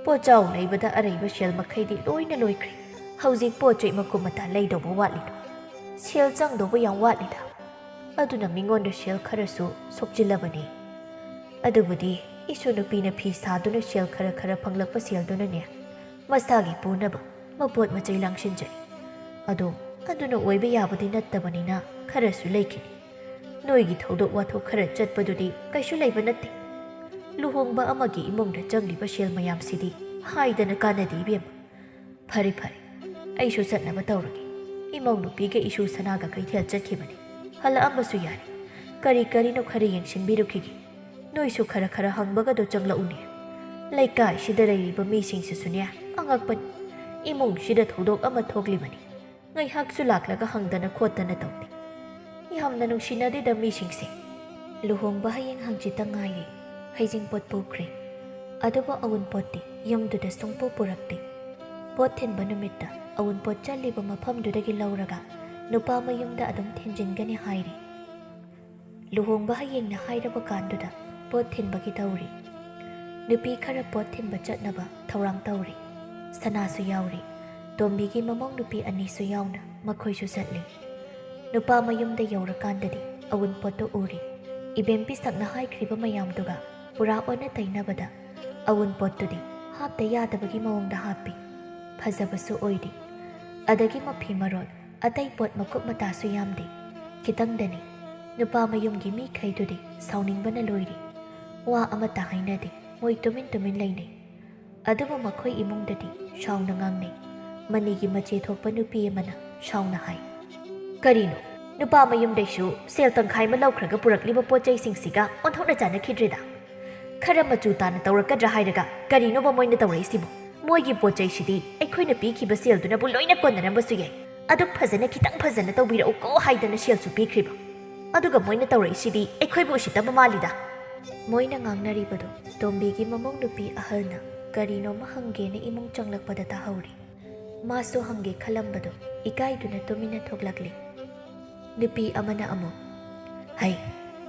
ꯄꯣꯠꯆꯥꯎ ꯂꯩꯕꯗ ꯑꯔꯩꯕ ꯁꯦꯜ ꯃꯈꯩꯗꯤ ꯂꯣꯏꯅ ꯂꯣꯏꯈ꯭ꯔꯦ꯫ ꯍꯧꯖꯤꯛ ꯄꯣꯠ ꯆꯩ ꯃꯀꯨꯞ ꯃꯇꯥ ꯂꯩꯗꯧꯕ ꯋꯥꯠꯂꯤꯗꯣ꯫ ꯁꯦꯜ ꯆꯪꯗꯧꯕ ꯌꯥꯝ ꯋꯥꯠꯂꯤꯗ꯫ ꯑꯗꯨꯅ ꯃꯤꯉꯣꯟꯗ ꯁꯦꯜ ꯈꯔꯁꯨ ꯁꯣꯛꯆꯤꯜꯂꯕꯅꯤ꯫ ꯑꯗꯨꯕꯨꯗꯤ ꯏꯁꯨ ꯅꯨꯄꯤꯅ ꯐꯤ ꯁꯥꯗꯨꯅ ꯁꯦꯜ ꯈꯔ ꯈꯔ ꯐꯪꯂꯛꯄ ꯁꯦꯜꯗꯨꯅꯅꯦ ꯃꯁꯥꯒꯤ ꯄꯨꯅꯕ ꯃꯄꯣꯠ ꯃꯆꯩ ꯂꯥꯡꯁꯤꯟꯖꯩ꯫ ꯑꯗꯣ ꯑꯗꯨꯅ ꯑꯣꯏꯕ ꯌꯥꯕꯗꯤ ꯅꯠꯇꯕꯅꯤꯅ ꯈꯔꯁꯨ ꯂꯩꯈꯤꯅꯤ꯫ ꯅꯣꯏꯒꯤ ꯊꯧꯗꯣꯛ ꯋꯥꯊꯣꯛ ꯈꯔ ꯆꯠꯄꯗꯨꯗꯤ ꯀꯩꯁꯨ ꯂꯩꯕ ꯅꯠꯇꯦ꯫ ꯂꯨꯍꯣꯡꯕ ꯑꯃꯒꯤ ꯏꯃꯨꯡꯗ ꯆꯪꯂꯤꯕ ꯁꯦꯜ ꯃꯌꯥꯝꯁꯤꯗꯤ ꯍꯥꯏꯗꯅ ꯀꯥꯟꯅꯗꯦ ꯏꯕꯦꯝꯃ꯫ ꯐꯔꯦ ꯐꯔꯦ, ꯑꯩꯁꯨ ꯆꯠꯅꯕ ꯇꯧꯔꯒꯦ꯫ ꯏꯃꯧ ꯅꯨꯄꯤꯒ ꯏꯁꯨ ꯁꯅꯥꯒ ꯀꯩꯊꯦꯜ ꯆꯠꯈꯤꯕꯅꯤ꯫ ꯍꯜꯂꯛꯑꯝꯕꯁꯨ ꯌꯥꯔꯦ꯫ ꯀꯔꯤ ꯀꯔꯤꯅꯣ ꯈꯔ ꯌꯦꯡꯁꯤꯟꯕꯤꯔꯨꯈꯤꯒꯦ꯫ ꯅꯣꯏꯁꯨ ꯈꯔ ꯈꯔ ꯍꯪꯕꯒꯗꯣ ꯆꯪꯂꯛꯎꯅꯦ꯫ ꯂꯩꯀꯥꯏꯁꯤꯗ ꯂꯩꯔꯤꯕ ꯃꯤꯁꯤꯡꯁꯤꯁꯨꯅꯦ ꯑꯉꯛꯄꯅꯤ꯫ ꯏꯃꯨꯡꯁꯤꯗ ꯊꯧꯗꯣꯛ ꯑꯃ ꯊꯣꯛꯂꯤꯕꯅꯤ꯫ ꯉꯥꯏꯍꯥꯛꯁꯨ ꯂꯥꯛꯂꯒ ꯍꯪꯗꯅ ꯈꯣꯠꯇꯅ ꯇꯧꯗꯦ꯫ ꯌꯥꯝꯅ ꯅꯨꯡꯁꯤꯅꯗꯦꯗ ꯃꯤꯁꯤꯡꯁꯦ꯫ ꯂꯨꯍꯣꯡꯕ ꯍꯌꯦꯡ ꯍꯪꯆꯤꯠꯇ ꯉꯥꯏꯔꯦ꯫ ꯍꯩꯖꯤꯡꯄꯣꯠ ꯄꯨꯈ꯭ꯔꯦ꯫ ꯑꯗꯨꯕꯨ ꯑꯎꯟꯄꯣꯠꯇꯤ ꯌꯨꯝꯗꯨꯗ ꯁꯨꯡꯄꯨ ꯄꯨꯔꯛꯇꯦ꯫ ꯄꯣꯠ ꯊꯤꯟꯕ ꯅꯨꯃꯤꯠꯇ ꯑꯎꯟꯄꯣꯠ ꯆꯠꯂꯤꯕ ꯃꯐꯝꯗꯨꯗꯒꯤ ꯂꯧꯔꯒ ꯅꯨꯄꯥ ꯃꯌꯨꯝꯗ ꯑꯗꯨꯝ ꯊꯤꯟꯖꯤꯟꯒꯅꯤ ꯍꯥꯏꯔꯤ꯫ ꯂꯨꯍꯣꯡꯕ ꯍꯌꯦꯡꯅ ꯍꯥꯏꯔꯕ ꯀꯥꯟꯗꯨꯗ ꯄꯣꯠ ꯊꯤꯟꯕꯒꯤ ꯇꯧꯔꯤ꯫ ꯅꯨꯄꯤ ꯈꯔ ꯄꯣꯠ ꯊꯤꯟꯕ ꯆꯠꯅꯕ ꯊꯧꯔꯥꯡ ꯇꯧꯔꯤ꯫ ꯁꯅꯥꯁꯨ ꯌꯥꯎꯔꯤ꯫ ꯇꯣꯝꯕꯤꯒꯤ ꯃꯃꯧ ꯅꯨꯄꯤ ꯑꯅꯤꯁꯨ ꯌꯥꯎꯅ ꯃꯈꯣꯏꯁꯨ ꯆꯠꯂꯤ꯫ ꯅꯨꯄꯥ ꯃꯌꯨꯝꯗ ꯌꯧꯔꯀꯥꯟꯗꯗꯤ ꯑꯎꯟꯄꯣꯠꯇꯨ ꯎꯔꯤ꯫ ꯏꯕꯦꯝ ꯄꯤꯁꯛꯅ ꯍꯥꯏꯈ꯭ꯔꯤꯕ ꯃꯌꯥꯝꯗꯨꯒ ꯄꯨꯔꯥ ꯑꯣꯟꯅ ꯇꯩꯅꯕꯗ ꯑꯋꯨꯟꯄꯣꯠꯇꯨꯗꯤ ꯍꯥꯞꯇ ꯌꯥꯗꯕꯒꯤ ꯃꯑꯣꯡꯗ ꯍꯥꯞꯄꯤ꯫ ꯐꯖꯕꯁꯨ ꯑꯣꯏꯔꯤ꯫ ꯑꯗꯒꯤ ꯃꯐꯤ ꯃꯔꯣꯜ, ꯑꯇꯩ ꯄꯣꯠ ꯃꯀꯨꯞ ꯃꯇꯥꯁꯨ ꯌꯥꯝꯗꯦ꯫ ꯈꯤꯇꯪꯗꯅꯤ꯫ ꯅꯨꯄꯥ ꯃꯌꯨꯝꯒꯤ ꯃꯤꯈꯩꯗꯨꯗꯤ ꯁꯥꯎꯅꯤꯡꯕꯅ ꯂꯣꯏꯔꯤ꯫ ꯋꯥ ꯑꯃꯠꯇ ꯍꯥꯏꯅꯗꯦ꯫ ꯃꯣꯏ ꯇꯨꯃꯤꯟ ꯇꯨꯃꯤꯟ ꯂꯩꯅꯩ꯫ ꯑꯗꯨꯕꯨ ꯃꯈꯣꯏ ꯏꯃꯨꯡꯗꯗꯤ ꯁꯥꯎꯅ ꯉꯥꯡꯅꯩ꯫ ꯃꯅꯤꯒꯤ ꯃꯆꯦ ꯊꯣꯛꯄ ꯅꯨꯄꯤ ꯑꯃꯅ ꯁꯥꯎꯅ ꯍꯥꯏ, "ꯀꯔꯤꯅꯣ? ꯅꯨꯄꯥ ꯃꯌꯨꯝꯗꯩꯁꯨ ꯁꯦꯜ ꯇꯪꯈꯥꯏ ꯑꯃ ꯂꯧꯈ꯭ꯔꯒ ꯄꯨꯔꯛꯂꯤꯕ ꯄꯣꯠ ꯆꯩꯁꯤꯡꯁꯤꯒ ꯑꯣꯟꯊꯣꯛꯅ ꯆꯥꯟꯅꯈꯤꯗ꯭ꯔꯦꯗ꯫ ꯈꯔ ꯃꯆꯨ ꯇꯥꯅ ꯇꯧꯔꯛꯀꯗ꯭ꯔꯥ ꯍꯥꯏꯔꯒ ꯀꯔꯤꯅꯣꯕ ꯃꯣꯏꯅ ꯇꯧꯔꯛꯏꯁꯤꯕꯣ? ꯃꯣꯏꯒꯤ ꯄꯣꯠ ꯆꯩꯁꯤꯗꯤ ꯑꯩꯈꯣꯏꯅ ꯄꯤꯈꯤꯕ ꯁꯦꯜꯗꯨꯅꯕꯨ ꯂꯣꯏꯅ ꯀꯣꯟꯅꯔꯝꯕꯁꯨ ꯌꯥꯏ꯫ ꯑꯗꯨꯛ ꯐꯖꯅ, ꯈꯤꯇꯪ ꯐꯖꯅ ꯇꯧꯕꯤꯔꯛꯎꯀꯣ ꯍꯥꯏꯗꯅ ꯁꯦꯜꯁꯨ ꯄꯤꯈ꯭ꯔꯤꯕ꯫ ꯑꯗꯨꯒ ꯃꯣꯏꯅ ꯇꯧꯔꯛꯏꯁꯤꯗꯤ ꯑꯩꯈꯣꯏꯕꯨ ꯎꯁꯤꯠꯇꯕ ꯃꯥꯜꯂꯤꯗ꯫" ꯃꯣꯏꯅ ꯉꯥꯡꯅꯔꯤꯕꯗꯨ ꯇꯣꯝꯕꯤꯒꯤ ꯃꯃꯧ ꯅꯨꯄꯤ ꯑꯍꯜꯅ ꯀꯔꯤꯅꯣꯃ ꯍꯪꯒꯦꯅ ꯏꯃꯨꯡ ꯆꯪꯂꯛꯄꯗ ꯇꯥꯍꯧꯔꯤ꯫ ꯃꯥꯁꯨ ꯍꯪꯒꯦ ꯈꯜꯂꯝꯕꯗꯨ ꯏꯀꯥꯏꯗꯨꯅ ꯇꯨꯃꯤꯟꯅ ꯊꯣꯛꯂꯛꯂꯤ꯫ ꯅꯨꯄꯤ ꯑꯃꯅ ꯑꯃꯨꯛ, "ꯍꯩ,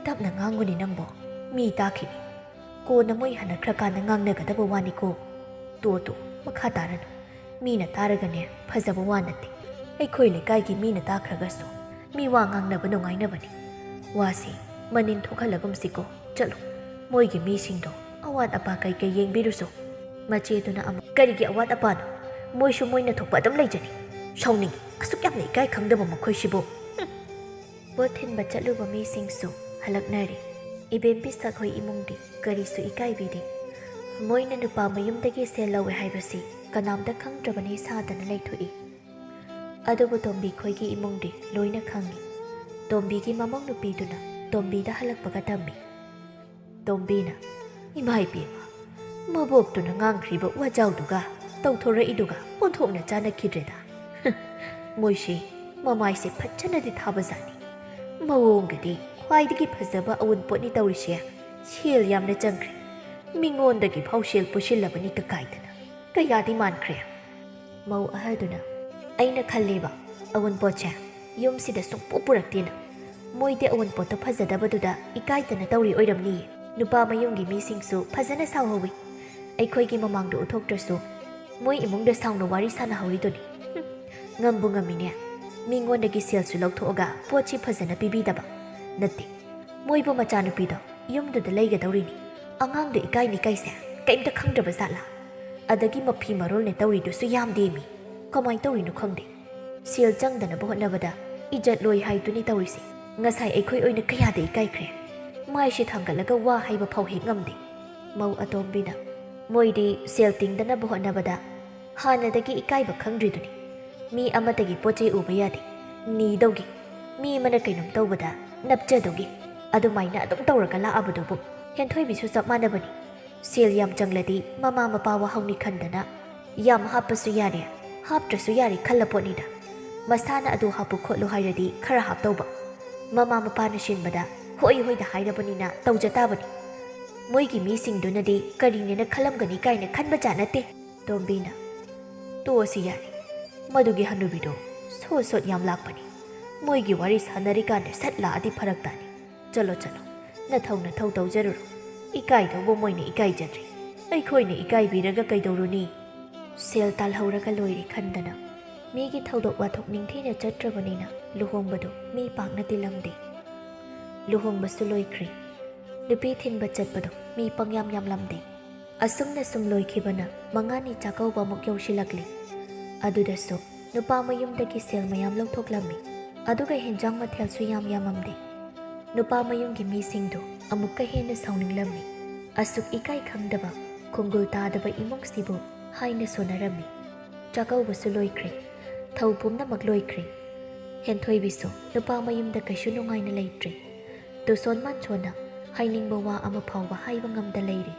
ꯇꯞꯅ ꯉꯥꯡꯉꯨꯅꯦ ꯅꯪꯕꯣ, ꯃꯤ ꯇꯥꯈꯤꯅꯤ꯫ ꯀꯣꯟꯅ ꯃꯣꯏ ꯍꯟꯅꯈ꯭ꯔꯀꯥꯟꯗ ꯉꯥꯡꯅꯒꯗꯕ ꯋꯥꯅꯤꯀꯣ꯫ ꯇꯣ ꯇꯣ, ꯃꯈꯥ ꯇꯥꯔꯅꯨ꯫ ꯃꯤꯅ ꯇꯥꯔꯒꯅꯦ ꯐꯖꯕ ꯋꯥ ꯅꯠꯇꯦ꯫ ꯑꯩꯈꯣꯏ ꯂꯩꯀꯥꯏꯒꯤ ꯃꯤꯅ ꯇꯥꯈ꯭ꯔꯒꯁꯨ ꯃꯤ ꯋꯥ ꯉꯥꯡꯅꯕ ꯅꯨꯡꯉꯥꯏꯅꯕꯅꯤ꯫ ꯋꯥꯁꯤ ꯃꯅꯤꯟ ꯊꯣꯛꯍꯜꯂꯒꯨꯝꯁꯤꯀꯣ꯫ ꯆꯠꯂꯣ, ꯃꯣꯏꯒꯤ ꯃꯤꯁꯤꯡꯗꯣ ꯑꯋꯥꯠ ꯑꯄꯥ ꯀꯩꯀꯩ ꯌꯦꯡꯕꯤꯔꯨꯁꯣ꯫" ꯃꯆꯦꯗꯨꯅ ꯑꯃꯨꯛ, "ꯀꯔꯤꯒꯤ ꯑꯋꯥꯠ ꯑꯄꯥꯅꯣ? ꯃꯣꯏꯁꯨ ꯃꯣꯏꯅ ꯊꯣꯛꯄ ꯑꯗꯨꯝ ꯂꯩꯖꯅꯤ꯫ ꯁꯥꯎꯅꯤꯡꯉꯤ, ꯑꯁꯨꯛ ꯌꯥꯝꯅ ꯏꯀꯥꯏ ꯈꯪꯗꯕ ꯃꯈꯣꯏꯁꯤꯕꯨ꯫ ꯍꯨꯝ!" ꯄꯣꯠ ꯊꯤꯟꯕ ꯆꯠꯂꯨꯕ ꯃꯤꯁꯤꯡꯁꯨ ꯍꯜꯂꯛꯅꯔꯦ꯫ ꯏꯕꯦꯝ ꯄꯤꯁꯛ ꯍꯣꯏ ꯏꯃꯨꯡꯗꯤ ꯀꯔꯤꯁꯨ ꯏꯀꯥꯏꯕꯤꯗꯦ꯫ ꯃꯣꯏꯅ ꯅꯨꯄꯥ ꯃꯌꯨꯝꯗꯒꯤ ꯁꯦꯜ ꯂꯧꯋꯦ ꯍꯥꯏꯕꯁꯤ ꯀꯅꯥꯝꯇ ꯈꯪꯗ꯭ꯔꯕꯅꯤ ꯁꯥꯗꯅ ꯂꯩꯊꯣꯛꯏ꯫ ꯑꯗꯨꯕꯨ ꯇꯣꯝꯕꯤ ꯈꯣꯏꯒꯤ ꯏꯃꯨꯡꯗꯤ ꯂꯣꯏꯅ ꯈꯪꯏ꯫ ꯇꯣꯝꯕꯤꯒꯤ ꯃꯃꯧ ꯅꯨꯄꯤꯗꯨꯅ ꯇꯣꯝꯕꯤꯗ ꯍꯜꯂꯛꯄꯒ ꯇꯝꯃꯤ꯫ ꯇꯣꯝꯕꯤꯅ, "ꯏꯃꯥ ꯏꯕꯦꯝꯃ, ꯃꯕꯣꯛꯇꯨꯅ ꯉꯥꯡꯈ꯭ꯔꯤꯕ ꯋꯥꯖꯥꯎꯗꯨꯒ ꯇꯧꯊꯣꯔꯛꯏꯗꯨꯒ ꯑꯣꯟꯊꯣꯛꯅ ꯆꯥꯟꯅꯈꯤꯗ꯭ꯔꯦꯗ꯫ ꯃꯣꯏꯁꯦ ꯃꯃꯥꯏꯁꯦ ꯐꯖꯅꯗꯤ ꯊꯥꯕꯖꯥꯠꯅꯤ꯫ ꯃꯑꯣꯡꯒꯗꯤ ꯈ꯭ꯋꯥꯏꯗꯒꯤ ꯐꯖꯕ ꯑꯋꯨꯟꯄꯣꯠꯅꯤ ꯇꯧꯔꯤꯁꯦ꯫ ꯁꯦꯜ ꯌꯥꯝꯅ ꯆꯪꯈ꯭ꯔꯦ꯫ ꯃꯤꯉꯣꯟꯗꯒꯤ ꯐꯥꯎ ꯁꯦꯜ ꯄꯨꯁꯤꯜꯂꯕꯅꯤ ꯀꯀꯥꯏꯗꯅ꯫ ꯀꯌꯥꯗꯤ ꯃꯥꯟꯈ꯭ꯔꯦ?" ꯃꯧ ꯑꯍꯜꯗꯨꯅ, "ꯑꯩꯅ ꯈꯜꯂꯦꯕ, ꯑꯋꯨꯟꯄꯣꯠꯁꯦ ꯌꯨꯝꯁꯤꯗ ꯁꯨꯡꯄꯨ ꯄꯨꯔꯛꯇꯦꯅ꯫ ꯃꯣꯏꯗꯤ ꯑꯋꯨꯟꯄꯣꯠꯇꯣ ꯐꯖꯗꯕꯗꯨꯗ ꯏꯀꯥꯏꯗꯅ ꯇꯧꯔꯤ ꯑꯣꯏꯔꯝꯅꯤꯌꯦ꯫ ꯅꯨꯄꯥ ꯃꯌꯨꯝꯒꯤ ꯃꯤꯁꯤꯡꯁꯨ ꯐꯖꯅ ꯁꯥꯎꯍꯧꯋꯤ꯫ ꯑꯩꯈꯣꯏꯒꯤ ꯃꯃꯥꯡꯗ ꯎꯠꯊꯣꯛꯇ꯭ꯔꯁꯨ ꯃꯣꯏ ꯏꯃꯨꯡꯗ ꯁꯥꯎꯅ ꯋꯥꯔꯤ ꯁꯥꯟꯅꯍꯧꯔꯤꯗꯨꯅꯤ꯫ ꯍꯨꯝ, ꯉꯝꯕꯨ ꯉꯝꯃꯤꯅꯦ꯫ ꯃꯤꯉꯣꯟꯗꯒꯤ ꯁꯦꯜꯁꯨ ꯂꯧꯊꯣꯛꯑꯒ ꯄꯣꯠꯁꯤ ꯐꯖꯅ ꯄꯤꯕꯤꯗꯕ꯫ ꯅꯠꯇꯦ, ꯃꯣꯏꯕꯨ ꯃꯆꯥꯅꯨꯄꯤꯗꯣ ꯌꯨꯝꯗꯨꯗ ꯂꯩꯒꯗꯧꯔꯤꯅꯤ꯫ ꯑꯉꯥꯡꯗꯣ ꯏꯀꯥꯏꯅꯤ ꯀꯥꯏꯁꯦ꯫ ꯀꯩꯝꯇ ꯈꯪꯗ꯭ꯔꯕ ꯖꯥꯠꯂꯥ? ꯑꯗꯒꯤ ꯃꯐꯤ ꯃꯔꯣꯜꯅꯦ ꯇꯧꯔꯤꯗꯨꯁꯨ ꯌꯥꯝꯗꯦꯃꯤ꯫ ꯀꯃꯥꯏꯅ ꯇꯧꯔꯤꯅꯣ ꯈꯪꯗꯦ꯫ ꯁꯦꯜ ꯆꯪꯗꯅꯕ ꯍꯣꯠꯅꯕꯗ ꯏꯖꯠ ꯂꯣꯏ ꯍꯥꯏꯗꯨꯅꯤ ꯇꯧꯔꯤꯁꯦ꯫ ꯉꯁꯥꯏ ꯑꯩꯈꯣꯏ ꯑꯣꯏꯅ ꯀꯌꯥꯗ ꯏꯀꯥꯏꯈ꯭ꯔꯦ꯫ ꯃꯥꯏꯁꯦ ꯊꯥꯡꯒꯠꯂꯒ ꯋꯥ ꯍꯥꯏꯕ ꯐꯥꯎ ꯍꯦꯛ ꯉꯝꯗꯦ꯫ ꯃꯧ ꯑꯇꯣꯝꯕꯤꯅ, ꯃꯣꯏꯗꯤ ꯁꯦꯜ ꯇꯤꯡꯗꯅꯕ ꯍꯣꯠꯅꯕꯗ ꯍꯥꯟꯅꯗꯒꯤ ꯏꯀꯥꯏꯕ ꯈꯪꯗ꯭ꯔꯤꯗꯨꯅꯤ꯫ ꯃꯤ ꯑꯃꯠꯇꯒꯤ ꯄꯣꯠ ꯆꯩ ꯎꯕ ꯌꯥꯗꯦ, ꯅꯤꯗꯧꯒꯤ꯫ ꯃꯤ ꯑꯃꯅ ꯀꯩꯅꯣꯝ ꯇꯧꯕꯗ ꯅꯞꯆꯗꯧꯒꯤ꯫ ꯑꯗꯨꯃꯥꯏꯅ ꯑꯗꯨꯝ ꯇꯧꯔꯒ ꯂꯥꯛꯑꯕꯗꯨꯕꯨ꯫ ꯍꯦꯟꯊꯣꯏꯕꯤꯁꯨ ꯆꯞ ꯃꯥꯟꯅꯕꯅꯤ꯫ ꯁꯦꯜ ꯌꯥꯝ ꯆꯪꯂꯗꯤ ꯃꯃꯥ ꯃꯄꯥ ꯋꯥꯍꯧꯅꯤ ꯈꯟꯗꯅ ꯌꯥꯝ ꯍꯥꯞꯄꯁꯨ ꯌꯥꯔꯦ, ꯍꯥꯞꯇ꯭ꯔꯁꯨ ꯌꯥꯔꯦ ꯈꯜꯂ ꯄꯣꯠꯅꯤꯗ꯫ ꯃꯁꯥꯅ ꯑꯗꯨ ꯍꯥꯞꯄꯨ ꯈꯣꯠꯂꯨ ꯍꯥꯏꯔꯗꯤ ꯈꯔ ꯍꯥꯞꯇꯧꯕ꯫ ꯃꯃꯥ ꯃꯄꯥꯅ ꯁꯤꯟꯕꯗ ꯍꯣꯏ ꯍꯣꯏꯗ ꯍꯥꯏꯔꯕꯅꯤꯅ ꯇꯧꯖ ꯇꯥꯕꯅꯤ꯫ ꯃꯣꯏꯒꯤ ꯃꯤꯁꯤꯡꯗꯨꯅꯗꯤ ꯀꯔꯤꯅꯦꯅ ꯈꯜꯂꯝꯒꯅꯤ ꯀꯥꯏꯅ ꯈꯟꯕ ꯖꯥꯠ ꯅꯠꯇꯦ꯫ ꯇꯣꯝꯕꯤꯅ, ꯇꯣꯛꯑꯁꯤ ꯌꯥꯔꯦ꯫ ꯃꯗꯨꯒꯤ ꯍꯅꯨꯕꯤꯗꯣ ꯁꯣꯠ ꯁꯣꯠ ꯌꯥꯝ ꯂꯥꯛꯄꯅꯤ꯫ ꯃꯣꯏꯒꯤ ꯋꯥꯔꯤ ꯁꯥꯟꯅꯔꯤꯀꯥꯟꯗ ꯁꯠ ꯂꯥꯛꯑꯗꯤ ꯐꯔꯛ ꯇꯥꯅꯤ꯫ ꯆꯠꯂꯣ ꯆꯠꯂꯣ, ꯅꯊꯧ ꯅꯊꯧ ꯇꯧꯖꯔꯨꯔꯣ꯫ ꯏꯀꯥꯏꯗꯧꯕ ꯃꯣꯏꯅ ꯏꯀꯥꯏꯖꯗ꯭ꯔꯤ꯫ ꯑꯩꯈꯣꯏꯅ ꯏꯀꯥꯏꯕꯤꯔꯒ ꯀꯩꯗꯧꯔꯨꯅꯤ? ꯁꯦꯜ ꯇꯥꯜꯍꯧꯔꯒ ꯂꯣꯏꯔꯦ ꯈꯟꯗꯅ ꯃꯤꯒꯤ ꯊꯧꯗꯣꯛ ꯋꯥꯊꯣꯛ ꯅꯤꯡꯊꯤꯅ ꯆꯠꯇ꯭ꯔꯕꯅꯤꯅ ꯂꯨꯍꯣꯡꯕꯗꯨ ꯃꯤ ꯄꯥꯛꯅ ꯇꯤꯜꯂꯝꯗꯦ꯫ ꯂꯨꯍꯣꯡꯕꯁꯨ ꯂꯣꯏꯈ꯭ꯔꯦ꯫ ꯅꯨꯄꯤ ꯊꯤꯟꯕ ꯆꯠꯄꯗꯣ ꯃꯤ ꯄꯪꯌꯥꯝ ꯌꯥꯝꯂꯝꯗꯦ꯫ ꯑꯁꯨꯝꯅ ꯁꯨꯝ ꯂꯣꯏꯈꯤꯕꯅ ꯃꯉꯥꯅꯤ ꯆꯥꯛꯀꯧꯕ ꯑꯃꯨꯛ ꯌꯧꯁꯤꯜꯂꯛꯂꯦ꯫ ꯑꯗꯨꯗꯁꯨ ꯅꯨꯄꯥ ꯃꯌꯨꯝꯗꯒꯤ ꯁꯦꯜ ꯃꯌꯥꯝ ꯂꯧꯊꯣꯛꯂꯝꯃꯤ꯫ ꯑꯗꯨꯒ ꯍꯦꯟꯖꯥꯡ ꯃꯊꯦꯜꯁꯨ ꯌꯥꯝ ꯌꯥꯝꯃꯝꯗꯦ꯫ ꯅꯨꯄꯥ ꯃꯌꯨꯝꯒꯤ ꯃꯤꯁꯤꯡꯗꯨ ꯑꯃꯨꯛꯀ ꯍꯦꯟꯅ ꯁꯥꯎꯅꯤꯡꯂꯝꯃꯤ꯫ ꯑꯁꯨꯛ ꯏꯀꯥꯏ ꯈꯪꯗꯕ, ꯈꯣꯡꯒꯨꯜ ꯇꯥꯗꯕ ꯏꯃꯨꯡꯁꯤꯕꯨ ꯍꯥꯏꯅ ꯁꯣꯟꯅꯔꯝꯃꯤ꯫ ꯆꯥꯛꯀꯧꯕꯁꯨ ꯂꯣꯏꯈ꯭ꯔꯦ꯫ ꯊꯧ ꯄꯨꯝꯅꯃꯛ ꯂꯣꯏꯈ꯭ꯔꯦ꯫ ꯍꯦꯟꯊꯣꯏꯕꯤꯁꯨ ꯅꯨꯄꯥ ꯃꯌꯨꯝꯗ ꯀꯩꯁꯨ ꯅꯨꯡꯉꯥꯏꯅ ꯂꯩꯇ꯭ꯔꯦ꯫ ꯇꯨꯁꯣꯟ ꯃꯥꯟꯁꯣꯟꯅ ꯍꯥꯏꯅꯤꯡꯕ ꯋꯥ ꯑꯃ ꯐꯥꯎꯕ ꯍꯥꯏꯕ ꯉꯝꯗ ꯂꯩꯔꯦ꯫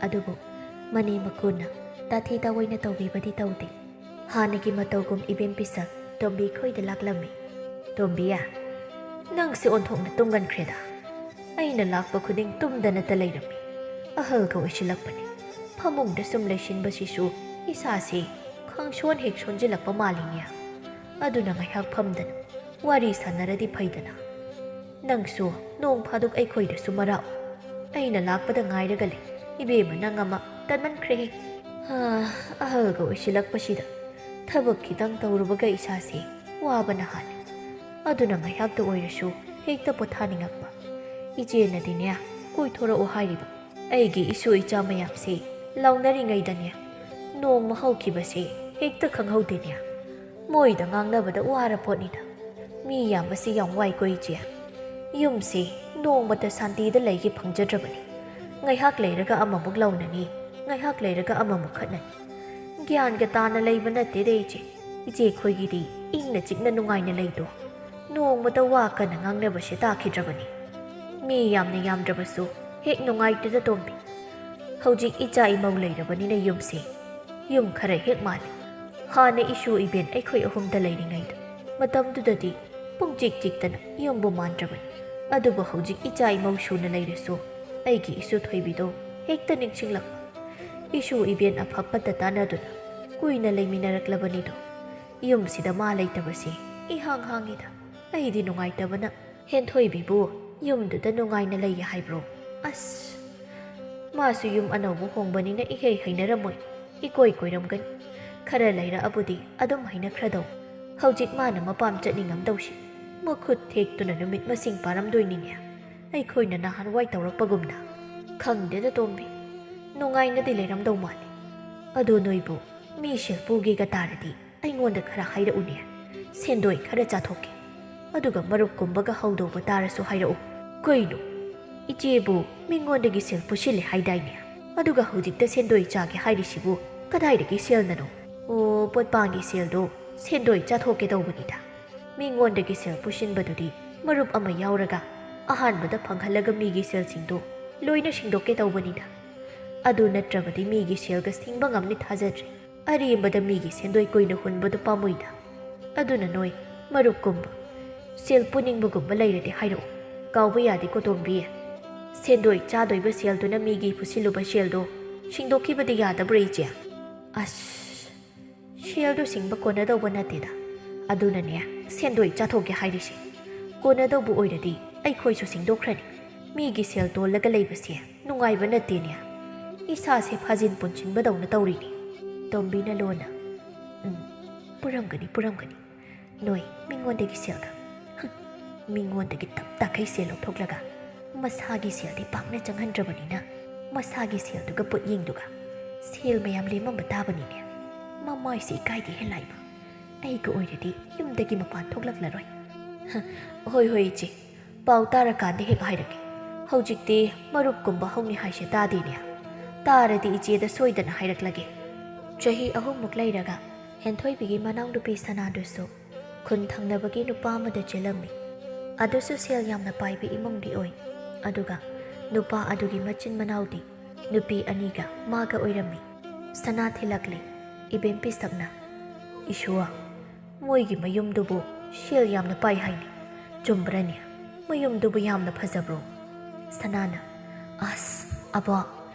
ꯑꯗꯨꯕꯨ ꯃꯅꯦ ꯃꯀꯨꯅ ꯇꯥꯊꯤ ꯇꯥꯑꯣꯏꯅ ꯇꯧꯕꯤꯕꯗꯤ ꯇꯧꯗꯦ꯫ ꯍꯥꯟꯅꯒꯤ ꯃꯇꯧꯒꯨꯝ ꯏꯕꯦꯝ ꯄꯤꯁꯛ ꯇꯣꯝꯕꯤ ꯈꯣꯏꯗ ꯂꯥꯛꯂꯝꯃꯤ꯫ "ꯇꯣꯝꯕꯤꯌꯥ, ꯅꯪꯁꯦ ꯑꯣꯟꯊꯣꯛꯅ ꯇꯨꯝꯒꯟꯈ꯭ꯔꯦꯗ꯫ ꯑꯩꯅ ꯂꯥꯛꯄ ꯈꯨꯗꯤꯡ ꯇꯨꯝꯗꯅꯇ ꯂꯩꯔꯝꯃꯤ꯫ ꯑꯍꯜꯒ ꯑꯣꯏꯁꯤꯜꯂꯛꯄꯅꯤ꯫ ꯐꯃꯨꯡꯗ ꯁꯨꯝ ꯂꯩꯁꯤꯟꯕꯁꯤꯁꯨ ꯏꯁꯥꯁꯦ ꯈꯪꯁꯣꯟ ꯍꯦꯛ ꯁꯣꯟꯖꯤꯜꯂꯛꯄ ꯃꯥꯜꯂꯤꯅꯦ꯫ ꯑꯗꯨꯅ ꯉꯥꯏꯍꯥꯛ ꯐꯝꯗꯅ ꯋꯥꯔꯤ ꯁꯥꯟꯅꯔꯗꯤ ꯐꯩꯗꯅ꯫ ꯅꯪꯁꯨ ꯅꯣꯡ ꯐꯥꯗꯣꯛ ꯑꯩꯈꯣꯏꯗꯁꯨ ꯃꯔꯥꯛꯎ꯫ ꯑꯩꯅ ꯂꯥꯛꯄꯗ ꯉꯥꯏꯔꯒ ꯂꯩ꯫ ꯏꯕꯦꯝꯃ, ꯅꯪ ꯑꯃ ꯇꯟꯃꯟꯈ꯭ꯔꯦꯍꯦ꯫ ꯍꯥ, ꯑꯍꯜꯒ ꯑꯣꯏꯁꯤꯜꯂꯛꯄꯁꯤꯗ ꯊꯕꯛ ꯈꯤꯇꯪ ꯇꯧꯔꯨꯕꯒ ꯏꯁꯥꯁꯦ ꯋꯥꯕꯅ ꯍꯥꯜꯂꯦ꯫ ꯑꯗꯨꯅ ꯉꯥꯏꯍꯥꯛꯇ ꯑꯣꯏꯔꯁꯨ ꯍꯦꯛꯇ ꯄꯣꯊꯥꯅꯤꯡꯉꯛꯄ꯫ ꯏꯆꯦꯅꯗꯤꯅꯦ, ꯀꯣꯏꯊꯣꯔꯛꯑꯣ ꯍꯥꯏꯔꯤꯕ꯫ ꯑꯩꯒꯤ ꯏꯁꯨ ꯏꯆꯥ ꯃꯌꯥꯝꯁꯤ ꯂꯥꯎꯅꯔꯤꯉꯩꯗꯅꯦ, ꯅꯣꯡꯃ ꯍꯧꯈꯤꯕꯁꯤ ꯍꯦꯛꯇ ꯈꯪꯍꯧꯗꯦꯅꯦ꯫ ꯃꯣꯏꯗ ꯉꯥꯡꯅꯕꯗ ꯋꯥꯔ ꯄꯣꯠꯅꯤꯗ꯫ ꯃꯤ ꯌꯥꯝꯕꯁꯤ ꯌꯥꯝ ꯋꯥꯏꯀꯣ ꯏꯆꯦ꯫ ꯌꯨꯝꯁꯤ ꯅꯣꯡꯃꯇ ꯁꯥꯟꯇꯤꯗ ꯂꯩꯒꯦ ꯐꯪꯖꯗ꯭ꯔꯕꯅꯤ꯫ ꯉꯥꯏꯍꯥꯛ ꯂꯩꯔꯒ ꯑꯃꯃꯨꯛ ꯂꯥꯎꯅꯅꯤ, ꯉꯥꯏꯍꯥꯛ ꯂꯩꯔꯒ ꯑꯃꯃꯨꯛ ꯈꯠꯅꯅꯤ꯫ ꯒ꯭ꯌꯥꯟꯒ ꯇꯥꯅ ꯂꯩꯕ ꯅꯠꯇꯦꯗ ꯏꯆꯦ꯫ ꯏꯆꯦ ꯈꯣꯏꯒꯤꯗꯤ ꯏꯪꯅ ꯆꯤꯛꯅ ꯅꯨꯡꯉꯥꯏꯅ ꯂꯩꯗꯣ꯫ ꯅꯣꯡꯃꯇ ꯋꯥ ꯀꯟꯅ ꯉꯥꯡꯅꯕꯁꯦ ꯇꯥꯈꯤꯗ꯭ꯔꯕꯅꯤ꯫ ꯃꯤ ꯌꯥꯝꯅ ꯌꯥꯝꯗ꯭ꯔꯕꯁꯨ ꯍꯦꯛ ꯅꯨꯡꯉꯥꯏꯇꯦꯗ ꯇꯣꯝꯕꯤ꯫ ꯍꯧꯖꯤꯛ ꯏꯆꯥ ꯏꯃꯧ ꯂꯩꯔꯕꯅꯤꯅ ꯌꯨꯝꯁꯦ ꯌꯨꯝ ꯈꯔ ꯍꯦꯛ ꯃꯥꯜꯂꯤ꯫ ꯍꯥꯟꯅ ꯏꯁꯨ ꯏꯕꯦꯟ ꯑꯩꯈꯣꯏ ꯑꯍꯨꯝꯗ ꯂꯩꯔꯤꯉꯩꯗ ꯃꯇꯝꯗꯨꯗꯗꯤ ꯄꯨꯡꯆꯤꯛ ꯆꯤꯛꯇꯅ ꯌꯨꯝꯕꯨ ꯃꯥꯟꯗ꯭ꯔꯕꯅꯤ꯫ ꯑꯗꯨꯕꯨ ꯍꯧꯖꯤꯛ ꯏꯆꯥ ꯏꯃꯧ ꯁꯨꯅ ꯂꯩꯔꯁꯨ ꯑꯩꯒꯤ ꯏꯁꯨ ꯊꯣꯏꯕꯤꯗꯣ ꯍꯦꯛꯇ ꯅꯤꯡꯁꯤꯡꯂꯛꯄ꯫ ꯏꯁꯨ ꯏꯕꯦꯟ ꯑꯐ ꯐꯠꯇ ꯇꯥꯟꯅꯗꯨꯅ ꯀꯨꯏꯅ ꯂꯩꯃꯤꯟꯅꯔꯛꯂꯕꯅꯤꯗꯣ꯫ ꯌꯨꯝꯁꯤꯗ ꯃꯥ ꯂꯩꯇꯕꯁꯦ ꯏꯍꯥꯡ ꯍꯥꯡꯉꯤꯗ꯫ ꯑꯩꯗꯤ ꯅꯨꯡꯉꯥꯏꯇꯕꯅ꯫ ꯍꯦꯟꯊꯣꯏꯕꯤꯕꯨ ꯌꯨꯝꯗꯨꯗ ꯅꯨꯡꯉꯥꯏꯅ ꯂꯩꯒꯦ ꯍꯥꯏꯕ꯭ꯔꯣ? ꯑꯁ! ꯃꯥꯁꯨ ꯌꯨꯝ ꯑꯅꯧꯕ ꯍꯣꯡꯕꯅꯤꯅ ꯏꯍꯩ ꯍꯩꯅꯔꯝꯃꯣꯏ꯫ ꯏꯀꯣꯏ ꯀꯣꯏꯔꯝꯒꯅꯤ꯫ ꯈꯔ ꯂꯩꯔꯛꯑꯕꯨꯗꯤ ꯑꯗꯨꯝ ꯍꯩꯅꯈ꯭ꯔꯗꯧ꯫ ꯍꯧꯖꯤꯛ ꯃꯥꯅ ꯃꯄꯥꯝ ꯆꯠꯅꯤꯡꯉꯝꯗꯧꯁꯤ ꯃꯈꯨꯠ ꯊꯦꯛꯇꯨꯅ ꯅꯨꯃꯤꯠ ꯃꯁꯤꯡ ꯄꯥꯔꯝꯗꯣꯏꯅꯤꯅꯦ꯫ ꯑꯩꯈꯣꯏꯅ ꯅꯍꯥꯟꯋꯥꯏ ꯇꯧꯔꯛꯄꯒꯨꯝꯅ꯫ ꯈꯪꯗꯦꯗ ꯇꯣꯝꯕꯤ, ꯅꯨꯡꯉꯥꯏꯅꯗꯤ ꯂꯩꯔꯝꯗꯧ ꯃꯥꯜꯂꯤ꯫ ꯑꯗꯣ ꯅꯣꯏꯕꯨ ꯃꯤ ꯁꯦꯜ ꯄꯨꯒꯦꯒ ꯇꯥꯔꯗꯤ ꯑꯩꯉꯣꯟꯗ ꯈꯔ ꯍꯥꯏꯔꯛꯎꯅꯦ꯫ ꯁꯦꯟꯗꯣꯏ ꯈꯔ ꯆꯥꯊꯣꯛꯀꯦ꯫ ꯑꯗꯨꯒ ꯃꯔꯨꯞꯀꯨꯝꯕꯒ ꯍꯧꯗꯧꯕ ꯇꯥꯔꯁꯨ ꯍꯥꯏꯔꯛꯎ꯫ ꯀꯩꯅꯣ? ꯏꯆꯦꯕꯨ ꯃꯤꯉꯣꯟꯗꯒꯤ ꯁꯦꯜ ꯄꯨꯁꯤꯜꯂꯦ ꯍꯥꯏꯗꯥꯏꯅꯦ? ꯑꯗꯨꯒ ꯍꯧꯖꯤꯛꯇ ꯁꯦꯟꯗꯣꯏ ꯆꯥꯒꯦ ꯍꯥꯏꯔꯤꯁꯤꯕꯨ ꯀꯗꯥꯏꯗꯒꯤ ꯁꯦꯜꯅꯅꯣ? ꯑꯣ, ꯄꯣꯠꯄꯥꯡꯒꯤ ꯁꯦꯜꯗꯣ ꯁꯦꯟꯗꯣꯏ ꯆꯥꯊꯣꯛꯀꯦ ꯇꯧꯕꯅꯤꯗ꯫ ꯃꯤꯉꯣꯟꯗꯒꯤ ꯁꯦꯜ ꯄꯨꯁꯤꯟꯕꯗꯨꯗꯤ ꯃꯔꯨꯞ ꯑꯃ ꯌꯥꯎꯔꯒ ꯑꯍꯥꯟꯕꯗ ꯐꯪꯍꯜꯂꯒ ꯃꯤꯒꯤ ꯁꯦꯜꯁꯤꯡꯗꯣ ꯂꯣꯏꯅ ꯁꯤꯡꯗꯣꯛꯀꯦ ꯇꯧꯕꯅꯤꯗ꯫ ꯑꯗꯨ ꯅꯠꯇ꯭ꯔꯕꯗꯤ ꯃꯤꯒꯤ ꯁꯦꯜꯒ ꯁꯤꯡꯕ ꯉꯝꯅꯤ ꯊꯥꯖꯗ꯭ꯔꯦ꯫ ꯑꯔꯦꯝꯕꯗ ꯃꯤꯒꯤ ꯁꯦꯟꯗꯣꯏ ꯀꯨꯏꯅ ꯍꯨꯟꯕꯗꯨ ꯄꯥꯝꯃꯨꯏꯗ꯫ ꯑꯗꯨꯅ ꯅꯣꯏ ꯃꯔꯨꯞꯀꯨꯝꯕ, ꯁꯦꯜ ꯄꯨꯅꯤꯡꯕꯒꯨꯝꯕ ꯂꯩꯔꯗꯤ ꯍꯥꯏꯔꯛꯎ꯫ ꯀꯥꯎꯕ ꯌꯥꯗꯦꯀꯣ ꯇꯣꯝꯕꯤ꯫ ꯁꯦꯟꯗꯣꯏ ꯆꯥꯗꯣꯏꯕ ꯁꯦꯜꯗꯨꯅ ꯃꯤꯒꯤ ꯄꯨꯁꯤꯜꯂꯨꯕ ꯁꯦꯜꯗꯣ ꯁꯤꯡꯗꯣꯛꯈꯤꯕꯗꯤ ꯌꯥꯗꯕ꯭ꯔꯥ ꯏꯆꯦ? ꯑꯁ, ꯁꯦꯜꯗꯣ ꯁꯤꯡꯕ ꯀꯣꯟꯅꯗꯧꯕ ꯅꯠꯇꯦꯗ꯫ ꯑꯗꯨꯅꯅꯦ ꯁꯦꯟꯗꯣꯏ ꯆꯥꯊꯣꯛꯀꯦ ꯍꯥꯏꯔꯤꯁꯦ꯫ ꯀꯣꯟꯅꯗꯧꯕ ꯑꯣꯏꯔꯗꯤ ꯑꯩꯈꯣꯏꯁꯨ ꯁꯤꯡꯗꯣꯛꯈ꯭ꯔꯅꯤ꯫ ꯃꯤꯒꯤ ꯁꯦꯜ ꯇꯣꯜꯂꯒ ꯂꯩꯕꯁꯦ ꯅꯨꯡꯉꯥꯏꯕ ꯅꯠꯇꯦꯅꯦ꯫ ꯏꯁꯥꯁꯦ ꯐꯥꯖꯤꯟ ꯄꯨꯟꯁꯤꯟꯕꯗꯧꯅ ꯇꯧꯔꯤꯅꯦ꯫ ꯇꯣꯝꯕꯤꯅ ꯂꯣꯟꯅ, "ꯎꯝ, ꯄꯨꯔꯝꯒꯅꯤ, ꯄꯨꯔꯝꯒꯅꯤ꯫ ꯅꯣꯏ ꯃꯤꯉꯣꯟꯗꯒꯤ ꯁꯦꯜꯒ, ꯍꯨꯝ, ꯃꯤꯉꯣꯟꯗꯒꯤ ꯇꯞ ꯇꯥꯈꯩ ꯁꯦꯜ ꯂꯧꯊꯣꯛꯂꯒ ꯃꯁꯥꯒꯤ ꯁꯦꯜꯗꯤ ꯄꯥꯛꯅ ꯆꯪꯍꯟꯗ꯭ꯔꯕꯅꯤꯅ ꯃꯁꯥꯒꯤ ꯁꯦꯜꯗꯨꯒ ꯄꯣꯠꯌꯦꯡꯗꯨꯒ ꯁꯦꯜ ꯃꯌꯥꯝ ꯂꯦꯝꯃꯝꯕ ꯇꯥꯕꯅꯤꯅꯦ꯫ ꯃꯃꯥꯏꯁꯦ ꯏꯀꯥꯏꯗꯦ ꯍꯦ ꯂꯥꯏꯃ꯫ ꯑꯩꯒ ꯑꯣꯏꯔꯗꯤ ꯌꯨꯝꯗꯒꯤ ꯃꯄꯥꯟ ꯊꯣꯛꯂꯛꯂꯔꯣꯏ꯫ ꯍ, ꯍꯣꯏ ꯍꯣꯏ ꯏꯆꯦ, ꯄꯥꯎ ꯇꯥꯔꯀꯥꯟꯗ ꯍꯦꯛ ꯍꯥꯏꯔꯛꯀꯦ꯫ ꯍꯧꯖꯤꯛꯇꯤ ꯃꯔꯨꯞꯀꯨꯝꯕ ꯍꯧꯅꯤ ꯍꯥꯏꯁꯦ ꯇꯥꯗꯦꯅꯦ꯫ ꯇꯥꯔꯗꯤ ꯏꯆꯦꯗ ꯁꯣꯏꯗꯅ ꯍꯥꯏꯔꯛꯂꯒꯦ꯫ ꯆꯍꯤ ꯑꯍꯨꯝꯃꯨꯛ ꯂꯩꯔꯒ ꯍꯦꯟꯊꯣꯏꯕꯤꯒꯤ ꯃꯅꯥꯎꯅꯨꯄꯤ ꯁꯅꯥꯗꯨꯁꯨ ꯈꯨꯟ ꯊꯪꯅꯕꯒꯤ ꯅꯨꯄꯥ ꯑꯃꯗ ꯆꯦꯜꯂꯝꯃꯤ꯫ ꯑꯗꯨꯁꯨ ꯁꯦꯜ ꯌꯥꯝꯅ ꯄꯥꯏꯕ ꯏꯃꯨꯡꯗꯤ ꯑꯣꯏ꯫ ꯑꯗꯨꯒ ꯅꯨꯄꯥ ꯑꯗꯨꯒꯤ ꯃꯆꯤꯟ ꯃꯅꯥꯎꯗꯤ ꯅꯨꯄꯤ ꯑꯅꯤꯒ ꯃꯥꯒ ꯑꯣꯏꯔꯝꯃꯤ꯫ ꯁꯅꯥ ꯊꯤꯜꯂꯛꯂꯦ꯫ ꯏꯕꯦꯝ ꯄꯤꯁꯛꯅ, "ꯏꯁꯨꯋꯥ, ꯃꯣꯏꯒꯤ ꯃꯌꯨꯝꯗꯨꯕꯨ ꯁꯦꯜ ꯌꯥꯝꯅ ꯄꯥꯏ ꯍꯥꯏꯅꯤ꯫ ꯆꯨꯝꯕ꯭ꯔꯅꯦ? ꯃꯌꯨꯝꯗꯨꯕꯨ ꯌꯥꯝꯅ ꯐꯖꯕ꯭ꯔꯣ?" ꯁꯅꯥꯅ, "ꯑꯁ, ꯑꯕꯣ,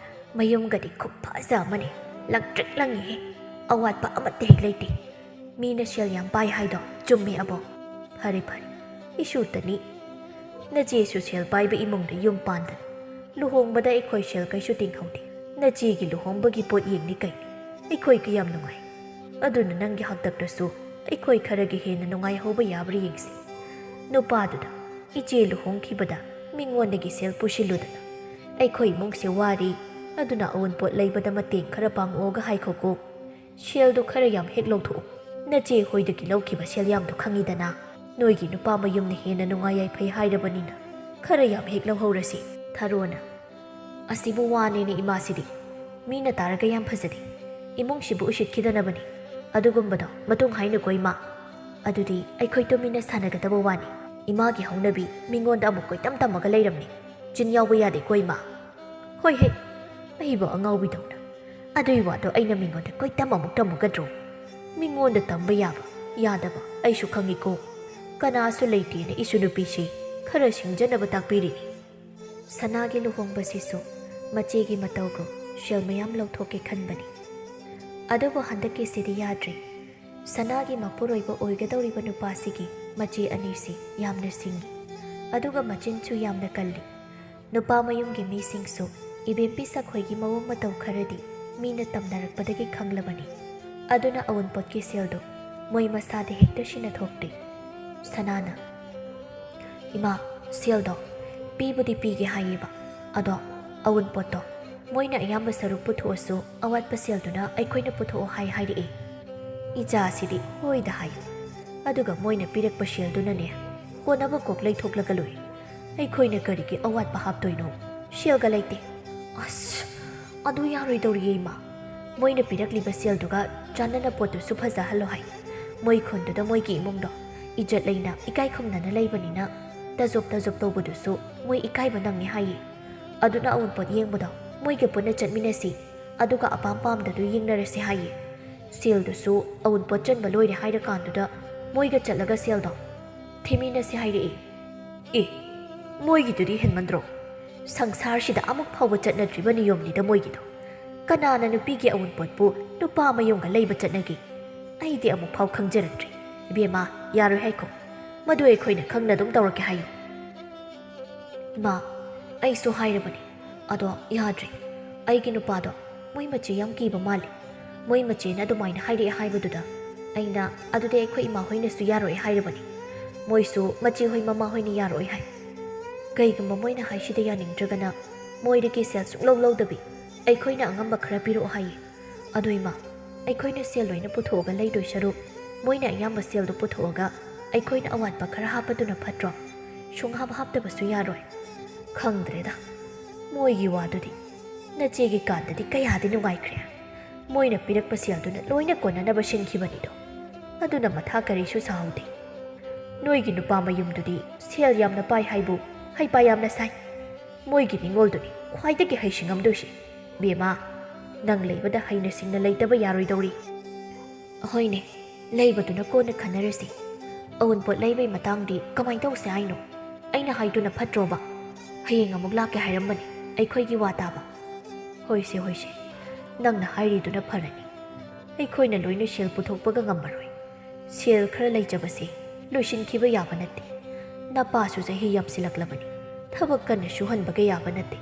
ꯃꯌꯨꯝꯒꯗꯤ ꯈꯨꯐꯖ ꯑꯃꯅꯤ꯫ ꯂꯪꯇ꯭ꯔꯤꯛ ꯂꯪꯉꯤꯍꯦ꯫ ꯑꯋꯥꯠꯄ ꯑꯃꯠꯇ ꯍꯦꯛ ꯂꯩꯇꯦ꯫ ꯃꯤꯅ ꯁꯦꯜ ꯌꯥꯝ ꯄꯥꯏ ꯍꯥꯏꯗꯣ ꯆꯨꯝꯃꯦ ꯑꯕꯣ꯫ ꯐꯔꯦ ꯐꯔꯦ, ꯏꯁꯨꯇꯅꯤ꯫ ꯅꯆꯦꯁꯨ ꯁꯦꯜ ꯄꯥꯏꯕ ꯏꯃꯨꯡꯗ ꯌꯨꯝ ꯄꯥꯟꯗꯅ ꯂꯨꯍꯣꯡꯕꯗ ꯑꯩꯈꯣꯏ ꯁꯦꯜ ꯀꯩꯁꯨ ꯇꯤꯡꯍꯧꯗꯦ꯫ ꯅꯆꯦꯒꯤ ꯂꯨꯍꯣꯡꯕꯒꯤ ꯄꯣꯠ ꯌꯦꯡꯅꯤ ꯀꯩꯅꯤ꯫ ꯑꯩꯈꯣꯏ ꯀꯌꯥꯝ ꯅꯨꯡꯉꯥꯏ꯫ ꯑꯗꯨꯅ ꯅꯪꯒꯤ ꯍꯥꯛꯇꯛꯇꯁꯨ ꯑꯩꯈꯣꯏ ꯈꯔꯒꯤ ꯍꯦꯟꯅ ꯅꯨꯡꯉꯥꯏꯍꯧꯕ ꯌꯥꯕ꯭ꯔꯥ ꯌꯦꯡꯁꯤ꯫ ꯅꯨꯄꯥꯗꯨꯗ, ꯏꯆꯦ ꯂꯨꯍꯣꯡꯈꯤꯕꯗ ꯃꯤꯉꯣꯟꯗꯒꯤ ꯁꯦꯜ ꯄꯨꯁꯤꯜꯂꯨꯗꯅ ꯑꯩꯈꯣꯏ ꯏꯃꯨꯡꯁꯦ ꯋꯥꯔꯤ, ꯑꯗꯨꯅ ꯑꯋꯨꯟꯄꯣꯠ ꯂꯩꯕꯗ ꯃꯇꯦꯡ ꯈꯔ ꯄꯥꯡꯉꯛꯑꯣꯒ ꯍꯥꯏꯈꯣꯀꯣ꯫ ꯁꯦꯜꯗꯨ ꯈꯔ ꯌꯥꯝ ꯍꯦꯛ ꯂꯧꯊꯣꯛꯎ꯫ ꯅꯆꯦ ꯍꯣꯏꯗꯒꯤ ꯂꯧꯈꯤꯕ ꯁꯦꯜ ꯌꯥꯝꯗꯨ ꯈꯪꯉꯤꯗꯅ꯫ ꯅꯣꯏꯒꯤ ꯅꯨꯄꯥ ꯃꯌꯨꯝꯅ ꯍꯦꯟꯅ ꯅꯨꯡꯉꯥꯏ ꯌꯥꯏꯐꯩ ꯍꯥꯏꯔꯕꯅꯤꯅ ꯈꯔ ꯌꯥꯝ ꯍꯦꯛ ꯂꯧꯍꯧꯔꯁꯤ꯫ ꯊꯔꯣꯅ, "ꯑꯁꯤꯕꯨ ꯋꯥꯅꯦꯅꯦ ꯏꯃꯥꯁꯤꯗꯤ꯫ ꯃꯤꯅ ꯇꯥꯔꯒ ꯌꯥꯝ ꯐꯖꯗꯦ꯫ ꯏꯃꯨꯡꯁꯤꯕꯨ ꯎꯁꯤꯠꯈꯤꯗꯅꯕꯅꯤ꯫ ꯑꯗꯨꯒꯨꯝꯕꯗꯣ ꯃꯇꯨꯡ ꯍꯥꯏꯅꯨꯀꯣ ꯏꯃꯥ꯫ ꯑꯗꯨꯗꯤ ꯑꯩꯈꯣꯏ ꯇꯨꯃꯤꯟꯅ ꯁꯥꯟꯅꯒꯗꯕ ꯋꯥꯅꯤ꯫ ꯏꯃꯥꯒꯤ ꯍꯧꯅꯕꯤ ꯃꯤꯉꯣꯟꯗ ꯑꯃꯨꯛ ꯀꯣꯏꯇꯝ ꯇꯝꯃꯒ ꯂꯩꯔꯝꯅꯤ꯫ ꯆꯤꯟ ꯌꯥꯎꯕ ꯌꯥꯗꯦꯀꯣ ꯏꯃꯥ꯫" "ꯍꯣꯏ ꯍꯦ, ꯑꯩꯕꯨ ꯑꯉꯥꯎꯕꯤꯗꯧꯅ꯫ ꯑꯗꯨꯏ ꯋꯥꯗꯣ ꯑꯩꯅ ꯃꯤꯉꯣꯟꯗ ꯀꯣꯏꯇꯝ ꯑꯃꯨꯛ ꯇꯝꯃꯨꯒꯗ꯭ꯔꯣ? ꯃꯤꯉꯣꯟꯗ ꯇꯝꯕ ꯌꯥꯕ, ꯌꯥꯗꯕ ꯑꯩꯁꯨ ꯈꯪꯉꯤꯀꯣ꯫ ꯀꯅꯥꯁꯨ ꯂꯩꯇꯦꯅ ꯏꯁꯨ ꯅꯨꯄꯤꯁꯤ ꯈꯔ ꯁꯤꯡꯖꯅꯕ ꯇꯥꯛꯄꯤꯔꯤꯅꯤ꯫" ꯁꯅꯥꯒꯤ ꯂꯨꯍꯣꯡꯕꯁꯤꯁꯨ ꯃꯆꯦꯒꯤ ꯃꯇꯧꯒꯨꯝ ꯁꯦꯜ ꯃꯌꯥꯝ ꯂꯧꯊꯣꯛꯀꯦ ꯈꯟꯕꯅꯤ꯫ ꯑꯗꯨꯕꯨ ꯍꯟꯗꯛꯀꯤꯁꯤꯗꯤ ꯌꯥꯗ꯭ꯔꯦ꯫ ꯁꯅꯥꯒꯤ ꯃꯄꯨꯔꯣꯏꯕ ꯑꯣꯏꯒꯗꯧꯔꯤꯕ ꯅꯨꯄꯥꯁꯤꯒꯤ ꯃꯆꯦ ꯑꯅꯤꯁꯤ ꯌꯥꯝꯅ ꯁꯤꯡꯉꯤ, ꯑꯗꯨꯒ ꯃꯆꯤꯟꯁꯨ ꯌꯥꯝꯅ ꯀꯜꯂꯤ꯫ ꯅꯨꯄꯥ ꯃꯌꯨꯝꯒꯤ ꯃꯤꯁꯤꯡꯁꯨ ꯏꯕꯦꯝꯄꯤ ꯁꯛꯈꯣꯏꯒꯤ ꯃꯑꯣꯡ ꯃꯇꯧ ꯈꯔꯗꯤ ꯃꯤꯅ ꯇꯝꯅꯔꯛꯄꯗꯒꯤ ꯈꯪꯂꯕꯅꯤ꯫ ꯑꯗꯨꯅ ꯑꯋꯨꯟꯄꯣꯠꯀꯤ ꯁꯦꯜꯗꯣ ꯃꯣꯏ ꯃꯁꯥꯗ ꯍꯦꯛꯇ ꯁꯤꯟꯅꯊꯣꯛꯇꯦ꯫ ꯁꯅꯥꯅ, "ꯏꯃꯥ, ꯁꯦꯜꯗꯣ ꯄꯤꯕꯨꯗꯤ ꯄꯤꯒꯦ ꯍꯥꯏꯌꯦꯕ, ꯑꯗꯣ ꯑꯋꯨꯟꯄꯣꯠꯇꯣ ꯃꯣꯏꯅ ꯑꯌꯥꯝꯕ ꯁꯔꯨꯛ ꯄꯨꯊꯣꯛꯑꯁꯨ ꯑꯋꯥꯠꯄ ꯁꯦꯜꯗꯨꯅ ꯑꯩꯈꯣꯏꯅ ꯄꯨꯊꯣꯛꯑꯣ ꯍꯥꯏ ꯍꯥꯏꯔꯛꯏ꯫ ꯏꯆꯥꯁꯤꯗꯤ ꯍꯣꯏꯗ ꯍꯥꯏ꯫ ꯑꯗꯨꯒ ꯃꯣꯏꯅ ꯄꯤꯔꯛꯄ ꯁꯦꯜꯗꯨꯅꯅꯦ ꯀꯣꯟꯅꯕ ꯀꯣꯛ ꯂꯩꯊꯣꯛꯂꯒ ꯂꯣꯏꯔꯦ꯫ ꯑꯩꯈꯣꯏꯅ ꯀꯔꯤꯒꯤ ꯑꯋꯥꯠꯄ ꯍꯥꯞꯇꯣꯏꯅꯣ? ꯁꯦꯜꯒ ꯂꯩꯇꯦ꯫ ꯑꯁ, ꯑꯗꯨ ꯌꯥꯔꯣꯏꯗꯧꯔꯤꯌꯦ ꯏꯃꯥ꯫ ꯃꯣꯏꯅ ꯄꯤꯔꯛꯂꯤꯕ ꯁꯦꯜꯗꯨꯒ ꯆꯥꯟꯅꯅ ꯄꯣꯠꯇꯨꯁꯨ ꯐꯖꯍꯜꯂꯣ ꯍꯥꯏ꯫ ꯃꯣꯏ ꯈꯨꯟꯗꯨꯗ ꯃꯣꯏꯒꯤ ꯏꯃꯨꯡꯗꯣ ꯏꯖꯠ ꯂꯩꯅ ꯏꯀꯥꯏ ꯈꯨꯝꯅꯅ ꯂꯩꯕꯅꯤꯅ ꯇꯖꯣꯞ ꯇꯖꯣꯞ ꯇꯧꯕꯗꯨꯁꯨ ꯃꯣꯏ ꯏꯀꯥꯏꯕ ꯅꯪꯉꯦ ꯍꯥꯏꯌꯦ꯫ ꯑꯗꯨꯅ ꯑꯋꯨꯟꯄꯣꯠ ꯌꯦꯡꯕꯗꯣ ꯃꯣꯏꯒ ꯄꯨꯟꯅ ꯆꯠꯃꯤꯟꯅꯁꯤ, ꯑꯗꯨꯒ ꯑꯄꯥꯝ ꯄꯥꯝꯗꯗꯨ ꯌꯦꯡꯅꯔꯁꯤ ꯍꯥꯏꯌꯦ꯫ ꯁꯦꯜꯗꯨꯁꯨ ꯑꯋꯨꯟꯄꯣꯠ ꯆꯟꯕ ꯂꯣꯏꯔꯦ ꯍꯥꯏꯔꯀꯥꯟꯗꯨꯗ ꯃꯣꯏꯒ ꯆꯠꯂꯒ ꯁꯦꯜꯗꯣ ꯊꯤꯃꯤꯟꯅꯁꯤ ꯍꯥꯏꯔꯛꯏ꯫ ꯑꯦ, ꯃꯣꯏꯒꯤꯗꯨꯗꯤ ꯍꯦꯟꯃꯟꯗ꯭ꯔꯣ? ꯁꯪꯁꯥꯔꯁꯤꯗ ꯑꯃꯨꯛ ꯐꯥꯎꯕ ꯆꯠꯅꯗ꯭ꯔꯤꯕ ꯅꯤꯌꯣꯝꯅꯤꯗ ꯃꯣꯏꯒꯤꯗꯣ꯫ ꯀꯅꯥꯅ ꯅꯨꯄꯤꯒꯤ ꯑꯋꯨꯟꯄꯣꯠꯄꯨ ꯅꯨꯄꯥ ꯃꯌꯨꯝꯒ ꯂꯩꯕ ꯆꯠꯅꯒꯦ? ꯑꯩꯗꯤ ꯑꯃꯨꯛ ꯐꯥꯎ ꯈꯪꯖꯔꯛꯇ꯭ꯔꯤ꯫ ꯏꯕꯦꯝꯃ, ꯌꯥꯔꯣꯏ ꯍꯥꯏꯈꯣ꯫ ꯃꯗꯨ ꯑꯩꯈꯣꯏꯅ ꯈꯪꯅ ꯑꯗꯨꯝ ꯇꯧꯔꯛꯀꯦ ꯍꯥꯏꯌꯨ꯫ ꯏꯃꯥ, ꯑꯩꯁꯨ ꯍꯥꯏꯔꯕꯅꯤ, ꯑꯗꯣ ꯌꯥꯗ꯭ꯔꯦ꯫ ꯑꯩꯒꯤ ꯅꯨꯄꯥꯗꯣ ꯃꯣꯏ ꯃꯆꯦ ꯌꯥꯝ ꯀꯤꯕ ꯃꯥꯜꯂꯦ꯫ ꯃꯣꯏ ꯃꯆꯦꯅ ꯑꯗꯨꯃꯥꯏꯅ ꯍꯥꯏꯔꯛꯑꯦ ꯍꯥꯏꯕꯗꯨꯗ ꯑꯩꯅ, "ꯑꯗꯨꯗꯤ ꯑꯩꯈꯣꯏ ꯏꯃꯥ ꯍꯣꯏꯅꯁꯨ ꯌꯥꯔꯣꯏ" ꯍꯥꯏꯔꯕꯅꯤ꯫ ꯃꯣꯏꯁꯨ ꯃꯆꯦ ꯍꯣꯏ ꯃꯃꯥ ꯍꯣꯏꯅ ꯌꯥꯔꯣꯏ ꯍꯥꯏ꯫ ꯀꯩꯒꯨꯝꯕ ꯃꯣꯏꯅ ꯍꯥꯏꯁꯤꯗ ꯌꯥꯅꯤꯡꯗ꯭ꯔꯒꯅ ꯃꯣꯏꯗꯒꯤ ꯁꯦꯜ ꯁꯨꯡꯂꯧ ꯂꯧꯗꯕꯤ ꯑꯩꯈꯣꯏꯅ ꯑꯉꯝꯕ ꯈꯔ ꯄꯤꯔꯛꯑꯣ ꯍꯥꯏꯌꯦ꯫ ꯑꯗꯣ ꯏꯃꯥ, ꯑꯩꯈꯣꯏꯅ ꯁꯦꯜ ꯂꯣꯏꯅ ꯄꯨꯊꯣꯛꯑꯒ ꯂꯩꯗꯣꯏ ꯁꯔꯨꯛ, ꯃꯣꯏꯅ ꯑꯌꯥꯝꯕ ꯁꯦꯜꯗꯣ ꯄꯨꯊꯣꯛꯑꯒ ꯑꯩꯈꯣꯏꯅ ꯑꯋꯥꯠꯄ ꯈꯔ ꯍꯥꯞꯄꯗꯨꯅ ꯐꯠꯇ꯭ꯔꯣ? ꯁꯨꯡꯍꯥꯞ ꯍꯥꯞꯇꯕꯁꯨ ꯌꯥꯔꯣꯏ꯫ ꯈꯪꯗ꯭ꯔꯦꯗ, ꯃꯣꯏꯒꯤ ꯋꯥꯗꯨꯗꯤ꯫ ꯅꯆꯦꯒꯤ ꯀꯥꯟꯗꯗꯤ ꯀꯌꯥꯗꯤ ꯅꯨꯡꯉꯥꯏꯈ꯭ꯔꯦ꯫ ꯃꯣꯏꯅ ꯄꯤꯔꯛꯄ ꯁꯦꯜꯗꯨꯅ ꯂꯣꯏꯅ ꯀꯣꯟꯅꯅꯕ ꯁꯤꯟꯈꯤꯕꯅꯤꯗꯣ꯫ ꯑꯗꯨꯅ ꯃꯊꯥ ꯀꯔꯤꯁꯨ ꯁꯥꯍꯧꯗꯦ꯫ ꯅꯣꯏꯒꯤ ꯅꯨꯄꯥ ꯃꯌꯨꯝꯗꯨꯗꯤ ꯁꯦꯜ ꯌꯥꯝꯅ ꯄꯥꯏ ꯍꯥꯏꯕꯨ ꯍꯩꯄꯥ ꯌꯥꯝꯅ ꯁꯥꯏ꯫ ꯃꯣꯏꯒꯤ ꯅꯤꯉꯣꯜꯗꯨꯅꯤ ꯈ꯭ꯋꯥꯏꯗꯒꯤ ꯍꯩꯁꯤꯡꯉꯝꯗꯣꯏꯁꯦ꯫ ꯕꯦꯝꯃ, ꯅꯪ ꯂꯩꯕꯗ ꯍꯩꯅ ꯁꯤꯡꯅ ꯂꯩꯇꯕ ꯌꯥꯔꯣꯏꯗꯧꯔꯤ꯫ ꯑꯍꯣꯏꯅꯦ, ꯂꯩꯕꯗꯨꯅ ꯀꯣꯟꯅ ꯈꯟꯅꯔꯁꯤ꯫ ꯑꯋꯨꯟꯄꯣꯠ ꯂꯩꯕꯩ ꯃꯇꯥꯡꯗꯤ ꯀꯃꯥꯏ ꯇꯧꯁꯦ ꯍꯥꯏꯅꯣ? ꯑꯩꯅ ꯍꯥꯏꯗꯨꯅ ꯐꯠꯇ꯭ꯔꯣꯕ? ꯍꯌꯦꯡ ꯑꯃꯨꯛ ꯂꯥꯛꯀꯦ ꯍꯥꯏꯔꯝꯕꯅꯤ, ꯑꯩꯈꯣꯏꯒꯤ ꯋꯥ ꯇꯥꯕ꯫ ꯍꯣꯏꯁꯦ, ꯍꯣꯏꯁꯦ, ꯅꯪꯅ ꯍꯥꯏꯔꯤꯗꯨꯅ ꯐꯔꯅꯤ꯫ ꯑꯩꯈꯣꯏꯅ ꯂꯣꯏꯅ ꯁꯦꯜ ꯄꯨꯊꯣꯛꯄꯒ ꯉꯝꯃꯔꯣꯏ꯫ ꯁꯦꯜ ꯈꯔ ꯂꯩꯖꯕꯁꯦ ꯂꯣꯏꯁꯤꯟꯈꯤꯕ ꯌꯥꯕ ꯅꯠꯇꯦ꯫ ꯅꯄꯥꯁꯨ ꯆꯍꯤ ꯌꯥꯝꯁꯤꯜꯂꯛꯂꯕꯅꯤ, ꯊꯕꯛ ꯀꯟꯅ ꯁꯨꯍꯟꯕꯒ ꯌꯥꯕ ꯅꯠꯇꯦ꯫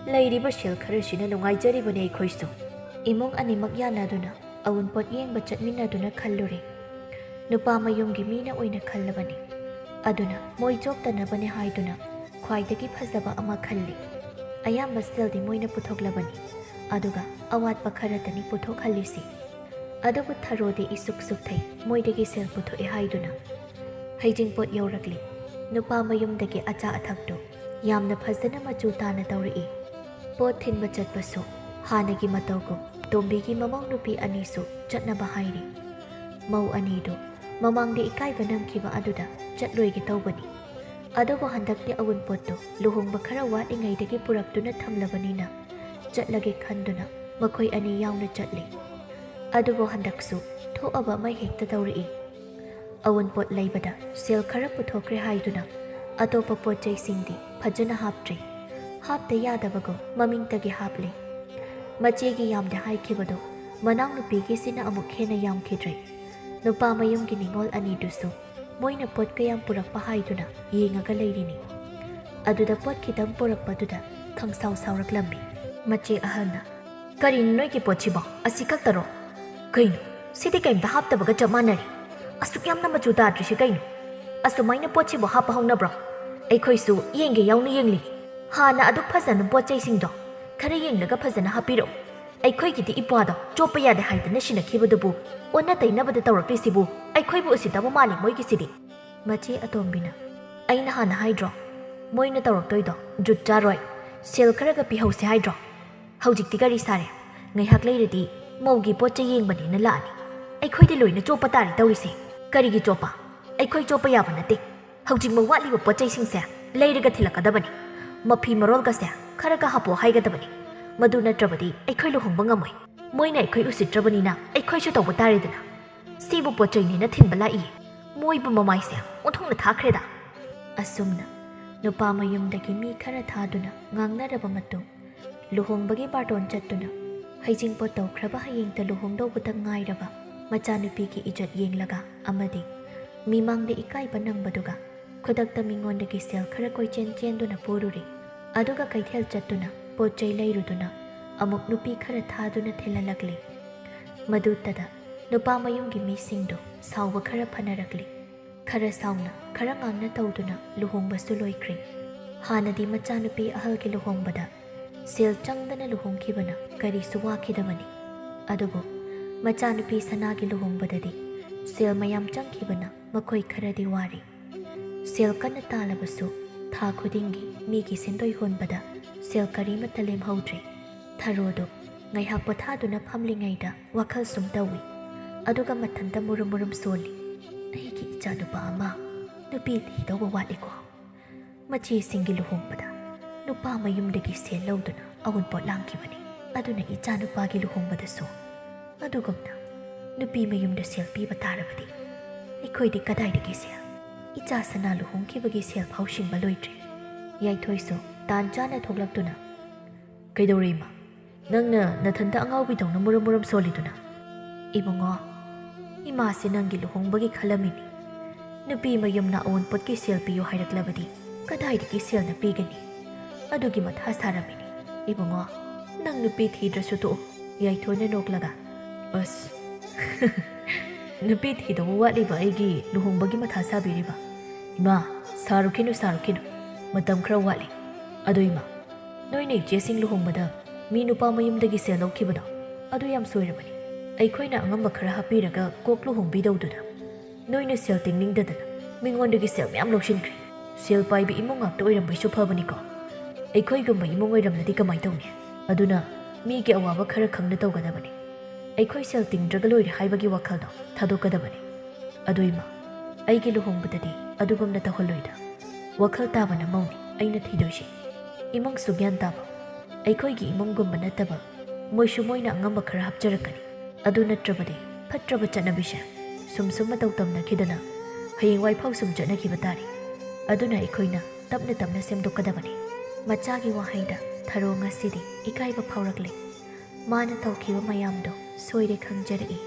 ꯂꯩꯔꯤꯕ ꯁꯦꯜ ꯈꯔꯁꯤꯅ ꯅꯨꯡꯉꯥꯏꯖꯔꯤꯕꯅꯤ ꯑꯩꯈꯣꯏꯁꯨ꯫ ꯏꯃꯨꯡ ꯑꯅꯤꯃꯛ ꯌꯥꯅꯗꯨꯅ ꯑꯋꯨꯟꯄꯣꯠ ꯌꯦꯡꯕ ꯆꯠꯃꯤꯟꯅꯗꯨꯅ ꯈꯜꯂꯨꯔꯦ꯫ ꯅꯨꯄꯥ ꯃꯌꯨꯝꯒꯤ ꯃꯤꯅ ꯑꯣꯏꯅ ꯈꯜꯂꯕꯅꯤ꯫ ꯑꯗꯨꯅ ꯃꯣꯏ ꯆꯣꯞꯇꯅꯕꯅꯦ ꯍꯥꯏꯗꯨꯅ ꯈ꯭ꯋꯥꯏꯗꯒꯤ ꯐꯖꯕ ꯑꯃ ꯈꯜꯂꯤ꯫ ꯑꯌꯥꯝꯕ ꯁꯦꯜꯗꯤ ꯃꯣꯏꯅ ꯄꯨꯊꯣꯛꯂꯕꯅꯤ, ꯑꯗꯨꯒ ꯑꯋꯥꯠꯄ ꯈꯔꯇꯅꯤ ꯄꯨꯊꯣꯛꯍꯜꯂꯤꯁꯤ꯫ ꯑꯗꯨꯕꯨ ꯊꯔꯣꯗꯤ ꯏꯁꯨꯛ ꯁꯨꯛꯊꯩ ꯃꯣꯏꯗꯒꯤ ꯁꯦꯜ ꯄꯨꯊꯣꯛꯑꯦ ꯍꯥꯏꯗꯨꯅ꯫ ꯍꯩꯖꯤꯡꯄꯣꯠ ꯌꯧꯔꯛꯂꯤ꯫ ꯅꯨꯄꯥ ꯃꯌꯨꯝꯗꯒꯤ ꯑꯆꯥ ꯑꯊꯛꯇꯨ ꯌꯥꯝꯅ ꯐꯖꯅ ꯃꯆꯨ ꯇꯥꯅ ꯇꯧꯔꯛꯏ꯫ ꯄꯣꯠ ꯊꯤꯟꯕ ꯆꯠꯄꯁꯨ ꯍꯥꯟꯅꯒꯤ ꯃꯇꯧꯒꯨꯝ ꯇꯣꯝꯕꯤꯒꯤ ꯃꯃꯧ ꯅꯨꯄꯤ ꯑꯅꯤꯁꯨ ꯆꯠꯅꯕ ꯍꯥꯏꯔꯤ꯫ ꯃꯧ ꯑꯅꯤꯗꯨ ꯃꯃꯥꯡꯗ ꯏꯀꯥꯏꯕ ꯅꯪꯈꯤꯕ ꯑꯗꯨꯗ ꯆꯠꯂꯣꯏꯒꯦ ꯇꯧꯕꯅꯤ꯫ ꯑꯗꯨꯕꯨ ꯍꯟꯗꯛꯇꯤ ꯑꯎꯟꯄꯣꯠꯇꯨ ꯂꯨꯍꯣꯡꯕ ꯈꯔ ꯋꯥꯠꯂꯤꯉꯩꯗꯒꯤ ꯄꯨꯔꯛꯇꯨꯅ ꯊꯝꯂꯕꯅꯤꯅ ꯆꯠꯂꯒꯦ ꯈꯟꯗꯨꯅ ꯃꯈꯣꯏ ꯑꯅꯤ ꯌꯥꯎꯅ ꯆꯠꯂꯤ꯫ ꯑꯗꯨꯕꯨ ꯍꯟꯗꯛꯁꯨ ꯊꯣꯛꯑꯕ ꯑꯃ ꯍꯦꯛꯇ ꯇꯧꯔꯛꯏ꯫ ꯑꯎꯟꯄꯣꯠ ꯂꯩꯕꯗ ꯁꯦꯜ ꯈꯔ ꯄꯨꯊꯣꯛꯈ꯭ꯔꯦ ꯍꯥꯏꯗꯨꯅ ꯑꯇꯣꯞꯄ ꯄꯣꯠ ꯆꯩꯁꯤꯡꯗꯤ ꯐꯖꯅ ꯍꯥꯞꯇ꯭ꯔꯤ꯫ ꯍꯥꯞꯇ ꯌꯥꯗꯕꯒꯨꯝ ꯃꯃꯤꯡꯇꯒꯤ ꯍꯥꯞꯂꯤ꯫ ꯃꯆꯦꯒꯤ ꯌꯥꯝꯗꯦ ꯍꯥꯏꯈꯤꯕꯗꯨ ꯃꯅꯥꯎꯅꯨꯄꯤꯒꯤꯁꯤꯅ ꯑꯃꯨꯛ ꯍꯦꯟꯅ ꯌꯥꯝꯈꯤꯗ꯭ꯔꯦ꯫ ꯅꯨꯄꯥ ꯃꯌꯨꯝꯒꯤ ꯅꯤꯉꯣꯜ ꯑꯅꯤꯗꯨꯁꯨ ꯃꯣꯏꯅ ꯄꯣꯠ ꯀꯌꯥꯝ ꯄꯨꯔꯛꯄ ꯍꯥꯏꯗꯨꯅ ꯌꯦꯡꯉꯒ ꯂꯩꯔꯤꯅꯤ꯫ ꯑꯗꯨꯗ ꯄꯣꯠ ꯈꯤꯇꯪ ꯄꯨꯔꯛꯄꯗꯨꯗ ꯈꯪꯁꯥꯎ ꯁꯥꯎꯔꯛꯂꯝꯃꯤ꯫ ꯃꯆꯦ ꯑꯍꯜꯅ, "ꯀꯔꯤꯅꯣ ꯅꯣꯏꯒꯤ ꯄꯣꯠꯁꯤꯕꯣ? ꯑꯁꯤ ꯈꯛꯇꯔꯣ? ꯀꯩꯅꯣ, ꯁꯤꯗꯤ ꯀꯩꯝꯇ ꯍꯥꯞꯇꯕꯒ ꯆꯞ ꯃꯥꯟꯅꯔꯦ꯫ ꯑꯁꯨꯛ ꯌꯥꯝꯅ ꯃꯆꯨ ꯇꯥꯗ꯭ꯔꯤꯁꯤ ꯀꯩꯅꯣ? ꯑꯁꯨꯃꯥꯏꯅ ꯄꯣꯠꯁꯤꯕꯨ ꯍꯥꯞꯄ ꯍꯧꯅꯕ꯭ꯔꯣ? ꯑꯩꯈꯣꯏꯁꯨ ꯌꯦꯡꯒꯦ ꯌꯥꯎꯅ ꯌꯦꯡꯂꯤꯅꯤ꯫ ꯍꯥꯟꯅ ꯑꯗꯨꯛ ꯐꯖꯅ ꯄꯣꯠ ꯆꯩꯁꯤꯡꯗꯣ ꯈꯔ ꯌꯦꯡꯂꯒ ꯐꯖꯅ ꯍꯥꯞꯄꯤꯔꯛꯎ꯫ ꯑꯩꯈꯣꯏꯒꯤꯗꯤ ꯏꯄ꯭ꯋꯥꯗꯣ ꯆꯣꯞꯄ ꯌꯥꯗꯦ ꯍꯥꯏꯗꯅ ꯁꯤꯟꯅꯈꯤꯕꯗꯨꯕꯨ ꯑꯣꯟꯅ ꯇꯩꯅꯕꯗ ꯇꯧꯔꯛꯂꯤꯁꯤꯕꯨ ꯑꯩꯈꯣꯏꯕꯨ ꯎꯁꯤꯠꯇꯕ ꯃꯥꯜꯂꯤ ꯃꯣꯏꯒꯤꯁꯤꯗꯤ꯫" ꯃꯆꯦ ꯑꯇꯣꯝꯕꯤꯅ, "ꯑꯩꯅ ꯍꯥꯟꯅ ꯍꯥꯏꯗ꯭ꯔꯣ? ꯃꯣꯏꯅ ꯇꯧꯔꯛꯇꯣꯏꯗꯣ ꯖꯨꯠ ꯆꯥꯔꯣꯏ꯫ ꯁꯦꯜ ꯈꯔꯒ ꯄꯤꯍꯧꯁꯦ ꯍꯥꯏꯗ꯭ꯔꯣ? ꯍꯧꯖꯤꯛꯇꯤ ꯀꯔꯤ ꯁꯥꯔꯦ? ꯉꯥꯏꯍꯥꯛ ꯂꯩꯔꯗꯤ ꯃꯧꯒꯤ ꯄꯣꯠ ꯆꯩ ꯌꯦꯡꯕꯅꯦꯅ ꯂꯥꯛꯑꯅꯤ꯫ ꯑꯩꯈꯣꯏꯗꯤ ꯂꯣꯏꯅ ꯆꯣꯞꯄ ꯇꯥꯔꯤ ꯇꯧꯔꯤꯁꯦ꯫ ꯀꯔꯤꯒꯤ ꯆꯣꯞꯄ? ꯑꯩꯈꯣꯏ ꯆꯣꯞꯄ ꯌꯥꯕ ꯅꯠꯇꯦ꯫ ꯍꯧꯖꯤꯛꯃꯛ ꯋꯥꯠꯂꯤꯕ ꯄꯣꯠ ꯆꯩꯁꯤꯡꯁꯦ ꯂꯩꯔꯒ ꯊꯤꯜꯂꯛꯀꯗꯕꯅꯤ꯫ ꯃꯐꯤ ꯃꯔꯣꯜꯒꯁꯦ ꯈꯔꯒ ꯍꯥꯞꯄꯣ ꯍꯥꯏꯒꯗꯕꯅꯤ꯫ ꯃꯗꯨ ꯅꯠꯇ꯭ꯔꯕꯗꯤ ꯑꯩꯈꯣꯏ ꯂꯨꯍꯣꯡꯕ ꯉꯝꯃꯣꯏ꯫ ꯃꯣꯏꯅ ꯑꯩꯈꯣꯏ ꯎꯁꯤꯠꯇ꯭ꯔꯕꯅꯤꯅ ꯑꯩꯈꯣꯏꯁꯨ ꯇꯧꯕ ꯇꯥꯔꯦꯗꯅ꯫ ꯁꯤꯕꯨ ꯄꯣꯠ ꯆꯩꯅꯦꯅ ꯊꯤꯟꯕ ꯂꯥꯛꯏ꯫ ꯃꯣꯏꯕꯨ ꯃꯃꯥꯏꯁꯦ ꯑꯣꯟꯊꯣꯛꯅ ꯊꯥꯈ꯭ꯔꯦꯗ꯫" ꯑꯁꯨꯝꯅ ꯅꯨꯄꯥ ꯃꯌꯨꯝꯗꯒꯤ ꯃꯤ ꯈꯔ ꯊꯥꯗꯨꯅ ꯉꯥꯡꯅꯔꯕ ꯃꯇꯨꯡ, ꯂꯨꯍꯣꯡꯕꯒꯤ ꯕꯥꯔꯇꯣꯟ ꯆꯠꯇꯨꯅ ꯍꯩꯖꯤꯡꯄꯣꯠ ꯇꯧꯈ꯭ꯔꯕ ꯍꯌꯦꯡꯇ ꯂꯨꯍꯣꯡꯗꯧꯕꯇ ꯉꯥꯏꯔꯕ ꯃꯆꯥꯅꯨꯄꯤꯒꯤ ꯏꯖꯠ ꯌꯦꯡꯂꯒ ꯑꯃꯗꯤ ꯃꯤꯃꯥꯡꯗ ꯏꯀꯥꯏꯕ ꯅꯪꯕꯗꯨꯒ ꯈꯨꯗꯛꯇ ꯃꯤꯉꯣꯟꯗꯒꯤ ꯁꯦꯜ ꯈꯔ ꯀꯣꯏꯆꯦꯟ ꯆꯦꯟꯗꯨꯅ ꯄꯨꯔꯨꯔꯤ꯫ ꯑꯗꯨꯒ ꯀꯩꯊꯦꯜ ꯆꯠꯇꯨꯅ ꯄꯣꯠ ꯆꯩ ꯂꯩꯔꯨꯗꯨꯅ ꯑꯃꯨꯛ ꯅꯨꯄꯤ ꯈꯔ ꯊꯥꯗꯨꯅ ꯊꯤꯜꯍꯜꯂꯛꯂꯤ꯫ ꯃꯗꯨꯇꯗ ꯅꯨꯄꯥ ꯃꯌꯨꯝꯒꯤ ꯃꯤꯁꯤꯡꯗꯨ ꯁꯥꯎꯕ ꯈꯔ ꯐꯅꯔꯛꯂꯤ꯫ ꯈꯔ ꯁꯥꯎꯅ ꯈꯔ ꯉꯥꯡꯅ ꯇꯧꯗꯨꯅ ꯂꯨꯍꯣꯡꯕꯁꯨ ꯂꯣꯏꯈ꯭ꯔꯦ꯫ ꯍꯥꯟꯅꯗꯤ ꯃꯆꯥꯅꯨꯄꯤ ꯑꯍꯜꯒꯤ ꯂꯨꯍꯣꯡꯕꯗ ꯁꯦꯜ ꯆꯪꯗꯅ ꯂꯨꯍꯣꯡꯈꯤꯕꯅ ꯀꯔꯤꯁꯨ ꯋꯥꯈꯤꯗꯕꯅꯤ꯫ ꯑꯗꯨꯕꯨ ꯃꯆꯥꯅꯨꯄꯤ ꯁꯅꯥꯒꯤ ꯂꯨꯍꯣꯡꯕꯗꯗꯤ ꯁꯦꯜ ꯃꯌꯥꯝ ꯆꯪꯈꯤꯕꯅ ꯃꯈꯣꯏ ꯈꯔꯗꯤ ꯋꯥꯔꯤ꯫ ꯁꯦꯜ ꯀꯟꯅ ꯇꯥꯜꯂꯕꯁꯨ ꯊꯥ ꯈꯨꯗꯤꯡꯒꯤ ꯃꯤꯒꯤ ꯁꯦꯟꯗꯣꯏ ꯍꯨꯟꯕꯗ ꯁꯦꯜ ꯀꯔꯤꯃꯠꯇ ꯂꯦꯝꯍꯧꯗ꯭ꯔꯦ꯫ ꯊꯔꯣꯗꯨ ꯉꯥꯏꯍꯥꯛ ꯄꯣꯊꯥꯗꯨꯅ ꯐꯝꯂꯤꯉꯩꯗ ꯋꯥꯈꯜ ꯁꯨꯝ ꯇꯧꯏ꯫ ꯑꯗꯨꯒ ꯃꯊꯟꯇ ꯃꯨꯔꯨꯝ ꯃꯨꯔꯨꯝ ꯁꯣꯜꯂꯤ꯫ "ꯑꯩꯒꯤ ꯏꯆꯥꯅꯨꯄꯥ ꯑꯃ ꯅꯨꯄꯤ ꯊꯤꯗꯧꯕ ꯋꯥꯠꯂꯤꯀꯣ꯫ ꯃꯆꯦꯁꯤꯡꯒꯤ ꯂꯨꯍꯣꯡꯕꯗ ꯅꯨꯄꯥ ꯃꯌꯨꯝꯗꯒꯤ ꯁꯦꯜ ꯂꯧꯗꯨꯅ ꯑꯎꯟꯄꯣꯠ ꯂꯥꯡꯈꯤꯕꯅꯤ꯫ ꯑꯗꯨꯅ ꯏꯆꯥꯅꯨꯄꯥꯒꯤ ꯂꯨꯍꯣꯡꯕꯗꯁꯨ ꯑꯗꯨꯒꯨꯝꯅ ꯅꯨꯄꯤ ꯃꯌꯨꯝꯗ ꯁꯦꯜ ꯄꯤꯕ ꯇꯥꯔꯕꯗꯤ ꯑꯩꯈꯣꯏꯗꯤ ꯀꯗꯥꯏꯗꯒꯤ ꯁꯦꯜ? ꯏꯆꯥ ꯁꯅꯥ ꯂꯨꯍꯣꯡꯈꯤꯕꯒꯤ ꯁꯦꯜ ꯐꯥꯎ ꯁꯤꯡꯕ ꯂꯣꯏꯗ꯭ꯔꯤ꯫" ꯌꯥꯏꯊꯣꯏꯁꯨ ꯇꯥꯟ ꯆꯥꯅ ꯊꯣꯛꯂꯛꯇꯨꯅ, "ꯀꯩꯗꯧꯔꯦ ꯏꯃꯥ? ꯅꯪꯅ ꯅꯊꯟꯇ ꯑꯉꯥꯎꯕꯤꯗꯧꯅ ꯃꯨꯔꯨꯝ ꯃꯨꯔꯨꯝ ꯁꯣꯜꯂꯤꯗꯨꯅ?" "ꯏꯕꯨꯡꯉꯣ, ꯏꯃꯥꯁꯦ ꯅꯪꯒꯤ ꯂꯨꯍꯣꯡꯕꯒꯤ ꯈꯜꯂꯝꯃꯤꯅꯤ꯫ ꯅꯨꯄꯤ ꯃꯌꯨꯝꯅ ꯑꯑꯣꯟꯄꯣꯠꯀꯤ ꯁꯦꯜ ꯄꯤꯌꯨ ꯍꯥꯏꯔꯛꯂꯕꯗꯤ ꯀꯗꯥꯏꯗꯒꯤ ꯁꯦꯜꯅ ꯄꯤꯒꯅꯤ? ꯑꯗꯨꯒꯤ ꯃꯊꯥ ꯁꯥꯔꯝꯃꯤꯅꯤ꯫ ꯏꯕꯨꯡꯉꯣ, ꯅꯪ ꯅꯨꯄꯤ ꯊꯤꯗ꯭ꯔꯁꯨ ꯇꯣꯛꯎ꯫" ꯌꯥꯏꯊꯣꯏꯅ ꯅꯣꯛꯂꯒ, "ꯑꯁ, ꯅꯨꯄꯤ ꯊꯤꯗꯧꯕ ꯋꯥꯠꯂꯤꯕ ꯑꯩꯒꯤ ꯂꯨꯍꯣꯡꯕꯒꯤ ꯃꯊꯥ ꯁꯥꯕꯤꯔꯤꯕ? ꯏꯃꯥ, ꯁꯥꯔꯨꯈꯤꯅꯨ, ꯁꯥꯔꯨꯈꯤꯅꯨ꯫ ꯃꯇꯝ ꯈꯔ ꯋꯥꯠꯂꯤ꯫ ꯑꯗꯣ ꯏꯃꯥ, ꯅꯣꯏꯅ ꯏꯆꯦꯁꯤꯡ ꯂꯨꯍꯣꯡꯕꯗ ꯃꯤ ꯅꯨꯄꯥ ꯃꯌꯨꯝꯗꯒꯤ ꯁꯦꯜ ꯂꯧꯈꯤꯕꯗꯣ, ꯑꯗꯨ ꯌꯥꯝ ꯁꯣꯏꯔꯕꯅꯤ꯫ ꯑꯩꯈꯣꯏꯅ ꯑꯉꯝꯕ ꯈꯔ ꯍꯥꯞꯄꯤꯔꯒ ꯀꯣꯛ ꯂꯨꯍꯣꯡꯕꯤꯗꯧꯗꯨꯗ ꯅꯣꯏꯅ ꯁꯦꯜ ꯇꯤꯡꯅꯤꯡꯗꯗꯅ ꯃꯤꯉꯣꯟꯗꯒꯤ ꯁꯦꯜ ꯃꯌꯥꯝ ꯂꯧꯁꯤꯟꯈ꯭ꯔꯦ꯫ ꯁꯦꯜ ꯄꯥꯏꯕꯤ ꯏꯃꯨꯡ ꯉꯥꯛꯇ ꯑꯣꯏꯔꯝꯕꯩꯁꯨ ꯐꯕꯅꯤꯀꯣ꯫ ꯑꯩꯈꯣꯏꯒꯨꯝꯕ ꯏꯃꯨꯡ ꯑꯣꯏꯔꯝꯂꯗꯤ ꯀꯃꯥꯏ ꯇꯧꯅꯤ? ꯑꯗꯨꯅ ꯃꯤꯒꯤ ꯑꯋꯥꯕ ꯈꯔ ꯈꯪꯅ ꯇꯧꯒꯗꯕꯅꯤ꯫ ꯑꯩꯈꯣꯏ ꯁꯦꯜ ꯇꯤꯡꯗ꯭ꯔꯒ ꯂꯣꯏꯔꯦ ꯍꯥꯏꯕꯒꯤ ꯋꯥꯈꯜꯗꯣ ꯊꯥꯗꯣꯛꯀꯗꯕꯅꯤ꯫ ꯑꯗꯣ ꯏꯃꯥ, ꯑꯩꯒꯤ ꯂꯨꯍꯣꯡꯕꯗꯗꯤ ꯑꯗꯨꯒꯨꯝꯅ ꯇꯧꯍꯜꯂꯣꯏꯗ꯫ ꯋꯥꯈꯜ ꯇꯥꯕ ꯅꯃꯧꯅꯤ ꯑꯩꯅ ꯊꯤꯗꯣꯏꯁꯦ꯫ ꯏꯃꯨꯡꯁꯨ ꯒ꯭ꯌꯥꯟ ꯇꯥꯕ, ꯑꯩꯈꯣꯏꯒꯤ ꯏꯃꯨꯡꯒꯨꯝꯕ ꯅꯠꯇꯕ, ꯃꯣꯏꯁꯨ ꯃꯣꯏꯅ ꯑꯉꯝꯕ ꯈꯔ ꯍꯥꯞꯆꯔꯛꯀꯅꯤ꯫ ꯑꯗꯨ ꯅꯠꯇ꯭ꯔꯕꯗꯤ ꯐꯠꯇ꯭ꯔꯕ ꯆꯠꯅꯕꯤꯁꯦ ꯁꯨꯝ ꯁꯨꯝ ꯃꯇꯧ ꯇꯝꯅꯈꯤꯗꯅ ꯍꯌꯦꯡꯋꯥꯏ ꯐꯥꯎ ꯁꯨꯝ ꯆꯠꯅꯈꯤꯕ ꯇꯥꯔꯦ꯫ ꯑꯗꯨꯅ ꯑꯩꯈꯣꯏꯅ ꯇꯞꯅ ꯇꯞꯅ ꯁꯦꯝꯗꯣꯛꯀꯗꯕꯅꯤ꯫" ꯃꯆꯥꯒꯤ ꯋꯥꯍꯩꯗ ꯊꯔꯣ ꯉꯁꯤꯗꯤ ꯏꯀꯥꯏꯕ ꯐꯥꯎꯔꯛꯂꯦ꯫ ꯃꯥꯅ ꯇꯧꯈꯤꯕ ꯃꯌꯥꯝꯗꯣ ꯁꯣꯏꯔꯦ ꯈꯪꯖꯔꯛꯏ꯫